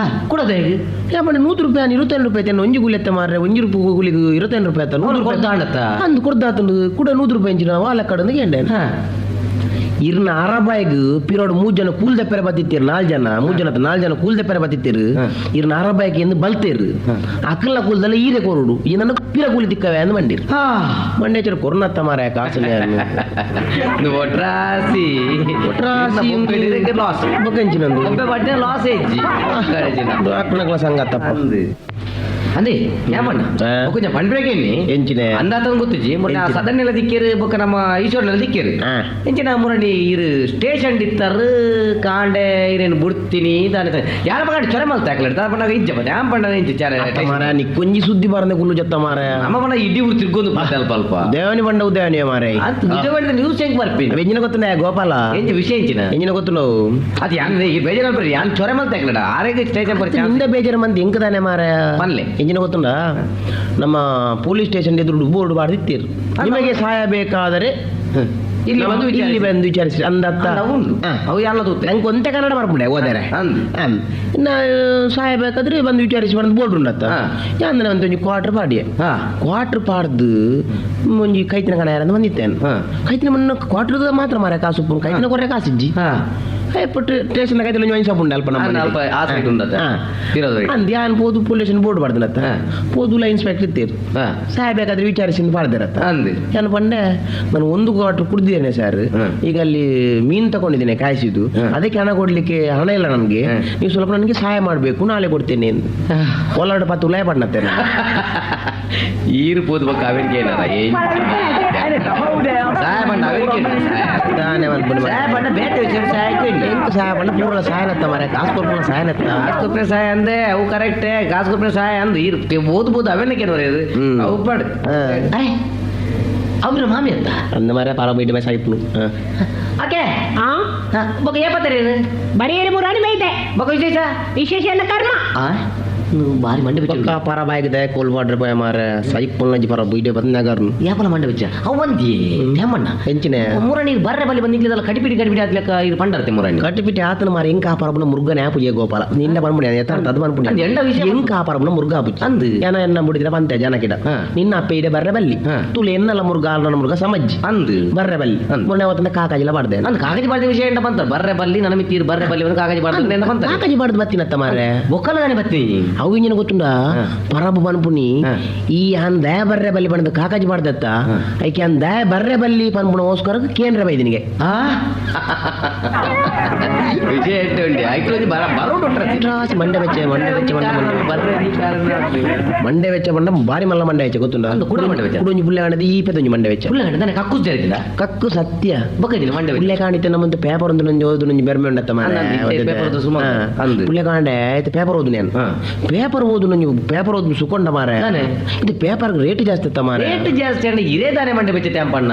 ಕೊಡೋದು ಹೇಗೆ ಯಾ ಬಂಡೆ 100 ರೂಪಾಯಿ 25 ರೂಪಾಯಿ ತನ್ನ ಒಂಜಿ ಕೂಲಿ ಎತ್ತ ಮಾರ್ರೆ ಒಂಜಿ ರೂಪಾಯಿ ಕೂಲಿಗೆ 25 ರೂಪಾಯಿ ಆತ 100 ರೂಪಾಯಿ ಅಂದು ಕೊಡ್ದಾತಂದು ಕೂಡ 100 ರೂಪಾಯಿ ಇಂಚಿನ ವಾಲ ಕಡಂದು ಗೆಂಡೆ ಇರ್ನ ಅರಬಾಯಿಗ್ ಪಿರೋಡು 3 ಜನ ಕೂಲ್ ದೆಪ್ಪರೆ ಬತ್ತಿತ್ತೀರು 4 ಜನ 3 ಜನ 4 ಜನ ಕೂಲ್ ದೆಪ್ಪರೆ ಬತ್ತಿತ್ತೀರು ಇರ್ನ ಅರಬಾಯಿಗೆ ಎಂದು ಬಲ್ತೇರು ಅಕ್ಕಲ್ಲ ಕೂಲ್ದಲ್ಲ ಈರೆ ಕೊರಡು ಈ ನನ್ನ ಪಿರ ಕೂಲಿ ತಿಕ್ಕವೆ ಅಂದ್ ಮಂಡಿರು ಮಂಡೇಚರ ಕೊರ್ನತ್ತ ಮಾರಾಯ ಕಾಸು ಒಟ್ರಾಸಿ ಒಟ್ರಾಸಿ ಲಾಸ್ ಬೊಕ್ಕಂಚಿನಂದು ಒಬ್ಬೆ ಬಟ್ಟೆ ಲಾಸ್ ಹೆಜ್ಜಿ ಡಾಕ್ಟರ್ನಗಳ ಸಂಗತಪ್ಪ ಅಂದೇ ಯಾಮಣ್ಣ కొంచెం ಪಂಡ್ರೇಕೆ ಎಂಚಿನ ಅಂದಾತನ ಗೊತ್ತಿಜಿ ಮೊನ್ನೆ ಸದನ್ನೆಲ್ಲ ದಿಕ್ಕೇರು ಬೊಕ್ಕ ನಮ್ಮ ಈಶ್ವರನೆಲ್ಲ ದಿಕ್ಕೇರು ಎಂಚಿನ ಮುರಣಿ ಇರು ಸ್ಟೇಷನ್ ಇತ್ತಾರು ಕಾಂಡೆ ಇರೇನು ಬಿಡ್ತೀನಿ ದಾನೆ ಯಾರ ಮಗ ಚೊರೆ ಮಲ್ತ ಹಾಕ್ಲಾಡ ತಾನ ಪಂಡಾಗ ಇಜ್ಜ ಬತ್ತೆ ಆಮ್ ಪಂಡ ಇಂಚ ಚಾರೆ ಮಾರ ನೀ ಕೊಂಜಿ ಸುದ್ದಿ ಬಾರಂದೆ ಕುಲ್ಲು ಜತ್ತ ಮಾರ ನಮ್ಮ ಪಂಡ ಇಡೀ ಊರು ತಿರ್ಗೊಂದು ಪಾತೆ ಅಲ್ಪ ಅಲ್ಪ ದೇವನಿ ಬಂಡ ಉದೇವನಿ ಮಾರ ಅಂತ ನಿಜವಾದ ನ್ಯೂಸ್ ಹೆಂಗ್ ಬರ್ಪಿ ಎಂಜಿನ ಗೊತ್ತುಂಡ ಗೋಪಾಲ ಎಂಚ ವಿಷಯ ಎಂಚಿನ ಎಂಜಿನ ಗೊತ್ತುಂಡವು ಅದು ಯಾನ್ ಈ ಬೇಜಾರು ಬರ್ರಿ ಯಾನ್ ಚೊರೆ ಮಲ್ತ ಹಾಕ್ಲಾಡ ಆರೋಗ್ಯ ಸ್ಟೇಷನ್ ಬರ್ತಿ ನಿಂದ ಬೇಜಾರು ಮಂದಿ ಎಂಕ ತಾನೆ ಮಾರ ಪನ್ಲೆ ಎಂಜಿನ ಗೊತ್ತುಂಡ ನಮ್ಮ ಪೊಲೀಸ್ ಸ್ಟೇಷನ್ ಎದುರು ಬೋರ್ಡ್ ಬಾರ್ದಿತ್ತೀರು ನಿಮಗೆ ಸಹಾಯ ಬೇಕಾದರೆ ಇಲ್ಲಿ ಬಂದು ಇಲ್ಲಿ ಬಂದು ವಿಚಾರಿಸಿ ಅಂದತ್ತ ಉಂಟು ಅವು ಎಲ್ಲ ತೂತೆ ನಂಗೆ ಒಂತೆ ಕನ್ನಡ ಬರ್ಪುಂಡೆ ಓದರೆ ಇನ್ನು ಸಹಾಯ ಬೇಕಾದ್ರೆ ಬಂದು ವಿಚಾರಿಸಿ ಬಂದು ಬೋರ್ಡ್ ಉಂಡತ್ತ ಅಂದ್ರೆ ಒಂದು ಒಂಜಿ ಕ್ವಾರ್ಟರ್ ಪಾಡಿಯೆ ಕ್ವಾರ್ಟರ್ ಪಾಡ್ದು ಒಂಜಿ ಕೈತಿನ ಕಣ ಯಾರಂದು ಬಂದಿತ್ತೇನೆ ಕೈತಿನ ಮನ್ನ ಕ್ವಾರ್ಟರ್ ಮಾತ್ರ ಮಾರ ಕಾಸು ಉಪ್ಪು ಕೈತಿನ ಕೊರ್ರೆ ಕಾಸಿಜ್ಜಿ Station ಕೈತಲ್ ಒಂಜಿ ವೈನ್ ಶಾಪ್ ಉಂಡು ಅಲ್ಪ ನಮ್ಮ ಅಂದ್ ಅಲ್ಪ ಆ side ಉಂಡತ್ತ? ಪಿರವುದ. ಅಂದ್ ಯಾನ್ ಪೋದು police station board ಪಾಡ್ದಿನತ್ತ. ಪೋದುಲ inspector ಇತ್ತೇರು. Saheb ಬೇಕಾದ್ರೆ ವಿಚಾರಿಸಿ ಪಾಡ್ದಿರತ್ತ. ಅಂದ್. ನಾನು ಪಂಡೆ, ನಾನು ಒಂದು ಕ್ವಾರ್ಟರ್ ಕುಡ್ದಿದ್ದೇನೆ ಸರ್. ಈಗ ಅಲ್ಲಿ ಮೀನು ತಗೊಂಡಿದ್ದೇನೆ ಕಾಯಿಸಿದ್ದು. ಅದಕ್ಕೆ ಹಣ ಕೊಡ್ಲಿಕ್ಕೆ ಹಣ ಇಲ್ಲ ನನಗೆ. ನೀವು ಸ್ವಲ್ಪ ನನಗೆ ಸಹಾಯ ಮಾಡಬೇಕು, ನಾಳೆ ಕೊಡ್ತೇನೆ ಎಂದು. ಒಲಾಡು ಪತ್ತು ಉಲಾಯ ಪಣ್ಣತ್ತೆ ನಾನು. ಈರು ಪೋದು ಬೊಕ್ಕ ಅವೆನ್ಕೆ ಏನಾರ ಸಹಾಯ ಪಂಡ ಅವೆನ್ಕೆ ತಾನೇ ಮಲ್ಪುನಿ ಮಾರ್ರೆ. ಸಹಾಯ ಪಂಡ ಬೇತೆ ವಿಷಯ ಸಹಾಯ ಇಲ್ಲ. ಎಂತ ಸಹಾಯ ಪಂಡ ಪೂರ್ಣ ಸಹಾಯನತ್ತ ಮಾರ್ರೆ, ಕಾಸು ಕೊರ್ಪುನ ಸಹಾಯನತ್ತ. ಕಾಸು ಕೊಪ್ಪರೆ ಸಹಾಯ ಅಂದೆ ಅವು ಕರೆಕ್ಟ್. ಕಾಸು ಕೊಪ್ಪರೆ ಸಹಾಯ ಅಂದು ಈರು ಓದು ಬೋದು ಅವೆನ್ನ ಕೇಳುವ ಇದು. ಅವು ಪಾಡು. ಅರೆ, ಅವ್ರ ಮಾಮಿ ಅಂತ ಅಂದ ಮಾರ್ರೆ, ಪಾರ ಬೈಟ್ ಮೇ ಸಾಯಿಪ್ನು. ಆಕೆ ಆ ಬೊಕ್ಕ ಏಪತ್ತಾರೆ ಬರೆಯರೆ ಮುರಾಣಿ ಬೈದೆ. ಬೊಕ್ಕ ವಿಶೇಷ? ವಿಶೇಷ ಎಲ್ಲ ಕರ್ಮ. ಆ ನೀವು ಬಾರಿ ಮಂಡೆ ಬಿಚ್ಚ. ಪಕ್ಕ ಪಾರ ಬಾಯಿಗೆ ಕೋಲ್ ವಾಟರ್ ಪೋಯ ಮಾರ್ರೆ, ಸೈಪುಲ್ನಂಜಿ ಪರ ಬೈಡೆ ಬಂದ ನಗರ್ನು. ಯಾಪಲ ಮಂಡೆ ಬಿಚ್ಚ ಅವು ಒಂದಿ ಹೇಮಣ್ಣ. ಎಂಚಿನ? ಮುರಾಣಿ ಬರ್ರೆ ಬಲ್ಲಿ ಬಂದಿಗ್ಲಿದಲ್ಲ, ಕಡಿಪಿಡಿ ಕಡಿಪಿಡಿ ಆದ್ಲಕ್ಕ ಇದು ಪಂಡರ್ತೆ ಮುರಾಣಿ. ಕಟ್ಟಿಪಿಟ್ಟಿ ಆತನ ಮಾರಿ. ಎಂಕ ಆ ಪರಬನ ಮುರುಗನ ಆಪುಜೆ ಗೋಪಾಲ, ನಿನ್ನ ಪನ್ಪುಣಿ ಯಥಾರ್ಥ ಅದು ಪನ್ಪುಣಿ. ಅಂದ್ ಎಂಡ ವಿಷಯ. ಎಂಕ ಆ ಪರಬನ ಮುರುಗ ಆಪುಜಿ. ಅಂದ್. ಏನ ಎನ್ನ ಮುಡಿದ್ರೆ ಪಂತೆ ಜನ ಕಿಡ. ನಿನ್ನ ಅಪ್ಪೆ ಇಡೆ ಬರ್ರೆ ಬಲ್ಲಿ. ತುಳು ಎನ್ನಲ ಮುರುಗ ಆಲ್ನ ಮುರುಗ ಸಮಜ್ಜಿ. ಅಂದ್. ಬರ್ರೆ ಬಲ್ಲಿ. ಅಂದ್. ಮೊನ್ನೆ ಅವತ್ತಂದ ಕಾಕಾಜಿಲ ಬಾಡ್ದೆ. ಅಂದ್ ಕಾಗಜಿ ಬಾರ್ದ ವಿಷಯ ಎಂಡ ಬಂತ, ಬರ್ರೆ ಬಲ್ಲಿ ನನ್ನ ಮಿತ್ತೀರು ಬರ್ರೆ ಬಲ್ಲಿ ಒಂದು ಕಾಗಜಿ ಬಾರ್ದ ಎಂಡ ಬಂತ. ಕಾಕಾಜಿ ಬಾಡ್ದು ಬತ್ತಿನತ್ತ ಮಾರ್ರೆ. ಬೊಕ್ಕಲ ತಾನೆ ಬತ್ತಿ. ಅವು ಇಂಜಿನ ಗೊತ್ತುಂಡ ಪರಬ ಪನ್ಪುಣಿ. ಈ ಅಂದ ಬರ್ರೆ ಬಲ್ಲಿ ಪಣದು ಕಾಕಾಜಿ ಬಾಡ್ದತ್ತ. ಐಕೆ ಅಂದ ಬರ್ರೆ ಬಲ್ಲಿ ಪನ್ಪುಣ ಓಸ್ಕರ ಕೇಂದ್ರ ಬೈದಿನಿಗೆ. ಆ ವಿಷಯ ಎಟ್ಟು ಉಂಟು ಆಯ್ತು ಒಂಜಿ ಬರ ಬರೋಡು ಉಂಟು. ಮಂಡೆ ಬೆಚ್ಚ, ಮಂಡೆ ಬೆಚ್ಚ, ಮಂಡೆ ಮಂಡೆ ಬರ್ರೆ ಈ ಕಾರಣ ಮಂಡೆ ವೆಚ್ಚ ಪಂಡ ಬಾರಿ ಮಲ್ಲ ಮಂಡೆ ವೆಚ್ಚ ಗೊತ್ತುಂಡ. ಅಂದು ಕುಡ ಮಂಡೆ ವೆಚ್ಚ. ಕುಡೊಂಜಿ ಪುಳ್ಳೆ ಕಾಣಿದ ಈ ಪೆತ್ತೊಂಜಿ ಮಂಡೆ ವೆಚ್ಚ. ಪುಲ್ಲ ಗಂಡ ತಾನೆ ಕಕ್ಕುಸ್ ಜಾರಿದಿಲ್ಲ. ಕಕ್ಕು ಸತ್ಯ. ಬೊಕ್ಕದಿಲ್ಲ ಮಂಡೆ ಬೆಚ್ಚ. ಪುಳ್ಳೆ ಕಾಣಿತ ನಮ್ಮಂತ ಪೇಪರ್ ಒಂದು ನಂಜಿ ಓದು ನಂಜಿ ಬೆರ್ಮೆ ಉಂಡತ್ತ ಮಾರ್ರೆ. ಅಂದ್ ಅಂದ್ ಇತ್ತೆ ಪೇಪರ್ ಓದು ಸುಮಾರು. ಅಂದ್. ಪುಳ್ಳೆ ಕಾಂಡೆ ಆಯ್ತು ಪೇಪರ್ ಓದು ನಾನು. ಪೇಪರ್ ಓದು ನಂಜಿ ಪೇಪರ್ ಓದು ಸುಕೊಂಡ ಮಾರೆ. ತಾನೆ. ಇದು ಪೇಪರ್ ರೇಟ್ ಜಾಸ್ತಿ ಇತ್ತ ಮಾರೆ. ರೇಟ್ ಜಾಸ್ತಿ ಅಂದ್ರೆ ಇರೇ ತಾನೆ ಮಂಡೆ ಬೆಚ್ಚ ತ್ಯಾಂಪಣ್ಣ.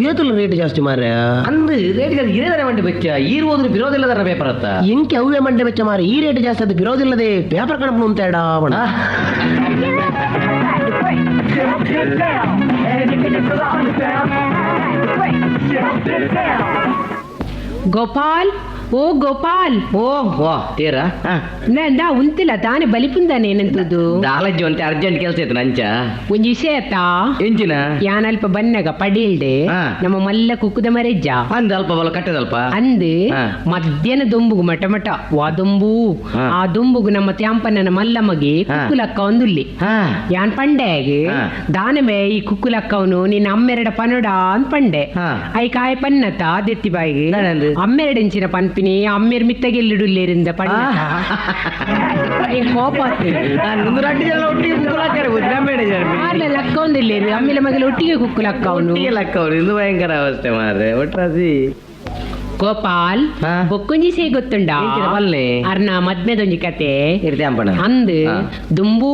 ಏತುಲ ರೇಟ್ ಜಾಸ್ತಿ ಮಾರೆ. ಅಂದು ರೇಟ್ ಜಾಸ್ತಿ ಇರೇ ತಾನೆ ಮಂಡೆ ಬೆಚ್ಚ, ಈರು ಓದ್ರು ಬಿರೋದಿಲ್ಲ ತಾನೆ ಪೇಪರ್ ಅತ್ತ. ಎಂಕೆ ಅವೇ ಮಂಡೆ ಬೆಚ್ಚ ಮಾರೆ, ಈ ರೇಟ್ ಜಾಸ್ತಿ ಅದು ಬಿರೋದಿಲ್ಲದೆ ಪೇಪರ್ ಕಣಪು ಅಂತ ಎಡ ಬಣ. ಗೋಪಾಲ್, ಓ ಗೋಪಾಲ್. ಓ ವಾ ತೇರಾ. ನಂದ ಉಂತಿಲ್ಲ ತಾನೆ ಬಲಿಪುಂದಾನೆ ಏನಂತದ್ದು? ದಾಲಜ್ಜಿ ಅಂತೆ ಅರ್ಜೆಂಟ್ ಕೆಲಸ ಇತ್ತು ನಂಚ. ಒಂಜಿ ವಿಷಯ ಆತಾ. ಎಂಚಿನ? ಯಾನ್ ಅಲ್ಪ ಬನ್ನಗ ಪಡೀಲ್ಡೆ ನಮ್ಮ ಮಲ್ಲ ಕುಕ್ಕುದ ಮರೆಜ್ಜ. ಅಂದ್ ಅಲ್ಪ ಬಲ ಕಟ್ಟದಲ್ಪ. ಅಂದ್ ಮಧ್ಯಾಹ್ನ ದೊಂಬುಗು ಮಟ ಮಟ ವಾ ದೊಂಬು. ಆ ದೊಂಬುಗು ನಮ್ಮ ತ್ಯಾಂಪನ ಮಲ್ಲ ಮಗೆ ಕುಕ್ಕುಲಕ್ಕ ಒಂದುಲ್ಲಿ. ಯಾನ್ ಪಂಡೆಗೆ ದಾನಮೆ ಈ ಕುಕ್ಕುಲಕ್ಕವನು ನಿನ್ನ ಅಮ್ಮೆರಡ ಪನೋಡ ಅಂತ ಪಂಡೆ. I ಕಾಯ ಪನ್ನತ ದೆತ್ತಿ ಬಾಯಿಗೆ. ದಾನಂದು? ಅಮ್ಮೆರಡ ಇಂಚಿನ ಪನ್ಪಿನಿ, ಅಮ್ಮೆರ್ ಮಿತ್ತಗೆಲ್ಲಿಡುಲ್ಲೇರಿಂದ ಪಂಡ ಕೋಪ. ಒಂದು ರಡ್ಡು ಜನ ಒಟ್ಟಿಗೆ ಕುಕ್ಕುಲಕ್ಕರೆ ಆರ್ಲ ಲಕ್ಕ ಒಂದಿಲ್ಲೇರು ಅಮ್ಮೆಲ ಮಗಲ ಒಟ್ಟಿಗೆ ಕುಕ್ಕುಲಕ್ಕ ಅವನು. ಒಟ್ಟಿಗೆ ಲಕ್ಕ ಅವನು, ಇದು ಭಯಂಕರ ಅವಸ್ಥೆ ಮಾರ್ರೆ ಒಟ್ರಾಸಿ. ಗೋಪಾಲ್, ಬೊಕ್ಕೊಂಜಿ ಸೇ ಗೊತ್ತುಂಡ? ಎಂಚಿನ ಪಲ್ಲೆ? ಅರ್ನ ಮದ್ಮೆದೊಂಜಿ ಕತೆ. ಇರ್ತೆ ಅಂಪಣ. ಅಂದ್ ದುಂಬು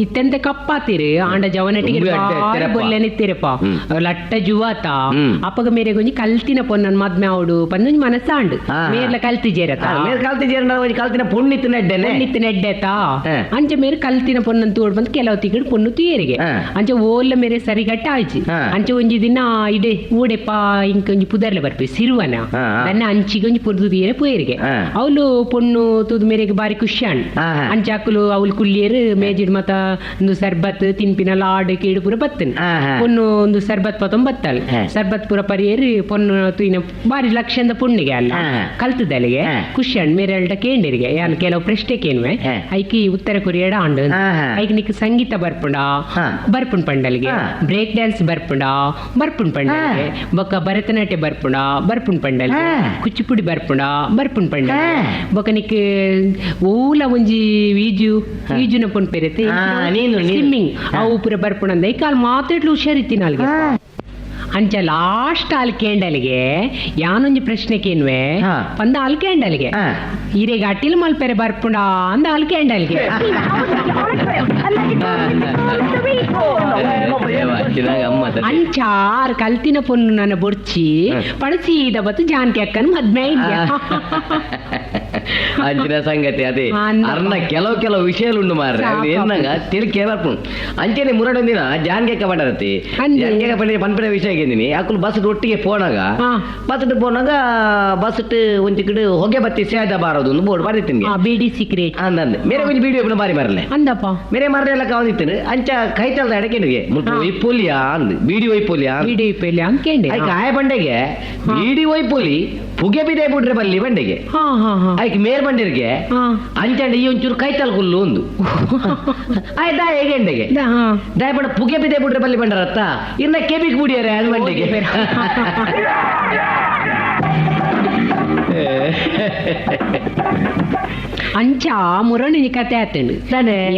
ಇತ್ತೆಂತ ಕಪ್ಪಾತಿರು ಆಂಡ ಜವನಟಿಗೆ ದುಂಬು ಅಡ್ಡೆ ಇತ್ತಿರಪ್ಪ. ಬೊಲ್ಲೆನಿತ್ತಿರಪ್ಪ. ಲಟ್ಟ ಜುವಾತ. ಅಪ್ಪಗ ಮೇರೆ ಗೊಂಜಿ ಕಲ್ತಿನ ಪೊನ್ನನ್ ಮದ್ಮೆ ಆವಡು ಪಂದೊಂಜಿ ಮನಸ್ಸಾಂಡು. ಮೇರ್ಲ ಕಲ್ತಿ ಜೇರತ. ಮೇರ್ ಕಲ್ತಿ ಜೇರಣ ಒಂಜಿ ಕಲ್ತಿನ ಪುಣ್ಣಿತ್ತು ನೆಡ್ಡೆನೆ. ಪೊನ್ನಿತ್ತು ನೆಡ್ಡೆತ. ಅಂಚ ಮೇರೆ ಕಲ್ತಿನ ಪೊನ್ನನ್ ತೋಡ್ ಬಂದು ಕೆಲವು ತಿಂಗಳು ಪೊನ್ನು ತುಯರಿಗೆ. ಅಂಚ ಓಲ್ಲ ಮೇರೆ ಸರಿಗಟ್ಟ ಆಯ್ಚಿ. ಅಂಚ ಒಂಜಿ ದಿನ ಇಡೆ ಊಡೆಪ್ಪ ಇಂಕ ಒಂಜಿ ಪುದರ್ಲೆ ಬರ್ಪಿ ಸಿರುವನ. ನನ್ನ ಅಂಚಿಗೆ ಒಂಜಿ ಪೊರ್ದು ತುಯರೆ ಪೋಯರಿಗೆ. ಅವಳು ಪೊಣ್ಣು ತೂದು ಮೇರೆಗೆ ಬಾರಿ ಖುಷಿ ಆಂಡ್. ಅಂಚ ಅಕುಲು ಅವಳು ಕುಲ್ಲಿಯರು ಮೇಜಿಡ್ ಮತ ಒಂದು ಸರ್ಬತ್ ತಿನ್ಪಿನ ಲಾಡ್ ಕೀಡು ಪೂರ ಬತ್ತನ್. ಪೊಣ್ಣು ಒಂದು ಸರ್ಬತ್ ಪತೊಂಬ ಬತ್ತಲ್. ಸರ್ಬತ್ ಪೂರ ಪರಿಯರು ಪೊಣ್ಣು ತುಯಿನ ಬಾರಿ ಲಕ್ಷದ ಪೊಣ್ಣಿಗೆ ಅಲ್ಲ. ಕಲ್ತದಲ್ಲಿಗೆ ಖುಷಿ ಆಂಡ್. ಮೇರೆ ಅಲ್ಟ ಕೇಂಡಿರಿಗೆ ಯಾನ್ ಕೆಲವು ಪ್ರಶ್ನೆ ಕೇನ್ವೆ. ಐಕಿ ಉತ್ತರ ಕೊರಿಯಡ ಆಂಡ್. ಐಕ್ ನಿಕ್ ಸಂಗೀತ ಬರ್ಪುಂಡ? ಬರ್ಪುಂಡ್ ಪಂಡಲ್ಗೆ. Break dance ಬರ್ಪುಂಡ? ಬರ್ಪುಂಡ್ ಪಂಡಲ್ಗೆ. ಬೊಕ್ಕ ಭರತನಾಟ್ಯ ಬರ್ಪುಂಡ? ಬರ್ಪುಂಡ್ ಪಂಡಲ್ಗೆ. ಕುಚಿಪುಡಿ ಬರ್ಪುಂಡ? ಬರ್ಪುಂಡ್ ಪಂಡಲ್ಗೆ. ಬೊಕ್ಕ ನಿಕ್ ಓಲ ಒಂಜಿ ಈಜು ಈಜುನ ಪೊನ್ ಪೆರೆತೆ. ನೀನು, ನೀನು. ಸ್ವಿಮ್ಮಿಂಗ್ ಅವು ಪೂರ ಬರ್ಪುಂಡ. ಈ ಕಾಲ್ ಮಾತಾಡ್ಲು ಹುಷಾರಿತ್ತಿ ನಾಲ್ಗೆ. ಅಂಚ ಲಾಸ್ಟ್ ಆಲ್ ಕೇಂಡಲಿಗೆ ಯಾನೊಂಜಿ ಪ್ರಶ್ನೆ ಕೇನ್ವೆ ಪಂದ ಆಲ್ ಕೇಂಡಲಿಗೆ ಇರೆಗ್ ಅಟಿಲ್ ಮಲ್ಪೆರೆ ಬರ್ಪುಂಡ ಅಂದ ಆಲ್ ಕೇಂಡಲಿಗೆ. ಅಂಚ ಆರ್ ಕಲ್ತಿನ ಪೊನ್ನು ನನ್ನ ಬೊರ್ಚಿ ಪಣಸೀದ ಬತ್ತು ಜಾನಕಿ ಅಕ್ಕನ ಮದ್ಮೆ ಇಲ್ಲ. ಅಂಚಿನ ಸಂಗತಿ ಅದೇ. ಅಂದಪ್ಪ. ಅರ್ನ ಕೆಲವು ಕೆಲವು ವಿಷಯలుಂಡು ಮಾರ್ರೆ. ಸಾಕು. ಎನ್ನಂಗ ತಿಳ್ಕೆ ಬರ್ಪುಂಡು. ಅಂಚೆನೆ ಮುರಡೊಂದಿನ ಜಾನ್ಗೆಕ್ಕ ಪಂಡರತಿ. ಅಂದೆ. ಜಾನ್ಗೆಕ್ಕ ಪಂಡ ಪನ್ಪಿನ ವಿಷಯ ಗೆಂದಿನಿ. ಅಕುಲು ಬಸ್ ಒಟ್ಟಿಗೆ ಪೋನಾಗ, ಬಸ್ ಪೋನಾಗ ಬಸ್ ಒಂಜಿ ಕಡೆ ಹೊಗೆ ಬತ್ತಿ ಸೇದ ಬಾರದು ಒಂದು ಬೋರ್ಡ್ ಬಾರಿತ್ತಿನ್ಗೆ. ಬಿಡಿ ಸಿಗರೇಟ್. ಅಂದಂದೆ ಮೇರೆ ಒಂಜಿ ವಿಡಿಯೋ ಬಾರಿ ಮಾರಲೆ. ಅಂದಪ್ಪ. ಮೇರೆ ಮಾರಲೆ ಎಲ್ಲ ಕಾವಂದಿತ್ತನು. ಅಂಚ ಕೈತಲ್ದ ಅಡಕೆನಿಗೆ ಮುಲ್ಪ ಒಯ್ಪೊಲಿಯಾ ಅಂದ್ ಬೀಡಿ ಒಯ್ಪೊಲಿಯಾ ಅಂದ್. ಬಿಡಿ ಪೆಲ್ಲಿ ಅಂಕೇಂಡೆ. ಐಕ್ ಆಯ ಬಂಡೆಗೆ ಬೀಡಿ ಒಯ್ಪೊಲಿ ಪುಗೆ ಬಿದೆ ಬಿಡ್ರೆ ಬಲ್ಲಿ ಬಂಡೆಗೆ. ಹಾ ಹಾ ಹಾ. ಐಕ್ ಮೇರ್ ಬಂಡಿರ್ಗೆ ಅಂಚಂಡ ಈ ಒಂಚೂರು ಕೈತಲ್ ಕುಲ್ಲು ಒಂದು ಆಯ್ತಾ ಹೇಗೆಂಡೆಗೆ ದಾಯ ಬಂಡ ಪುಗೆ ಬಿದೆ ಬಿಡ್ರೆ ಬಲ್ಲಿ ಬಂಡರತ್ತ ಇನ್ನ ಕೆಬಿಗ್ ಬುಡಿಯಾರೆ ಅದು ಬಂಡೆಗೆ. ಅಂಚ ಮುರಣಿ ಕತೆ ಆತಂಡು.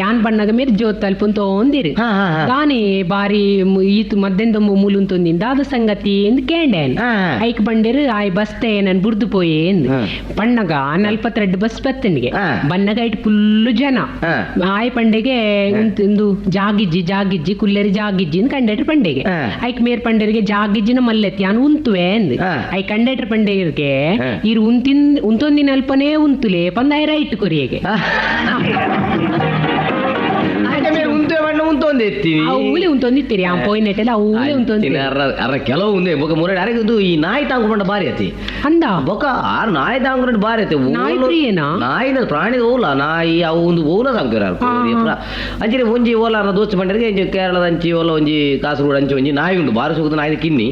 ಯಾನ್ ಬಣ್ಣಗ ಮೇರ್ ಜೋತ್ ತಲ್ಪುಂತೋಂದಿರು. ಹಾ, ಹಾ, ಹಾ. ದಾನೆ ಬಾರಿ ಈತು ಮದ್ದೆಂದೊಂಬ ಮೂಲುಂತೊಂದಿನ್ ದಾದ ಸಂಗತಿ ಎಂದು ಕೇಂಡೇನ್. ಹಾ, ಹಾ. ಐಕ್ ಬಂಡೇರು ಆಯ್ ಬಸ್ತೆ ನನ್ ಬುರ್ದು ಪೋಯೆ ಎಂದು. ಪಣ್ಣಗ 42 ಬಸ್ ಬತ್ತನಿಗೆ. ಬನ್ನಗ ಐಟ್ ಫುಲ್ಲು ಜನ. ಆಯ್ ಪಂಡೆಗೆ ಇಂದು ಜಾಗಿಜ್ಜಿ ಜಾಗಿಜ್ಜಿ ಕುಲ್ಲೇರಿ ಜಾಗಿಜ್ಜಿ ಅಂದ್ ಕಂಡಕ್ಟರ್ ಪಂಡೆಗೆ. ಐಕ್ ಮೇರ್ ಪಂಡೇರಿಗೆ ಜಾಗಿಜ್ಜಿನ ಮಲ್ಲೆತ್ತಿ ಯಾನ್ ಉಂತುವೆ ಅಂದ್. I conductor ಪಂಡೇರಿಗೆ ಇರು ಉಂತಿನ್ ಉಂತೊಂದಿನ ಅಲ್ಪನೇ ಉಂತುಲೆ ಪಂದ ಆಯ್ ರೈಟ್ ಕೊರಿಯಗೆ. ಉಂತುವೆ ಬಣ್ಣ ಉಂತೊಂದು ಎತ್ತೀವಿ. ಅವುಲೆ ಉಂತೊಂದಿತ್ತೀರಿ ಆ ಪೋಯಿನೆಟ್ಟೆಲ್ಲ ಅವುಲೆ ಉಂತೊಂದಿರಿ. ಅರ ಕೆಲವು ಉಂದೆ ಬೊಕ ಮುರಡಿ ಅರೆ ಇದು ಈ ನಾಯಿ ತಾಂಕೊಂಡು ಬಾರಿ ಅತಿ. ಅಂದ ಬೊಕ ಆರ್ ನಾಯಿ ತಾಂಕೊಂಡು ಬಾರಿ ಅತಿ. ನಾಯಿ ಪ್ರಿಯನಾ? ನಾಯಿನ ಪ್ರಾಣಿದ ಓಲ ನಾಯಿ ಅವು ಒಂದು ಓಲ ತಾಂಕುರ. ಅಂಚನೆ ಒಂಜಿ ಓಲ ಅರ್ನ ದೋಸ್ತಿ ಪಂಡರಿಗೆ ಒಂಜಿ ಕೇರಳದ ಅಂಚಿ ಓಲ ಒಂಜಿ ಕಾಸರಗೋಡು ಅಂಚಿ ಒಂಜಿ ನಾಯಿ ಉಂಡು ಬಾರಿ ಸುಗದ ನಾಯಿ ಕಿನ್ನಿ.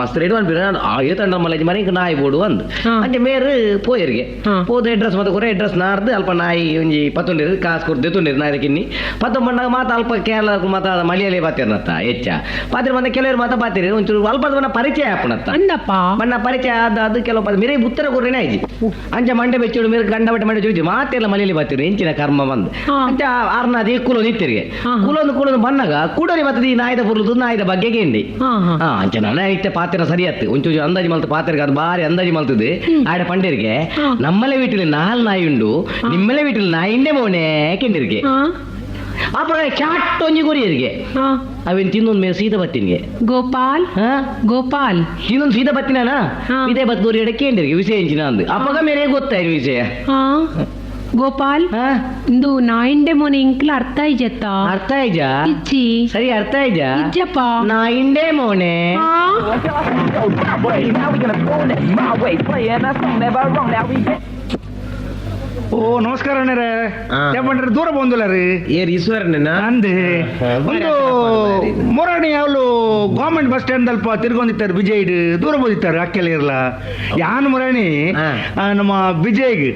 ಮಸ್ತ್ ರೇಟ್ ಅನ್ಪಿರ ಆ ಏತಂಡ ಮಲ್ಲ ಮನೆ ನಾಯಿ ಬೋಡು ಅಂದ್. ಅಂಚೆ ಮೇರ್ ಪೋಯರಿಗೆ ಪೋದ ಅಡ್ರೆಸ್ ಮತ್ತೆ ಕೊರೆ ಅಡ್ರೆಸ್ ನಾರ್ದು ಅಲ್ಪ ನಾಯಿ ಒಂಜಿ ಪತ್ತೊಂಡಿರು ಕಾಸು ಕೊಡ್ದು ದೆತ್ತೊಂಡಿರು ನಾಯಿ ಕಿನ್ನಿ ಪತ್ತೊಂಬಣ್ಣಾಗ ಮಾತ ಅಲ್ಪ ಕೇರಳ ಮಾತ ಮಲಯಾಳಿ ಬಾತಿರ್ನತ್ತ ಹೆಚ್ಚ ಪಾತ್ರೆ ಬಂದ ಕೆಲವರು ಮಾತ ಬಾತಿರಿ ಒಂಚೂರು ಅಲ್ಪ ಬಣ್ಣ ಪರಿಚಯ ಆಪಣತ್ತ. ಅಂದಪ್ಪ. ಬಣ್ಣ ಪರಿಚಯ ಆದ ಅದು ಕೆಲವು ಮೇರೆ ಉತ್ತರ ಕೊರ್ರೇನೆ ಆಯ್ತು. ಅಂಚ ಮಂಡೆ ಬೆಚ್ಚೋಡು ಮೇರೆ ಗಂಡ ಬಟ್ಟೆ ಮಂಡೆ ಚೋಚಿ ಮಾತೆಲ್ಲ ಮಲಯಾಳಿ ಬಾತಿರು ಎಂಚಿನ ಕರ್ಮ ಬಂದು. ಅಂಚ ಆರ್ನಾದಿ ಕುಲೊಂದು ಇತ್ತಿರಿಗೆ ಕುಲೊಂದು ಕುಲೊಂದು ಬಣ್ಣಗ ಕೂಡಲಿ ಮತ್ತೆ ಈ ನಾಯಿದ ಪುರ್ಲುದು ನಾಯಿದ ಬಗ್ಗೆ ಕೇಂಡಿ. ಅಂಚ ನಾನು ಇತ್ತೆ ಪಾತ್ರ ಸರಿ ಆತು ಒಂಚೂರು ಅಂದಾಜು ಮಲ್ತು ಪಾತ್ರೆಗೆ ಅದು ಬಾರಿ ಅಂದಾಜು ಮಲ್ತದೆ ಆಡ ಪಂಡೇರಿಗೆ ನಮ್ಮಲೆ ವೀಟಿಲಿ 4 ನಾಯಿ ಉಂಡು ನಿಮ್ಮಲೆ ವೀಟಿಲಿ ನಾಯಿಂಡೆ ಮೋನೆ ಕೆಂಡಿರಿಗೆ. ಅಪ್ಪ ಚಾಟ್ ಒಂಜಿ ಕೊರಿಯರಿಗೆ ಅವೇನು ತಿನ್ನೊಂದು ಮೇಲೆ ಸೀದಾ ಬತ್ತಿನಿಗೆ. ಗೋಪಾಲ್ ಗೋಪಾಲ್ ತಿನ್ನೊಂದು ಸೀದಾ ಬತ್ತಿನಾನ ಇದೇ ಬತ್ ಗೋರಿ ಕೇಂದ್ರಿಗೆ ವಿಷಯ ಎಂಚಿನ ಅಂದು ಅಪ್ಪಗ ಮೇರೆ ಗೊತ್ತಾಯ್ತು ವಿಷಯ. ಗೋಪಾಲ್ ಇಂದು ನಾಯಿಂಡೆ ಮೊನೆ ಇಂಕ್ಲ ಅರ್ಥ ಇಜತ್ತ. ಅರ್ಥ ಇಜ ಇಜ್ಜಿ. ಸರಿ ಅರ್ಥ ಇಜ ಇಜ್ಜಪ್ಪ. ನಾಯಿಂಡೆ ಮೋನೆ. ಓ ನಮಸ್ಕಾರ ಅಣ್ಣರೇ. ಪಂಡ್ರೆ ದೂರ ಬಂದಿಲ್ಲ ರೀ. ಏರ್ ಈಶ್ವರಣ್ಣ ಅಂದೆ ಒಂದು ಮೊರಾಣಿ ಅವಳು government bus stand ಅಲ್ಪ ತಿರ್ಗೊಂದಿತ್ತಾರೆ ವಿಜಯ್ ದೂರ ಬಂದಿತ್ತಾರೆ ಅಕ್ಕೆಲ್ಲ ಇರಲ್ಲ ಯಾನ್ ಮೊರಾಣಿ ನಮ್ಮ ವಿಜಯ್ಗೆ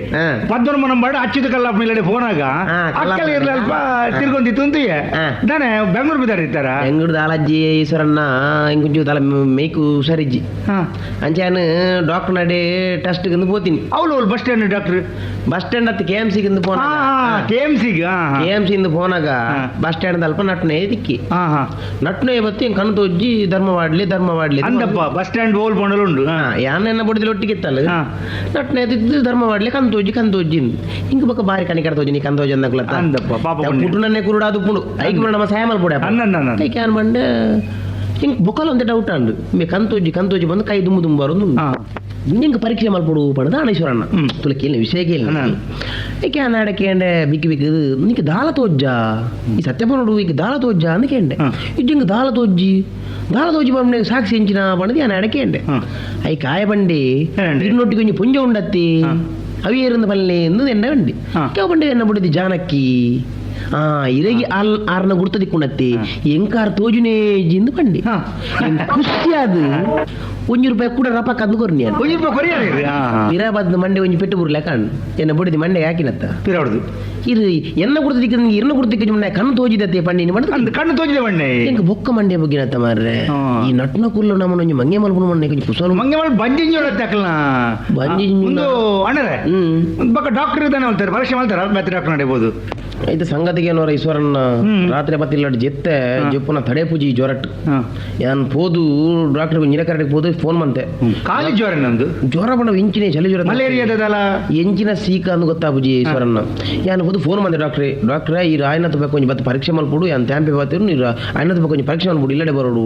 ಪದ್ಮನಾಭ ನಂಬರ್ ಅಚ್ಯುತ ಕಲ್ಲಾಪ್ ಮೇಲಡೆ ಫೋನ್ ಆಗ ಅಕ್ಕೆಲ್ಲ ಇರಲ್ಲ ಅಲ್ಪ ತಿರ್ಗೊಂದಿತ್ತು ಅಂತ ನಾನೇ ಬೆಂಗಳೂರು ಬಿದ್ದಾರೆ ಇತ್ತಾರ. ಬೆಂಗಳೂರು ದಾಲಜ್ಜಿ ಈಶ್ವರಣ್ಣ ಇಂಕೊಂಚು ದಾಲ ಮೇಕು ಹುಷಾರಿಜ್ಜಿ. ಅಂಚಾನು ಡಾಕ್ಟರ್ ನಡೆ ಟೆಸ್ಟ್ ಪೋತೀನಿ. ಅವಳು bus stand doctor bus stand ಅತ್ತ K M C phone K M C K M C ಫೋನಾಗ ಬಸ್ ಸ್ಟ್ಯಾಂಡ್ ಅಲ್ಪ ನಟ್ನೆ ದಿಕ್ಕಿ ನಟ್ನೆ ಬತ್ತಿ ಹಿಂಗ್ ಕಣ್ಣು ತೋಜ್ಜಿ ಧರ್ಮ ಮಾಡ್ಲಿ ಧರ್ಮ ಮಾಡ್ಲಿ ಅಂದಪ್ಪ ಬಸ್ ಸ್ಟ್ಯಾಂಡ್ ಹೋಲ್ ಪೋಂಡಲು ಉಂಡು. ಯಾನೆನ್ನ ಬಡಿದಿಲ್ಲ ಒಟ್ಟಿಗೆ ಇತ್ತಲ್ಲ ನಟ್ನೆ ತಿದ್ದು ಧರ್ಮ ಮಾಡ್ಲಿ ಕಣ್ ತೋಜಿ ಕಣ್ ತೋಜ್ಜಿ ಹಿಂಗ ಬಕ್ಕ ಬಾರಿ ಕಣಿ ಕಡ ತೋಜಿ ನೀ ಕಣ್ ತೋಜಿ ಅಂದಕ್ಲ ಅಂದಪ್ಪ ಪಾಪ ಪುಟ್ಟುನನ್ನೇ ಕುರುಡಾದು ಪುಂಡು ಐಕ್ ನಮ್ಮ ಸಾಯಮಲ್ ಪುಡ ಐಕ್ ಏನ್ ಬಂಡೆ ಹಿಂಗ್ ಬೊಕಲ್ ಒಂದೇ ಡೌಟ್ ಅಂಡು ಮೇ ಕಣ್ ತೋಜಿ ಕಣ್ ತೋಜಿ ಬಂದು ಕೈ ದುಮ್ಮು ದುಮ್ಮು ಬರೋದು ನಿಂಗೆ ಪರೀಕ್ಷೆ ಮಲ್ಪಡು ಪಡೆದ ಅಣೇಶ್ವರಣ್ಣ ತುಲ ಕೇಳಿ ವಿಷಯ ಕೇಳಿ ಏಕೆ ಅನ್ನಾಡ ಕೇಂಡೆ ಬಿಕ್ಕಿ ಬಿಕ್ಕಿ ನಿಂಗೆ ದಾಲ ತೋಜ್ಜ ಈ ಸತ್ಯಪನೋಡು ಈಗ ದಾಲ ತೋಜ್ಜ ಅಂದ್ ಕೇಂಡೆ ಇದು ಹಿಂಗೆ ದಾಲ ತೋಜ್ಜಿ ದಾಲ ತೋಜಿ ಬಂಡೆ ಸಾಕ್ಷಿ ಎಂಚಿನ ಬಣದಿ ಅನ್ನಾಡ ಕೇಂಡೆ I ಕಾಯ ಬಂಡಿ ಇನ್ನೊಟ್ಟಿಗೆ ಕೊಂಚ ಪುಂಜ ಉಂಡತ್ತಿ ಅವಿ ಏರಿಂದ ಪಲ್ಲೆ ಎಂದು ಎಂಡ ಬಂಡಿ ಕೆವ ಬಂಡೆ ಎನ್ನ ಬಿಡಿದಿ ಜಾನಕ್ಕಿ ಇರಗಿ ಆಲ್ ಆರ್ನ ಗುರ್ತ ದಿಕ್ಕುಂಡತ್ತಿ ಎಂಕಾರ್ ತೋಜುನೇ ಜಿಂದು ಬಂಡಿ ಖುಷಿ ಅದು ಒಂಜಿ ರೂಪಾಯಿ ಕೂಡ ರಪ ಕಂದು ಕೊರ್ನಿ ಒಂಜಿ ರೂಪಾಯಿ ಕೊರಿಯರ್ ಪಿರಾಬಾದ್ ಮಂಡೆ ಒಂಜಿ ಪೆಟ್ಟು ಬುರ್ಲೆ ಕಾಣ್ ಎನ್ನ ಬುಡಿದಿ ಮಂಡೆ ಹಾಕಿನತ್ತ ಪಿರಾವಡ್ದು ಇರು ಎನ್ನ ಗುರ್ತ ದಿಕ್ಕ ಇರ್ನ ಗುರ್ತ ದಿಕ್ಕ ಕಣ್ಣು ತೋಜಿದತ್ತೆ ಪಂಡಿ ಅಂದ್ ಕಣ್ಣು ತೋಜಿದೆ ಬಣ್ಣೆ ಎಂಕ್ ಬೊಕ್ಕ ಮಂಡೆ ಬಗ್ಗಿನತ್ತ ಮಾರ್ರೆ ಈ ನಟ್ನ ಕುಲ್ಲು ನಮ್ಮನ ಒಂಜಿ ಮಂಗೆ ಮಲ್ಪುನ ಮಂಡೆ కొంచెం ಕುಸಲು ಮಂಗೆ ಮಲ್ ಬಂಜಿಂಜಿ ಒಳತ್ತೆ ಬಂಜಿಂಜಿ ಒಂದು ಅಣ್ಣರೇ ಒಂದು ಬಕ್ಕ ಡಾಕ್ಟರ್ ಇದ್ದಾನೆ ಹೇಳ್ತಾರೆ ಪರೀಕ್ಷೆ ಮಾಡ್ತಾರೆ ಮತ್ತೆ ಡಾಕ್ಟರ್ ನಡೆಯಬಹುದು. ಐತ ಸಂಗತಿಗೆ ಏನೋರ ಈಶ್ವರನ್ನ ರಾತ್ರಿ ಬತ್ತಿಲ್ಲ ಜೆತ್ತೆ ಜಪ್ಪುನ ತಡೆ ಪೂಜಿ ಜ್ವರಟ್ ಯಾನ್ ಪೋದು ಡಾಕ್ಟರ್ ನಿರಕರಡಿಗೆ ಪೋದು ಫೋನ್ ಮಂತೆ ಖಾಲಿ ಜ್ವರ ನಂದು ಜ್ವರ ಬಣ್ಣ ಇಂಚಿನ ಚಳಿ ಜ್ವರ ಮಲೇರಿಯಾದಲ್ಲ ಎಂಚಿನ ಸೀಕ ಅಂದು ಗೊತ್ತಾಪುಜಿ ಈಶ್ವರನ್ನ ಯಾನ್ ಹೋದು ಫೋನ್ ಮಂದೆ ಡಾಕ್ಟ್ರೆ ಡಾಕ್ಟ್ರೆ ಈ ಆಯ್ನ ಬೇಕು ಒಂಜಿ ಬತ್ತ ಪರೀಕ್ಷೆ ಮಲ್ಪುಡು ಯಾನ್ ತ್ಯಾಂಪೆ ಬಾತಿರು ನೀರು ಆಯ್ನ ಬೇಕು ಒಂಜಿ ಪರೀಕ್ಷೆ ಮಲ್ಪುಡು ಇಲ್ಲಡೆ ಬರೋಡು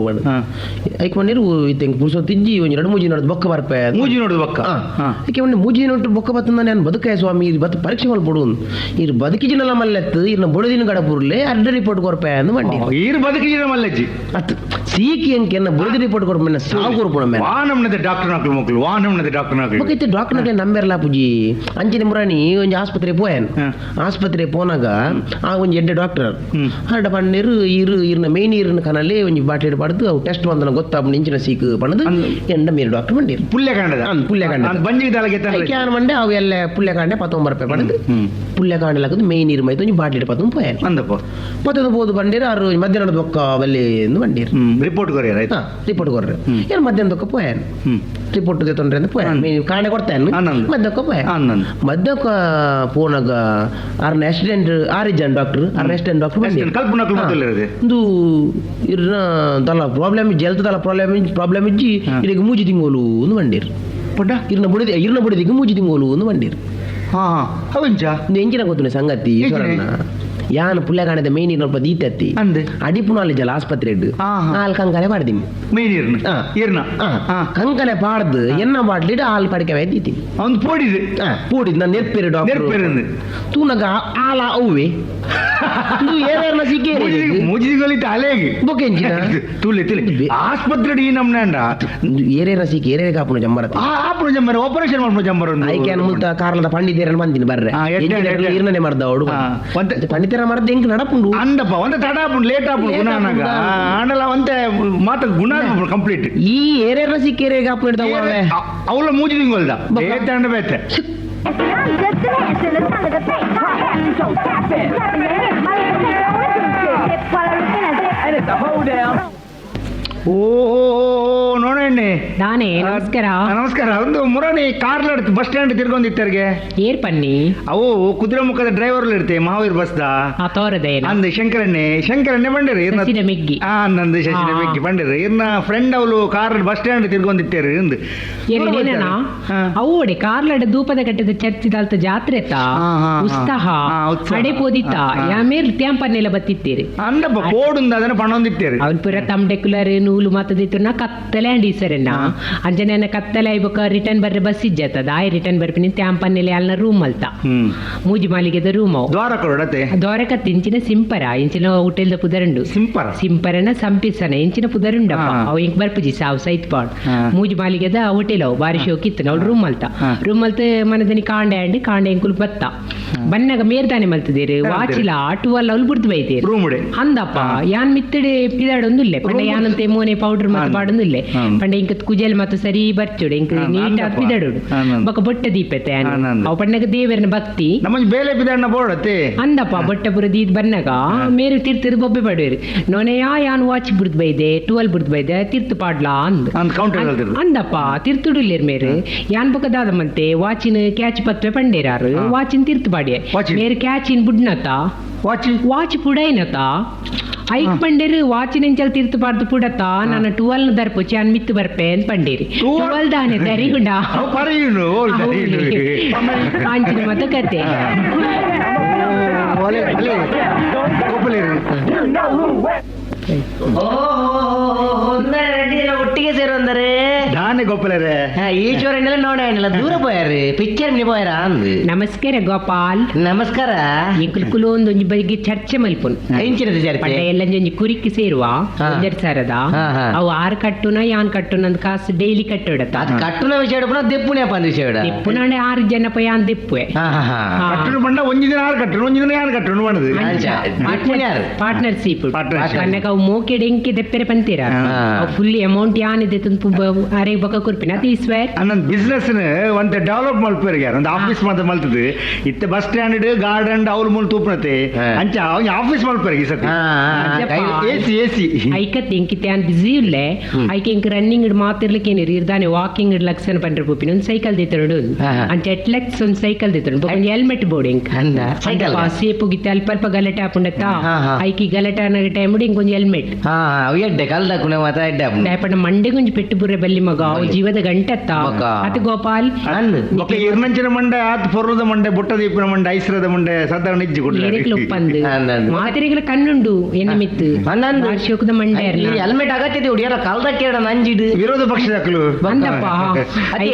ಐಕ್ ಮಣ್ಣೀರು ಇತ್ತೆ ಪುರುಸೊತ್ತಿಜ್ಜಿ ಒಂಜಿ ಎರಡು ಮೂಜಿ ನಡ್ದು ಬೊಕ್ಕ ಬರ್ಪೆ ಮೂಜಿ ನೋಡುದು ಬೊಕ್ಕ ಅದಕ್ಕೆ ಒಂದು ಮೂಜಿ ನೋಟು ಬೊಕ್ಕ ಬತ್ತಂದ ನಾನು ಬದುಕಾಯ ಸ್ವಾಮಿ ಇದು ಬತ್ತ ಪರೀಕ್ಷೆ ಮಲ್ಪಡು ಇರು ಬದುಕಿಜಿನಲ್ಲ ಮಲ್ಲೆತ್ತು ಇರ್ನ ಬೊಳದಿನ ಗಡಪುರ್ಲೆ ಅರ್ಧ ರಿಪೋರ್ಟ್ ಕೊರ್ಪೆ ಅಂದು ಮಂಡಿ ಈರ್ ಬದುಕಿಜಿನ ಮಲ್ಲಜ್ಜಿ ಅತ್ ಸೀಕಿ ಅಂಕೆನ್ನ ಬೊಳದಿ ರಿಪೋರ್ಟ್ ಕೊರ್ಪೆ ಸಾವು ಕೊರ್ಪುಣ ಮೇಲೆ ವಾನಮ್ನದ ಡಾಕ್ಟರ್ ನಾಕ್ಲು ಮಕ್ಕಳು ವಾನಮ್ನದ ಡಾಕ್ಟರ್ ನಾಕ್ಲು ಬೊಕ್ಕ ಇತ್ತೆ ಡಾಕ್ಟರ್ ನಕ್ಲೆ ನಂಬೆರ್ಲ ಪೂಜಿ ಅಂಚಿನ ಮುರಾಣಿ ಒಂಜಿ ಆಸ್ಪತ್ರೆ ಪೋಯನ್ ಆಸ್ಪತ್ರೆ ಪೋನಾಗ ಆ ಒಂಜಿ ಎಡ್ಡೆ ಡಾಕ್ಟರ್ ಅರ್ಡ ಪಣ್ಣೀರು ಇರು ಇರ್ನ ಮೇನ್ ಇರ್ನ ಕನಲ್ಲಿ ಒಂಜಿ ಬಾಟ್ಲಿ ಪಡೆದು ಅವು ಟೆಸ್ಟ್ ಬಂದನ ಗೊತ್ತಾಪುಂಡು ಇಂಚಿನ ಸೀಕ್ ಪಣ್ಣದು ಎಂಡ ಮೇರು ಡಾಕ್ಟರ್ ಬಂಡೀರು ಪುಲ್ಯ ಕಾಂಡದ ಪುಲ್ಯ ಕಾಂಡದ. ಬಂಜಿಗೆ ದಾಲ ಗೆತ್ತ ಐಕ್ಯಾನ್ ಮಂಡೆ ಅವು ಎಲ್ಲ ಪುಲ್ಯ ಕಾಂಡೆ 19 ರೂಪಾಯಿ ಪಡೆದು ಪುಲ್ಯ ಕಾಂಡೆ ಲಕ್ಕದು ಮೇನ್ ನೀರು ಮೈತು ಒಂಜಿ ಬಾಟ್ಲಿ ಪತ್ತೊಂದು ಪೋಯನ್ ಅಂದಪ್ಪ ಪತ್ತೊಂದು ಪೋದು ಬಂಡೀರು ಆರು ಮಧ್ಯಾಹ್ನದ ಬೊಕ್ಕ ಬಲ್ಲಿ ಎಂದು ಬಂಡೀರು ರಿಪೋರ್ಟ್ ಕೊರಿಯರ್ ಆಯ್ತು ರಿಪೋರ್ಟ್ ಕೊರ್ರೆ ಏನು ಮಧ್ಯಾಹ್ನದೊಕ್ಕ ಪೋಯನ್ ರಿಪೋರ್ಟ್ ತೊಂದ್ರೆ ಅಂತ ಪೋಯನ್ ಕಾಂಡೆ ಕೊಡ್ತೇನೆ ಆನಂದ್. ಮಧ್ಯಾಹ್ನಕ್ಕ ಪೋಯನ್ ಆನಂದ್. ಮಧ್ಯಾಹ್ನಕ್ಕ ಪೋನಾಗ ಆರ್ನ ಆಕ್ಸಿಡೆಂಟ್ ಆರು ಜನ ಡಾಕ್ಟರ್ ಆರ್ನ ಆಕ್ಸಿಡೆಂಟ್ ಡಾಕ್ಟರ್ ಬಂದಿರು ಕಲ್ಪನಕ್ಲು ಮೊದಲಿರೋದು ಇಂದು ಇರ್ನ ದಲ ಪ್ರಾಬ್ಲಮ್ ಇಜ್ಜಿ ಹೆಲ್ತ್ ದಲ ಪ್ರಾಬ್ಲಮ್ ಪ್ರಾಬ್ಲಮ್ ಇಜ್ಜಿ ಇಲ್ಲಿಗೆ ಮೂಜಿ ತಿಂಗಳು ಒಂದು ಬಂಡೀರು ಪಂಡ ಇರ್ನ ಬುಡಿದಿ ಇರ್ನ ಬುಡಿದಿಗೆ ಮೂಜಿ ತಿಂಗಳು ಒಂದು ಬಂಡೀರು ಹಾ ಅವಂಚ ಇಂದು ಎಂಚಿನ ಗೊತ್ತುಂಡೆ ಸಂಗತಿ ಈಶ್ವರನ್ನ ಯಾನ್ ಪುಲ್ಯ ಕಾಣದ ಮೇನ್ ಸ್ವಲ್ಪ ದೀತತ್ತಿ ಅಂದೆ. ಅಡಿಪುನಾಲಿ ಜಲ ಆಸ್ಪತ್ರೆ ಆಲ್ ಕಂಕನೆ ಪಾಡ್ದಿನಿ ಮೇನ್ ಇರ್ನ ಇರ್ನ ಕಂಕನೆ ಪಾಡ್ದು ಎನ್ನ ಬಾಟ್ಲಿಡ್ ಆಲ್ ಪಡಿಕೆ ದೀತೀನಿ ಅವ್ನು ಪೋಡಿದೆ ಪೂಡಿದ್ ನಾನು ನೆರ್ಪೇರು ಡಾಕ್ಟರ್ ನೆರ್ಪೇರು ತೂನಗ ಆಲ ಅವ್ವೆ ಇಂದು ಏನೇರ್ನ ಸಿಕ್ಕೇರಿ ಮೂಜಿದಿಗಳಿತ್ತು ಅಲೆಗೆ ಬೊಕೆಂಚಿನ ತುಲೆ ತುಲೆ ಆಸ್ಪತ್ರೆ ಈ ನಮ್ನ ಏರೇರ ಸಿಕ್ಕಿ ಏರೇರ ಕಾಪುನ ಜಂಬರ ಆಪುನ ಜಂಬರ ಆಪರೇಷನ್ ಮಾಡ್ಪುನ ಜಂಬರ ಒಂದು ಐಕ್ಯಾನ್ ಮುಲ್ತ ಕಾರ್ಲದ ಪಂಡಿತೇರನ್ ಬಂದಿನಿ ಬರ್ರೆ ಎಡ್ಡೆ. ಇರ್ನನೆ ಮರ್ದ ಅವಡು ಪಂಡಿತೇರ ಮರ್ದ ಎಂಕ್ ನಡಪುಂಡು ಅಂದಪ್ಪ ಒಂದ ತಡ ಆಪುಂಡು ಲೇಟ್ ಆಪುಂಡು Late ಗುಣ ಅನಾಗ ಆಪುಂಡು. ಆಂಡಲ ಒಂತೆ ಮಾತ ಗುಣ ಕಂಪ್ಲೀಟ್ ಈ ಏರೇರ ಸಿಕ್ಕಿ ಏರೇರ ಕಾಪುನ ಹಿಡ್ದವ ಅವೆ. ಅವಳ ಮೂಜಿ ತಿಂಗೊಲ್ದ ಬೇತೆ ಅಂಡ ಬೇತೆ Just a dance to the sound of the bass. Hi-hat, so tap it. Tap it. My little dip while I looking at it. And it's a hoedown. ಓ ನೋಡಣ್ಣೆ ದಾನೆ ನಮಸ್ಕಾರ ನಮಸ್ಕಾರ ಒಂದು ಮುರಾಣಿ ಕಾರ್ಲ ಬಸ್ ಸ್ಟ್ಯಾಂಡ್ ತಿರ್ಗೊಂದಿತ್ತರ್ಗೆ ಏರ್ ಪನ್ನಿ ಅವು ಕುದುರೆಮುಖದ ಡ್ರೈವರ್ ಇರ್ತೆ ಮಹಾವೀರ್ ಬಸ್ದ ಆ ತೋರದೇನ ಅಂದ್ ಶಂಕರಣ್ಣೆ ಶಂಕರಣ್ಣೆ ಬಂಡಿರಿ ಇರ್ನ ಶಶಿನ ಮಿಗ್ಗಿ. ಆ ನಂದು ಶಶಿನ ಮಿಗ್ಗಿ ಬಂಡಿರಿ ಇರ್ನ ಫ್ರೆಂಡ್ ಅವಳು ಕಾರ್ ಬಸ್ ಸ್ಟ್ಯಾಂಡ್ ತಿರ್ಗೊಂದಿತ್ತೇರಿ ಇಂದು ಏನೇನ ಅವಡೆ ಕಾರ್ಲಡ ದೂಪದ ಕಟ್ಟದ ಚರ್ಚ್ ದಾಲ್ತ ಜಾತ್ರೆ ತಾ ಉತ್ಸಾಹ ಉತ್ಸಾಹ. ಅಡೆ ಪೋದಿತ್ತ ಯಾಮೇರ್ ತ್ಯಾಂಪನ್ನೆಲ್ಲ ಬತ್ತಿತ್ತೀರಿ ಅಂದಪ್ಪ ಕೋಡುಂದ ಅದನ್ನ ಪಣೊಂದಿತ್ತೇರಿ ಅವನ್ ಪೂರ ತಮ್ಡೆಕುಲರ್ ನೂಲು ಮಾತದಿತ್ತು ಕತ್ತಲೆ ಅಂಡಿ ಸರನ್ನ ಅಂಜನ ಕತ್ತಲೆ ಐಬೊಕ ರಿಟರ್ನ್ ಬರ್ರೆ ಬಸ್ ಇಜ್ಜತ್ತದ ಆಯ್ ರಿಟರ್ನ್ ಬರ್ಪಿನಿ ತ್ಯಾಂಪನ್ನೆಲೆ ಅಲ್ನ ರೂಮ್ ಅಲ್ತ ಮೂಜಿ ಮಾಲಿಗೆದ ರೂಮ್ ಅವು ದ್ವಾರ ಕೊಡತೆ ದೊರಕತ್ ಇಂಚಿನ ಸಿಂಪರ ಇಂಚಿನ ಹೋಟೆಲ್ದ ಪುದರುಂಡು ಸಿಂಪರ ಸಿಂಪರನ ಸಂಪಿಸನ ಇಂಚಿನ ಪುದರುಂಡಪ್ಪ ಹಾ. ಅವು ಇಂಕ್ ಬರ್ಪುಜಿ ಸಾವು ಸೈತ್ ಪಾಡ್ ಹಾ. ಮೂಜಿ ಮಾಲಿಗೆದ ಹೋಟೆಲ್ ಅವು ಬಾರಿ ಶೋಕಿತ್ತು ನಾವು ರೂಮ್ ಅಲ್ತ ಹಾ. ರೂಮ್ ಅಲ್ತ ಮನದನಿ ಕಾಂಡೆ ಅಂಡ್ ಕಾಂಡೆ ಎಂಕುಲು ಬತ್ತ ಬನ್ನಗ ಮೇರ್ದಾನೆ ಮಲ್ತದೇರು ವಾಚಿಲ ಟುವಲ್ ಅವ್ಲು ಬುಡ್ದು ಬೈತೇರು ರೂಮ್ ಉಡೆ ಅಂದಪ್ಪ ಯಾನ್ ಮಿತ್ತಡೆ ಪಿದಾಡೊಂದುಲ್ಲೆ ಪಂಡ ಯಾನಂತೆ ಮೋನೆ ಪೌಡರ್ ಮತ್ತೆ ಪಾಡೊಂದುಲ್ಲೆ ಪಂಡ ಇಂಕ ಕುಜಲ್ ಮತ್ತು ಸರಿ ಬರ್ಚುಡು ಇಂಕ ನೀಟ್ ಅಂದಪ್ಪ. ಪಿದಾಡೋಡು ಆನಂದ್. ಬೊಕ ಬೊಟ್ಟ ದೀಪತೆ ಆನಂದ್. ಅವು ಪಂಡಗ ದೇವರನ ಭಕ್ತಿ ನಮ್ಮ ಬೇಲೆ ಬಿದಣ್ಣ ಬೋಡತ್ತೆ ಅಂದಪ್ಪ ಬೊಟ್ಟಪುರ ದೀದ್ ಬನ್ನಗ ಮೇರು ತಿರ್ತಿರ್ ಬೊಬ್ಬೆ ಪಡುವೆರು ನೊನೆಯಾ ಯಾನ್ ವಾಚ್ ಬುಡ್ದು ಬೈದೆ ಟುವಲ್ ಬುಡ್ದು ಬೈದೆ ತಿರ್ತು ಪಾಡ್ಲಾ ಅಂದ್ ಅಂದ್ ಕೌಂಟರ್ ಅಲ್ದಿರು ಅಂದಪ್ಪ ತಿರ್ತುಡುಲ್ಲೇರ್ ಮೇರು ಯಾನ್ ಬೊಕ ದಾದ ಮಂತೆ ವಾಚಿನ ಕ್ಯಾಚ್ ಪತ್ವೆ ಪಂಡೇರಾರು ವಾಚಿನ ತಿರ್ತು ಪಾಡಿಯೆ ವಾಚಿನ್. ಮೇರು ಕ್ಯಾಚಿನ್ ಬುಡ್ನತ ವಾಚ್ ವಾಚ್ ಪುಡೈನತ ಐಕ್ ಪಂಡೇರು ವಾಚಿನ ಎಂಚಲ್ ತಿರ್ತು ಪಾಡ್ದು ಪುಡತ ನನ್ನ ಟುವಲ್ ದರ್ಪುಚಿ ಅನ್ ಮಿತ್ತು ಬರ್ಪೆ ಅಂತ ಪಂಡೇರಿ ಟುವಲ್ ದಾನೆ ದರಿಗುಂಡ ಅವು ಪರಯುನು ಓಲ್ ದರಿಯುನು. ಅಂಚಿನ ಮತ ಕತೆ ಒಲೆ ಅಲೆ ಗೋಪಾಲೇರಿ ಒಟ್ಟಿಗೆ ಸೇರುವಂದರೆ ದಾನೆ ಗೋಪಾಲರೇ ಈಶ್ವರಣ್ಣೆಲ್ಲ ನೋಡ ದೂರ ಪೋಯಾರು ಪಿಕ್ಚರ್ ಮಿನಿ ಪೋಯಾರ ಅಂದು ನಮಸ್ಕಾರ ಗೋಪಾಲ್ ನಮಸ್ಕಾರ ಎಂಕುಲು ಕುಲೊಂದು ಒಂಜಿ ಬಗ್ಗೆ ಚರ್ಚೆ ಮಲ್ಪುನ್ ಎಂಚಿನದ ಪಂಡ ಚರ್ಚೆ ಎಲ್ಲ ಒಂಜಿ ಕುರಿಕ್ ಸೇರುವ ಹಾ. ಒಂಜೆರಡು ಸಾವಿರದ ಹಾ, ಹಾ. ಅವು ಆರು ಕಟ್ಟುನ ಯಾನ್ ಕಟ್ಟುನ ಅಂದ್ ಕಾಸು ಡೈಲಿ ಕಟ್ಟೋಡತ್ತ ಅದು ಕಟ್ಟುನ ವಿಷಯ ಪುನಃ ದೆಪ್ಪುಣ್ಯಪ್ಪ ಅಂದ ವಿಷಯ ದೆಪ್ಪುನಾಂಡೆ ಆರು ಜನ ಪೋಯ್ ಯಾನ್ ದೆಪ್ಪುವೆ ಹಾ ಹಾ ಹಾ ಹಾ. ಕಟ್ಟುನು ಬಂಡ ಒಂಜಿ ದಿನ ಆರು ಕಟ್ಟುನು ಒಂಜಿ ದಿನ ಯಾರು ಕಟ್ಟುನು ಬಣ್ಣದು ಅಂಚ ದೆಪ್ಪುಣ್ಯಾರು ಪಾರ್ಟ್ನರ್ಶಿಪ್ Partnership. ಕನ್ನಕ ಅವು ಮೋಕೆಡ್ ಎಂಕೆ ದೆಪ್ಪೆರೆ ಪಂತೀರ ಹಾ. ಅವು ಫುಲ್ ಅಮೌಂಟ್ ಯಾನ್ ಇದೆ ಅರೆ ಬೊಕ್ಕ ಬೊಕ ಕುರ್ಪಿನ ಈಶ್ವರ್ ಅನ್ನೊಂದು ಬಿಸ್ನೆಸ್ ಒಂತೆ ಡೆವಲಪ್ ಮಲ್ಪೇರಿಗೆ ಒಂದು ಆಫೀಸ್ ಮಾತ್ರ ಮಲ್ತದೆ ಇತ್ತೆ ಬಸ್ ಸ್ಟ್ಯಾಂಡ್ ಗಾರ್ಡನ್ ಅವ್ರ ಮೂಲ ತೂಪನತೆ ಅಂಚ ಅವ್ನ ಆಫೀಸ್ ಮಲ್ಪೇರಿಗೆ ಈ ಸತಿ ಎಸಿ ಎಸಿ ಐಕತ್ ಎಂಕಿತ್ತೆ ಆನ್ ಬಿಸಿ ಉಲ್ಲೆ ಐಕೆ ಇಂಕ್ ರನ್ನಿಂಗ್ ಇಡ್ ಮಾತಿರ್ಲಿಕ್ಕೆ ಏನಿರಿ ಇರ್ದಾನೆ ವಾಕಿಂಗ್ ಇಡ್ ಲಕ್ಷಣ ಪಂಡ್ರೆ ಪೂಪಿನ ಒಂದು ಸೈಕಲ್ ದಿತ್ತರುಡು ಅಂಚ ಎಟ್ ಲಕ್ಷ ಒಂದು ಸೈಕಲ್ ದಿತ್ತರುಡು ಬೊಕ ಒಂಜಿ ಹೆಲ್ಮೆಟ್ ಬೋರ್ಡ್ ಇಂಕ್ ಸೈಕಲ್ ಸೇಪು ಗಿತ್ತೆ ಅಲ್ಪ ಅಲ್ಪ ಗಲಾಟೆ ಆಪುಂಡತ್ತ ಐಕಿ ಗಲಾಟೆ ಅನ್ನೋ ಟೈಮ್ ಇಂಕ್ ಒಂಜಿ ಹೆಲ್ಮೆಟ್ ಎಡ್ಡೆ ಕಲ್ದಕ್ಕುನೆ ಮಾತ ಎಡ್ಡೆ ಆಪುಂಡು ದಾಯಪಂಡ ಮಂಡೆ ಗುಂಜಿ ಪೆಟ್ಟು ಬುರ್ರೆ ಬಲ್ಲಿ ಮಗ ಅವು ಜೀವದ ಗಂಟತ್ತ ಬೊಕ. ಅತ್ ಗೋಪಾಲ್ ಅಂದ್ ಬೊಕ ಇರ್ನಂಚಿನ ಮಂಡೆ ಆತ್ ಪೊರ್ಲದ ಮಂಡೆ ಬುಟ್ಟದ ಇಪ್ಪಿನ ಮಂಡೆ ಐಸ್ರದ ಮಂಡೆ ಸಾಧಾರಣ ಇಜ್ಜಿ ಏರೆಗ್ಲ ಕೊಡ್ಲಿ ಒಪ್ಪಂದು ಅಂದ್ ಅಂದ್. ಮಾತೆರೆಗ್ಲ ಕಣ್ಣುಂಡು ಎನ್ನ ಮಿತ್ತು ಅಂದ್. ಬಾರ್ಶೋಕದ ಮಂಡೆ ಈ ಹೆಲ್ಮೆಟ್ ಅಗತ್ಯತೆ ಹುಡುಗಿಯರ ಕಲ್ದಕ್ಕೆ ನಂಜಿಡು ವಿರೋಧ ಪಕ್ಷದಕ್ಕಲು ಅಂದಪ್ಪ ಅದೇ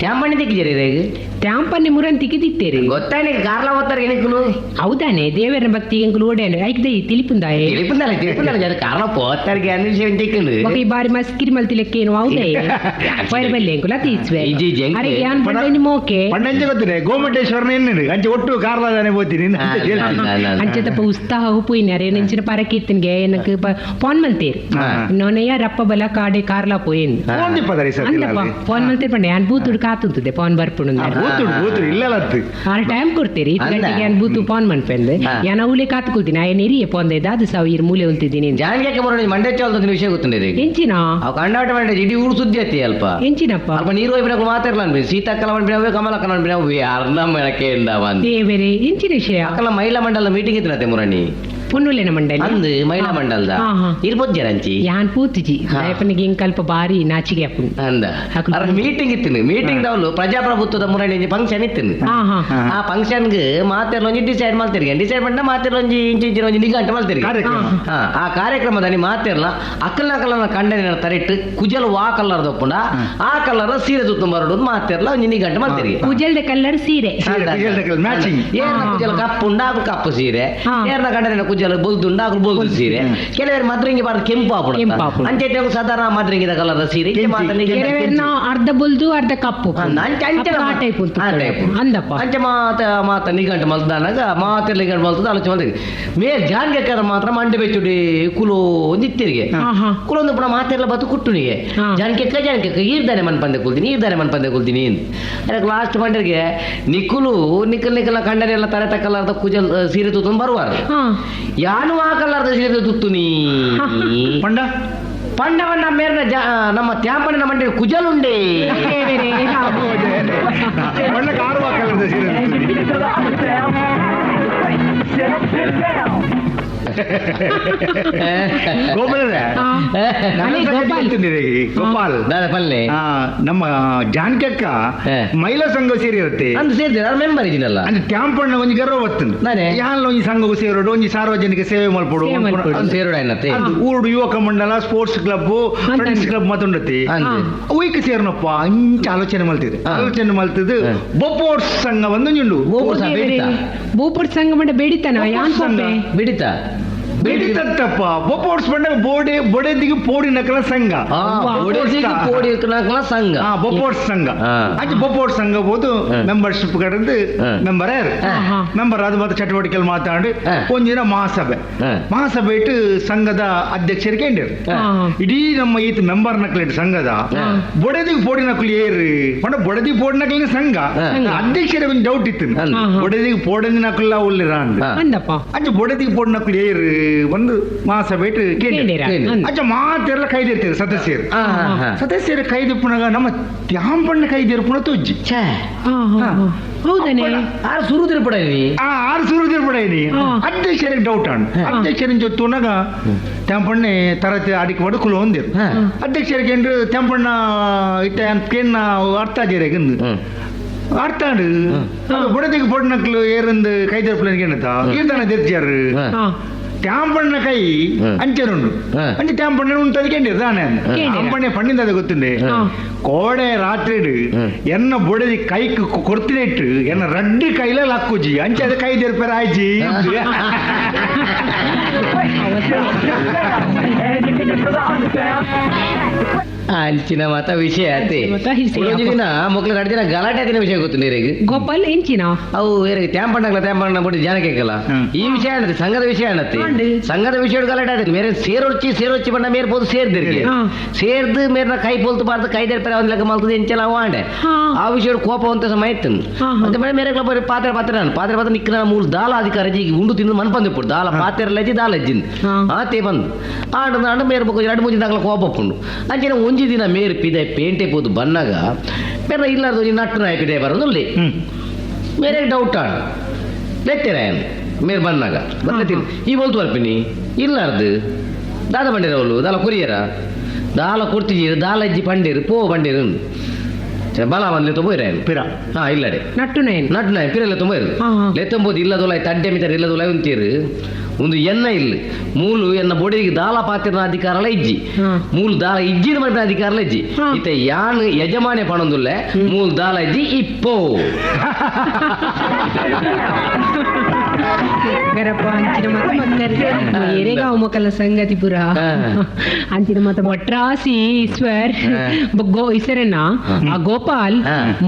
ತ್ಯಾಂಪಣ್ಣಿ ದಿಕ್ಕಿಜರಿ ರೇಗ್ ತ್ಯಾಂಪನ್ನಿ ಮುರನ್ ತಿಕ್ಕಿದಿತ್ತೇರಿ ಗೊತ್ತಾಯ್ನಿ ಕಾರ್ಲ ಓದ್ತಾರೆ ಏನಕ್ಕಲು ಹೌದಾನೆ ದೇವರ ಭಕ್ತಿ ಎಂಕುಲು ಓಡೇನು ಐಕ್ದ ತಿಳಿಪುಂದಾಯೆ ತಿಳಿಪುಂದಲ್ಲ ತಿಳಿಪುಂದಲ್ಲ ಜನ ಕಾರ್ಲ ಪೋತ್ತಾರಿಗೆ ಅಂದ್ರೆ ವಿಷಯ ತಿಕ್ಕಂಡು ఒక ಈ ಬಾರಿ ಮಸ್ಕಿರಿ ಮಲ್ತಿಲೆಕ್ಕೇನು ಹೌದೇ ಪೈರ್ ಬಲ್ಲೆ ಎಂಕುಲ ತೀಸ್ವೆ ಇಜ್ಜಿ ಇಜ್ಜಿ ಎಂಕ್. ಅರೆ ಯಾನ್ ಪಂಡ ಮೋಕೆ ಪಂಡಂಚೆ ಗೊತ್ತಿದೆ ಗೋಮಟೇಶ್ವರನ ಎಣ್ಣೆ ಅಂಚೆ ಒಟ್ಟು ಕಾರ್ಲಾದಾನೆ ಹೋಗ್ತೀನಿ ಅಂತ ಹೇಳ್ತೀನಿ ಅಂಚೆತಪ್ಪ ಉತ್ಸಾಹ ಪೋಯಿನ ಅರೆ ನೆಂಚಿನ ಪರಕೀರ್ತನ್ಗೆ ಏನಕ್ಕೆ ಫೋನ್ ಮಲ್ತೇರು ನೋನೆಯ ರಪ್ಪ ಬಲ ಕಾಡೆ ಕಾರ್ಲಾ ಪೋಯಿನ್ ಫೋನ್ ದಿಪ್ಪದಾರಿ ಸರ್ ಅಂದಪ್ಪ ಫೋನ್ ಮಲ್ತೇರು ಪಂಡೆ ಯಾನ್ ಬೂತುಡು ಕಾತುಂತದೆ ಫೋನ್ ಬರ್ಪುಂಡು ಬೂತುಡು ಬೂತುಡು ಇಲ್ಲ ಅತ್ತು ಆರು ಟೈಮ್ ಕೊಡ್ತೀರಿ ಇತ್ತು ಅಂದ. ಗಂಟೆಗೆ ಯಾನ್ ಬೂತು ಫೋನ್ ಮನ್ಪೆಂದು ಯಾನ್ ಅವಳೆ ಕಾತುಕೊಳ್ತೀನಿ ಆಯ್ ನೆರಿಯೆ ಫೋನ್ ದಾದು ಸಾವು ಇರ್ ಮೂಲೆ ಉಲ್ತಿದ್ದೀನಿ ಜಾನ್ಗೆ ಬರೋಣ ಮಂಡೆ ಚಾಲ್ದ ವಿಷಯ ಗೊತ್ತುಂಡೆ ರೇಗ್ ಎಂಚಿನ ಅವು ಕಂಡಾಟ ಮಂಡೆ ಇಡೀ ಊರು ಸುದ್ದಿ ಅತ್ತಿ ಅಲ್ಪ ಎಂಚಿನಪ್ಪ ಅಲ್ಪ ನೀರು ಹೋಯ್ಬಿನ ಮಾತಾಡ್ಲ ಅನ್ಬಿ ಸೀತಾಕಲ ಮನ್ಪಿನ ಕಮಲಕ್ಕನ ಮನ್ಪಿನ ಅರ್ಧ ಮಣಕೆ ಇಂದ ಬಂದು ದೇವರೇ ಎಂಚಿನ ವಿಷಯ ಅಕ್ಕಲ ಮಹಿಳಾ ಮಂಡಲ ಮೀಟಿಂಗ್ ಇತ್ತು ಮುರಣಿ ಪೊನ್ನುಲೆನ ಮಂಡಳಿ ಅಂದ್ ಮಹಿಳಾ ಮಂಡಲದ ಹಾ, ಹಾ. ಇರ್ಬೋದು ಜರಂಚಿ ಯಾನ್ ಪೂತಿಜಿ ದಾಯಪನಿಗೆ ಇಂಕಲ್ಪ ಬಾರಿ ನಾಚಿಗೆ ಅಪ್ಪುಂಡು ಅಂದ ಅಕುಲು ಅರ ಮೀಟಿಂಗ್ ಇತ್ತಿನ ಮೀಟಿಂಗ್ ದವಲು ಪ್ರಜಾಪ್ರಭುತ್ವದ ಮುರಣಿ ಫಂಕ್ಷನ್ ಇತ್ತಿನ ಹಾ ಹಾ ಆ ಫಂಕ್ಷನ್ಗೆ ಮಾತೆರ್ಲೊಂಜಿ ಡಿಸೈಡ್ ಮಾಡ್ತಿರ್ಗೆ ಡಿಸೈಡ್ ಮಾಡ್ದ ಮಾತೆರ್ಲೊಂಜಿ ಇಂಚಿ ಇಂಚಿನ ಒಂಜಿ ನಿಘಂಟು ಮಲ್ತಿರ್ಗೆ ಕಾರ್ಯಕ್ರಮ ಹಾ, ಆ ಕಾರ್ಯಕ್ರಮದಲ್ಲಿ ಮಾತಿರ್ಲ ಅಕ್ಕಲ್ನ ಅಕ್ಕಲ್ನ ಕಂಡನಿನ ತರಿಟ್ಟು ಕುಜಲ್ ವಾ ಕಲರ್ ದೊಪ್ಪುಂಡ ಆ ಕಲರ್ ಸೀರೆ ಸುತ್ತ ಬರಡು ಮಾತಿರ್ಲ ಒಂಜಿ ನಿಘಂಟು ಮಲ್ತಿರ್ಗೆ ಕುಜಲ್ದ ಕಲ್ಲರ್ ಸೀರೆ ಸೀರೆ, ಕುಜಲ್ದ ಕಲರ್ matching. ಏರ್ನ ಕುಜಲ್ ಕಪ್ಪುಂಡ ಆಕುಲು ಕಪ್ಪು ಸೀರೆ ಹಾ. ಏರ್ನ ಕಂಡನಿನ ಕುಜಲ್ ಬೊಲ್ದುಂಡ ಆಕುಲು ಬೊಲ್ದು ಸೀರೆ ಕೆಲವರು ಮದ್ರಿಂಗಿ ಬಾರ್ದು ಕೆಂಪು ಆಪುಂಡು ಕೆಂಪು ಆಪುಂಡು. ಅಂಚೆ ಸಾಧಾರಣ ಮದ್ರಿಂಗಿದ ಕಲರ್ ಸೀರೆ ಇಂಚೆ ಕೆಂಚಿ, ಮಾತ್ರ ಕೆಂಚಿ. ಕೆಲವೆರ್ನ ಅರ್ಧ ಬೊಲ್ದು ಅರ್ಧ ಕಪ್ಪು ಅಂಚೆ ಅಂಚೆ ಅಪ್ಪ ಆ ಟೈಪ್ ಉಂಟು ಆ ಟೈಪ್. ಅಂದಪ್ಪ ಅಂಚೆ ಮಾತ ಮಾತ ನಿಘಂಟು ಮಲ್ದಾನಾಗ ಮಾತೆಲ್ಲ ನಿಘಂಟು ಮಲ್ತದ ಆಲೋಚನೆ ಮಲ್ತಿಗೆ ಮೇಲ್ ಜಾನ್ಗೆ ಮಾತ್ರ ಮಂಡೆ ಬೆಚ್ಚುಡಿ ಕುಲೋ ಒಂದಿತ್ತಿರಿಗೆ ಹಾ ಹಾ ಕುಲೊಂದು ಪುಣ ಮಾತೆಲ್ಲ ಬತ್ತು ಕುಟ್ಟುನಿಗೆ ಹಾ. ಜಾನಕೆಕ್ಕ ಜಾನಕೆಕ್ಕ ಈರ್ದಾನೆ ಮನ್ ಪಂದೆ ಕುಲ್ತೀನಿ ಈರ್ದಾನೆ ಮನ್ ಪಂದೆ ಕುಲ್ತೀನಿ ಅದಕ್ಕೆ ಲಾಸ್ಟ್ ಮಂಡರಿಗೆ ನಿಕ್ಕುಲು ನಿಕ್ಕಲ್ ನಿಕ್ಕಲ ಕಂಡನೆಲ್ಲ ತಲೆ ತಕ್ಕಲಾರ್ದ ಕುಜಲ್ ಸೀರೆ ತುತ್ತೊಂದು ಬರುವಾರು ಹಾ ಯಾನು ಆ ಕಲರ್ದ ಸೀರೆ ತುತ್ತುನಿ ಪಂಡ ಪಂಡವನ್ನ ಮೇರ್ನ ನಮ್ಮ ತ್ಯಾಂಪಣ್ಣ ಮಂಡೆ ಕುಜಲುಂಡೆ ದೇವರೇ, ಹಾ. ಪಂಡ ಕಾರು ಹಾಕಲ್ಲ ಸೀರೆ ಗೋಪಾಲ ಹಾ. ಅಲೇ ಗೋಪಾಲ್ ಗೋಪಾಲ್ ದಾದ ಪಲ್ಲೆ ಆ, ನಮ್ಮ ಜಾನಕಕ್ಕ ಹೇ. ಮಹಿಳಾ ಸಂಘ ಸೇರಿರುತ್ತೆ ಅಂದು ಸೇರ್ತೀರ ಮೆಂಬರ್ ಇದೀನಲ್ಲ ಅಂದ್ರೆ ಟ್ಯಾಂಪಣ್ಣ ಒಂಜಿ ಗರ್ವ ಬತ್ತುಂಡು ನಾನೇ? ಯಾನ್ಲ ಒಂಜಿ ಸಂಘకు ಸೇರೋಡು ಒಂಜಿ ಸಾರ್ವಜನಿಕ ಸೇವೆ ಮಲ್ಪೊಡು ಸೇವೆ ಮಲ್ಪೊಡು. ಅಂದು ಸೇರೋಡು ಆಯ್ನತ್ತೆ ಅಂದು ಊರುಡು ಯುವಕ ಮಂಡಲ ಸ್ಪೋರ್ಟ್ಸ್ ಕ್ಲಬ್ ಫ್ರೆಂಡ್ಸ್ ಕ್ಲಬ್ ಮತ್ತುಂಡತಿ ಅಂದು ಉಯ್ಕ್ ಸೇರ್ನಪ್ಪ ಅಂಚ ಆಲೋಚನೆ ಮಲ್ತಿದೆ ಹಾ. ಆಲೋಚನೆ ಮಲ್ತಿದ್ದು ಹಾ. ಬೊಪ್ಪೋರ್ಸ್ ಸಂಘ ಒಂದು ಉಂಡು ಬೋಪೋರ್ಸ್ ದೇವರೇ, ಬೇಡಿತಾ ಬೋಪುರ್ ಸಂಘ ಮಂಡ ಬೇಡಿತಾನ ಯಾನ್ ಸಂಘ. ಪೋಪೆ ಬಿಡಿತಾ ಬೇಡಿತತ್ತಪ್ಪ ಬೊಪ್ಪೋರ್ಸ್ ಬಂಡ ಬೋಡೆ ಬೊಡೆದಿಗೆ ಪೋಡಿ ನಕಲ ಸಂಘ ಆ, ಬೊಡೆದಿಗೆ ಪೋಡಿ ನಕಲ ಸಂಘ ಹಾ ಬೊಪ್ಪೋರ್ಸ್ ಸಂಘ ಹಾ. ಅಂಚೆ ಬೊಪ್ಪೋರ್ಸ್ ಸಂಘ ಬೋದು ಹಾ. ಮೆಂಬರ್ಶಿಪ್ ಕಡೆದು ಹಾ. ಮೆಂಬರ್ ಯಾರು ಹಾ. ಹಾ. ಮೆಂಬರ್ ಅದು ಮತ್ತೆ ಚಟುವಟಿಕೆಯಲ್ಲಿ ಮಾತಾಡಿ ಹಾ. ಒಂದಿನ ಮಹಾಸಭೆ ಹಾ. ಮಹಾಸಭೆ ಇಟ್ಟು ಸಂಘದ ಅಧ್ಯಕ್ಷರಿಗೆ ಎಂಡಿರು ಹಾ. ಇಡೀ ನಮ್ಮ ಈತ ಮೆಂಬರ್ ನಕ್ಲೇಟ್ ಸಂಘದ ಹಾ. ಬೊಡೆದಿಗೆ ಪೋಡಿ ನಕಲು ಏರು ಪಂಡ ಬೊಡೆದಿ ಪೋಡಿ ನಕಲಿನ ಸಂಘ ಹಾ. ಅಧ್ಯಕ್ಷರಿಗೆ ಒಂದು ಡೌಟ್ ಇತ್ತು ಅಂದು. ಹಾ, ಹಾ. ಬೊಡೆದಿಗೆ ಪೋಡಂದಿ ನಕಲ ಉಳ್ಳಿರ ಅಂದ್ ಹಾ. ಅಂದಪ್ಪ ಅಂಚೆ ಬೊಡೆದಿಗೆ ಪೋಡಿ ನಕಲು ಏರು ಒಂದು ಮಹಾಸಭೆ ಇಟ್ಟು ಕೇಂದ್ರ ಕೇಳಿರ ಕೇಳಿರ. ಅಂದ್. ಅಂಚೆ ಮಾತೆಲ್ಲ ಕೈದಿರ್ತೀರಿ ಸದಸ್ಯರು ಆ, ಹಾ, ಹಾ. ಸದಸ್ಯರ ಕೈದಿಪ್ಪುನಗ ನಮ್ಮ ತ್ಯಾಂಪಣ್ಣ ಕೈದಿರ್ಪುಣ ತುಜ್ಜಿ ಛೇ ಹಾ, ಹಾ, ಹಾ. ಹೌದಾನೆ ಆರು ಸುರುದಿರ ಪಡ ನೀ ಆ ಆರು ಸುರುದಿರ್ಪಡೇನಿ ಹಾ. ಅಧ್ಯಕ್ಷರಿಗೆ ಡೌಟ್ ಅಣ್ಣ ಅಧ್ಯಕ್ಷರಿನ ಜೊತೆ ತ್ಯಾಂಪಣ್ಣೆ ತರತೆ ಅಡಿಕೆ ಮಾಡಿ ಕುಲು ಹೊಂದಿರು ಹಾ. ಅಧ್ಯಕ್ಷರಿಗೆ ಏನ್ರು ತ್ಯಾಂಪಣ್ಣ ಇತ್ತ ಕೇನ್ನ ಅರ್ಥ ಆಜೇರೆಗಂದು ಹ್ಮ್. ಅರ್ಥ ಆಡು ಬುಡದಿಗೆ ಪೊಡ್ನಕ್ಲು ಏರಂದು ಕೈದರ್ಪುಲನಿಗೆ ಏನತ್ತ ಈರ್ದಾನ ದೆರ್ಜಾರು ಹಾ. ಹಾ ತ್ಯಾಂಪಣ್ಣ ಕೈ ಹ್ಮ್. ಅಂಚೆನುಂಡು ಹಾ. ಅಂಚೆ ತ್ಯಾಂಪಣ್ಣ ಉಂಟದಕ್ಕೆ ತಾನೆ ಕೇಂಡಿರ. ತ್ಯಾಂಪಣ್ಣೆ ಪಣ್ಣಿಂದ ಅದು ಗೊತ್ತುಂಡೆ ಹಾ. ಕೋಡೆ ರಾತ್ರಿ ಹ್ಮ್. ಎನ್ನ ಬೊಡದಿ ಕೈಕ್ ಕೊಡ್ತಿಟ್ಟು ಎನ್ನ ರಡ್ಡು ಕೈಲ ಲಕ್ಕುಜಿ ಅಂಚೆ ಅದು ಕೈ ತೆರ್ಪೆರ ಆಯ್ಜಿ kick it to the undersound. ಅಂಚಿನ ಮತ ವಿಷಯ ಅತೆ. ಮತ ವಿಷಯ. ಒಂಜಿ ದಿನ ಮೊಕ್ಲು ರಡ್ಡ್ ದಿನ ಗಲಾಟೆ ಆತಿನ ವಿಷಯ ಗೊತ್ತು ನೀರಿಗೆ. ಗೋಪಾಲ್ ಎಂಚಿನ? ಅವು ಏರಿಗೆ ತ್ಯಾಂಪಣ್ಣಗ್ಲ ತ್ಯಾಂಪಣ್ಣ ಬಿಟ್ಟು ಜನ ಕೇಕಲ್ಲ. ಈ ವಿಷಯ ಅನ್ನತ್ತೆ, ಸಂಘದ ವಿಷಯ ಅನ್ನತ್ತೆ. ಆಂಡ್. ಸಂಘದ ವಿಷಯ ಗಲಾಟೆ ಆಯ್ತು. ಮೇರೆ ಸೇರೊಚ್ಚಿ ಸೇರೊಚ್ಚಿ ಬಣ್ಣ ಮೇರ್ ಪೋದು ಸೇರ್ದಿರ್ಗೆ. ಸೇರ್ದು ಮೇರ್ನ ಕೈ ಪೋಲ್ತು ಬಾರ್ದು ಕೈ ದರ್ಪರೆ ಅವ್ನ ಲೆಕ್ಕ ಮಲ್ತದ ಎಂಚಲ ಅವ ಆಂಡೆ. ಆ ವಿಷಯ ಕೋಪ ಅಂತ ಸಮಯ ಇತ್ತು. ಹಾ, ಹಾ. ಮತ್ತೆ ಮೇರೆ ಮೇರೆ ಬರೀ ಪಾತ್ರೆ ಪಾತ್ರೆ ನಾನು ಪಾತ್ರೆ ಪಾತ್ರೆ ನಿಕ್ಕ ಮೂರು ದಾಲ ಅಧಿಕಾರ ಈಗ ಉಂಡು ತಿಂದು ಮನ್ಪಂದು ಇಪ್ಪು ದಾಲ ಪಾತ್ರೆ ಲಜ್ಜಿ ದಾಲ ಅಜ್ಜಿಂದು. ಆತೆ ಬಂದು ಆಂಡು ಆಂಡು ಮೇರ್ ಬೊಕ್ಕ ಎರಡು ಮೂಜಿ ದಾಖಲ ಕೋಪ ಉಂಡು. ಅಂಚನೆ ಒಂಜಿ ದಿನ ಮೇರ್ ಪಿದೆ ಪೇಂಟೆ ಪೋದು ಬನ್ನಾಗ ಮೇರೆ ಇಲ್ಲಾರ್ದು ಒಂಜಿ ನಟ್ಟು ನಾಯಿ ಪಿದೆ ಬರೋದು. ಮೇರೆ ಡೌಟ್ ಆಂಡ್ ಲೆತ್ತೆರ ಮೇರ್ ಬನ್ನಾಗ ಬನ್ನತೀನಿ ಈ ಬೋಲ್ತು ಬರ್ಪಿನಿ ಇಲ್ಲಾರ್ದು ದಾದ ಬಂಡೇರ ಅವಳು ದಾಲ ಕೊರಿಯರ ದಾಲ ಕೊಡ್ತಿದ್ದೀರಿ ದಾಲ ಅಜ್ಜಿ ಪಂಡೇರು ಪೋ ಬಂಡೇರು ಬಲ ಬಂದ್ಲೆ ತೊಂಬೋಯ್ರ. ಪಿರ. ಹಾ ಇಲ್ಲಡೆ. ನಟ್ಟು ನೈನ್. ನಟ್ಟು ನಾಯಿ ಪಿರಲ್ಲ ತೊಂಬೋಯ್ರು. ಹಾ, ಹಾ. ಲೆತ್ತೊಂಬೋದು ಇಲ್ಲದೊಲ ತಡ್ಡೆ ಮಿತರ ಇಲ್ಲದೊಲ ಉಂತೀರು ಒಂದು ಎನ್ನ ಇಲ್ಲ ಮೂಲು ಎನ್ನ ಬೊಡಿಗೆ ದಾಲ ಪಾತಿರನ ಅಧಿಕಾರಲ ಇಜ್ಜಿ. ಮೂಲು ದಾಲ ಇಜ್ಜಿನ ಮಾಡಿದ ಅಧಿಕಾರಲ ಇಜ್ಜಿ. ಇತ್ತ ಯಾನ್ ಯಜಮಾನೆ ಪಣೊಂದುಲ್ಲೆ ಮೂಲು ದಾಲ ಇಜ್ಜಿ ಇಪ್ಪೋ. ಗರಪ್ಪ ಅಂಚಿನ ಮತ ಮಕ್ಕರ್ ಏರೆಗ ಮೊಕಲ ಸಂಗತಿ ಪುರ. ಅಂಚಿನ ಮತ ಒಟ್ರಾಸಿ ಈಶ್ವರ್ ಗೋ ಈಶ್ವರನ ಆ ಗೋಪಾಲ್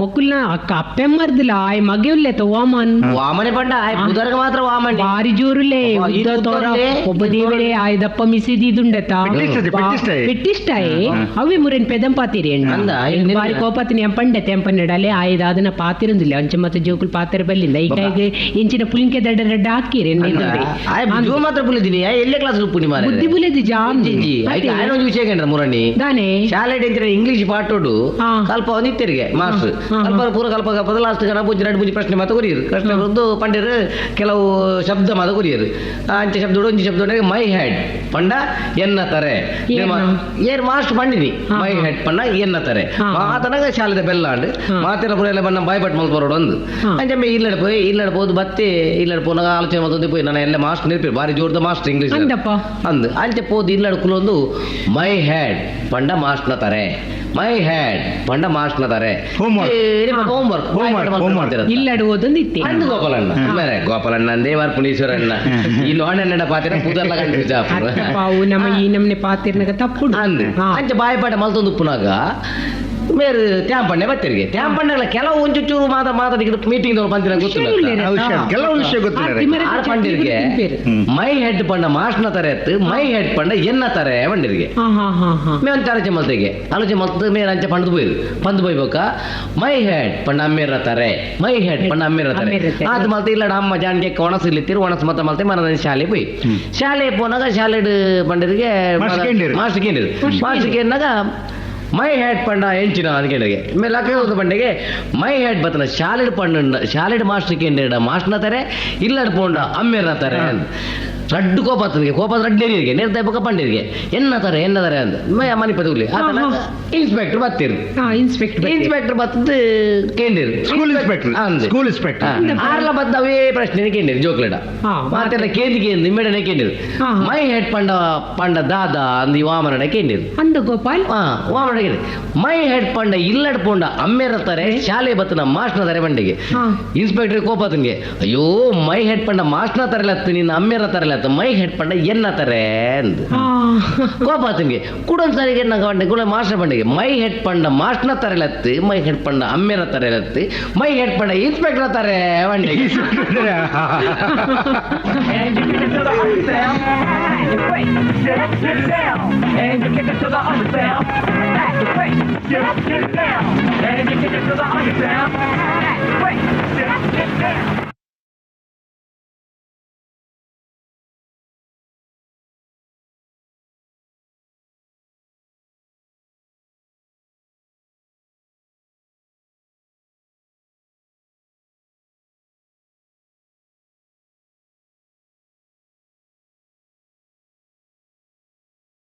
ಮೊಕ್ಕುಲ್ನ ಅಕ್ಕ ಅಪ್ಪೆಮ್ಮರ್ದಿಲ್ಲ ಆಯ್ ಮಗೆ ಉಲ್ಲೆ ವಾಮನ್. ವಾಮನೆ ಪಂಡ ಆಯ್ ಪುದರ್ಗ ಮಾತ್ರ ವಾಮನೆ. ಬಾರಿ ಜೋರುಲೆ. ಅಬ್ಬಾ, ಈ ಉದ್ದ ತೋರ. ಉದ್ದೊಂದೇ, ಒಬ್ಬ ದೇವರೇ ಆಯ್ದಪ್ಪ ಮಿಸಿದಿದುಂಡತ. ಪೆಟ್ಟಿಷ್ಟದೆ, ಪೆಟ್ಟಿಷ್ಟಾಯೆ. ಪೆಟ್ಟಿಷ್ಟಾಯೆ ಅವೇ ಮುರೇನ್ ಪೆದಂ ಪಾತಿರಿ. ಅಂದ, ಆಯ್ ಬಾರಿ ಕೋಪತಿನಿ ಎಂಪಂಡೆ ತೆಂಪನ್ನೆಡಲೆ ಆಯ್ದ ಅದನ್ನ ಪಾತಿರಂದಿಲ್ಲ ಅಂಚೆ ಮತ್ತೆ ಜೋಕುಲ್ ಪಾತಿರ ಬಲ್ಲಿಂದ ಈ ಕೈಗೆ ಇಂಚಿನ ಪುಲಿಂಕೆ ದಡ್ಡ ದಡ್ಡ ಹಾಕಿರಿ. ಆಯ್ ಜೋ ಮಾತ್ರ ಪುಲಿದಿನಿ ಆಯ್ ಎಲ್ಲೇ ಕ್ಲಾಸ್ ಪುನಿ ಮಾರೆ. ಬುದ್ಧಿ ಬುಲೆದಿ ಜಾಮ್. ಜಿ ಆಯ್ತು ಆಯ್ನ ಒಂಜಿ ವಿಷಯ ಕೇಂದ್ರ ಮುರಣಿ. ದಾನೆ? ಶಾಲೆ ಟೀಚರ್ ಇಂಗ್ಲಿಷ್ ಪಾಠೋಡು ಕಲ್ಪ ಒಂದಿತ್ತರಿಗೆ ಮಾಸ್ಟರ್ ಕಲ್ಪ ಪೂರ ಕಲ್ಪ ಕಲ್ಪ ಲಾಸ್ಟ್ ಗಣ ಪೂಜೆ ಎರಡು ಪೂಜೆ ಪ್ರಶ್ನೆ ಮಾತ ಕೊರಿಯರು ಪ್ರಶ್ನೆ ಬಂದು ಪಂಡಿರು ಕೆಲವು ಶಬ್ದ ಮಾತ ಕೊರಿಯರು ಅಂಚೆ ಶಬ್ದ ಒಂಜಿ ಶಬ್ದ ಮೈ ಹೆಡ್ ಪಂಡ ಎನ್ನ ತಾರೆ. ಏನ? ಏರ್ ಮಾಸ್ಟರ್ ಪಂಡಿನಿ ಮೈ ಹೆಡ್ ಪಂಡ ಎನ್ನ ತಾರೆ. ಮಾತನಾಗ ಶಾಲೆದ ಬೆಲ್ಲ ಅಂಡ್ ಮಾತಿನ ಪುರ ಎಲ್ಲ ಬಣ್ಣ ಬಾಯ್ಪಟ್ ಮಲ್ತ್ ಬರೋಡು ಒಂದು. ಅಂಚೆ ಮೇ ಇಲ್ಲಡೆ ಪೋಯಿ ಇಲ್ಲಡೆ ಪೋದು ಬತ್ತೆ ಇಲ್ಲಡೆ ಪೋನಾಗ ಆಲೋಚನೆ ಮಲ್ತೊಂದು ಪೋಯಿ ನಾನು ಎಲ್ಲ ಮಾಸ್ಟರ್ ನಿಲ್ಪಿ ಬಾರಿ ಜೋರ್ದ ಮಾಸ್ಟರ್ ಇಂಗ್ಲಿಷ್. ಅಂದಪ್ಪ. ಅಂದ್ ಅಂಚೆ ಪೋದು ಇಲ್ಲಡೆ ಕುಲೊಂದು ಮೈ ಹೆಡ್ ಪಂಡ ಮಾಸ್ಟರ್ನ ತಾರೆ ಮೈ ಹೆಡ್ ಪಂಡ ಮಾಸ್ಟರ್ನ ತಾರೆ. Homework. Homework. Homework, homework. ಇಲ್ಲಡು ಓದೊಂದು ಇತ್ತೆ. ಅಂದು ಗೋಪಾಲಣ್ಣ ಮೇರೆ ಗೋಪಾಲಣ್ಣ ಅಂದೇ ಪುನೀಶ್ವರಣ್ಣ ಈ ನೋಡಣ್ಣ ಪಾತಿರ ಪುದರ್ಲ ಕನ್ಫ್ಯೂಸ್ ಆಪುಂಡು. ಅತ್ತಪಾವು ನಮ್ಮ ಈ ನಮ್ನೆ ಪಾತಿರ್ನಗ ತಪ್ಪುಡು. ಅಂದ್ ಅಂಚೆ ಬಾಯಿಪಾಟ ಮಲ್ತೊಂದು ಉಪ್ಪುನಾಗ ಮೇರು ತ್ಯಾಂಪಣ್ಣೆ ಬತ್ತಿರಿಗೆ ತ್ಯಾಂಪಣ್ಣಗಳ ಕೆಲವು ಒಂಚೂರು ಮಾತ ಮಾತಾಡಿದ್ರೆ ಮೀಟಿಂಗ್ ಪಂತಿನ ಗೊತ್ತಿಲ್ಲ. ಹುಷಾರು. ಕೆಲವು ವಿಷಯ ಗೊತ್ತಿಲ್ಲ. ಆರ್ ಪಂಡಿರಿಗೆ ಮೈ ಹೆಡ್ ಪಂಡ ಮಾಸ್ನ ತಾರೆ ಅತ್ತು ಮೈ ಹೆಡ್ ಪಂಡ ಎನ್ನ ತಾರೆ ಪಂಡಿರಿಗೆ. ಹಾ ಹಾ ಹಾ ಹಾ ಮೇ ಒಂದು ಆಲೋಚನೆ ಮಲ್ತೆಗೆ ಆಲೋಚನೆ ಮಲ್ತದ ಮೇರೆ ಅಂಚೆ ಪಂಡದು ಪೋಯಿರು ಪಂದು ಪೋಯ್ಬೇಕ ಮೈ ಹೆಡ್ ಪಂಡ ಅಮ್ಮೇರ ತಾರೆ ಮೈ ಹೆಡ್ ಪಂಡ ಅಮ್ಮೇರ ತಾರೆ. ಅಮ್ಮೇರ ತಾರೆ. ಅದು ಮಲ್ತೆ ಇಲ್ಲ ಅಮ್ಮ ಜಾನ್ಗೆ ಒಣಸು ಇಲ್ಲಿತ್ತಿರು ಒಣಸು ಮತ್ತ ಮಲ್ತೆ ಮನದ ಶಾಲೆ ಪೋಯಿ ಶಾಲೆ ಪೋನಾಗ ಶಾಲೆಡ್ ಪಂಡರಿಗೆ ಮಾಸ್ಟರ್ ಕೇಂಡಿರು. ಮಾಸ್ಟರ್ ಕೇಂಡಿರು ಮಾಸ್ಟರ್ ಕೇಂದಾಗ ಮೈ ಹೆಡ್ ಪಂಡ ಎಂಚಿನ ಅಂತ ಕೇಳಿಗೆ ಮೇಲೆ ಅಕ್ಕ ಹೋದ ಪಂಡೆಗೆ ಮೈ ಹೆಡ್ ಬತ್ತನ ಶಾಲೆಡ್ ಪಂಡ ಶಾಲೆಡ್ ಮಾಸ್ಟರ್ ಕೇಂದ್ರ ಮಾಸ್ಟರ್ನ ತಾರೆ ಇಲ್ಲಡ್ ಪೋಂಡ ಅಮ್ಮೇರ್ನ ತಾರೆ ಅಂತ ರಡ್ಡು ಕೋಪ ಆತನಿಗೆ ಕೋಪ ರಡ್ಡು ನೇರಿಗೆ ನೇರ್ದ ಬೊಕ್ಕ ಪಂಡಿರಿಗೆ ಎನ್ನ ತಾರೆ ಎನ್ನ ತಾರೆ ಅಂತ ಮನೆ ಪದಗುಲಿ ಆತನ ಇನ್ಸ್ಪೆಕ್ಟರ್ ಬತ್ತೀರು. ಹಾ ಇನ್ಸ್ಪೆಕ್ಟರ್. ಇನ್ಸ್ಪೆಕ್ಟರ್ ಬತ್ತದು ಕೇಂದಿರು. School inspector. ಅಂದೆ. School inspector. ಆರ್ಲ ಬತ್ತ ಅವೇ ಪ್ರಶ್ನೆ ಕೇಂದಿರು ಜೋಕ್ಲೆಡ ಮಾತೆಲ್ಲ ಕೇಂದಿ ಕೇಂದಿ ನಿಮ್ಮೆಡನೆ ಕೇಂದಿರು. ಮೈ ಹೆಡ್ ಪಂಡ ಪಂಡ ದಾದ ಅಂದ್ ಈ ವಾಮನಡ ಕೇಂದಿರು. ಅಂದ ಗೋಪಾಲ್. ವಾಮನಡ ಕೇಂದಿರು ಮೈ ಹೆಡ್ ಪಂಡ ಇಲ್ಲಡ್ ಪೋಂಡ ಅಮ್ಮೇರ ತಾರೆ ಶಾಲೆ ಬತ್ತನ ಮಾಸ್ಟರ್ನ ತಾರೆ ಬಂಡಿಗೆ. ಇನ್ಸ್ಪೆಕ್ಟರ್ ಕೋಪ ಆತನಿಗೆ ಅಯ್ಯೋ ಮೈ ಹೆಡ್ ಪಂಡ ಮಾಸ್ಟರ್ನ ತರಲತ್ತು ನಿನ್ನ ಅಮ್ಮೇರ ತರಲತ್ತು ಮೈ ಹೆಡ್ ಪಂಡ ಎನ್ನ ತಾರೆ ಅಂದ್. ಕೋಪ ಆತನಿಗೆ ಕೂಡೊಂದ್ ಸಾರಿಗೆ ಎನ್ನ ಬಂಡೆ ಕೂಡ ಮಾಸ್ಟರ್ ಬಂಡಿಗೆ ಮೈ ಹೆಡ್ ಪಂಡ ಮಾಸ್ಟರ್ನ ತರಲತ್ತು ಮೈ ಹೆಡ್ ಪಂಡ ಅಮ್ಮೇರ ತರಲತ್ತು ಮೈ ಹೆಡ್ ಪಂಡ ಇನ್ಸ್ಪೆಕ್ಟರ್ ತಾರೆ ಬಂಡಿಗೆ. And you kick it to the undersound. Activate, get up, get down. And you kick it to the undersound. Activate, get up, get down. And you kick it to the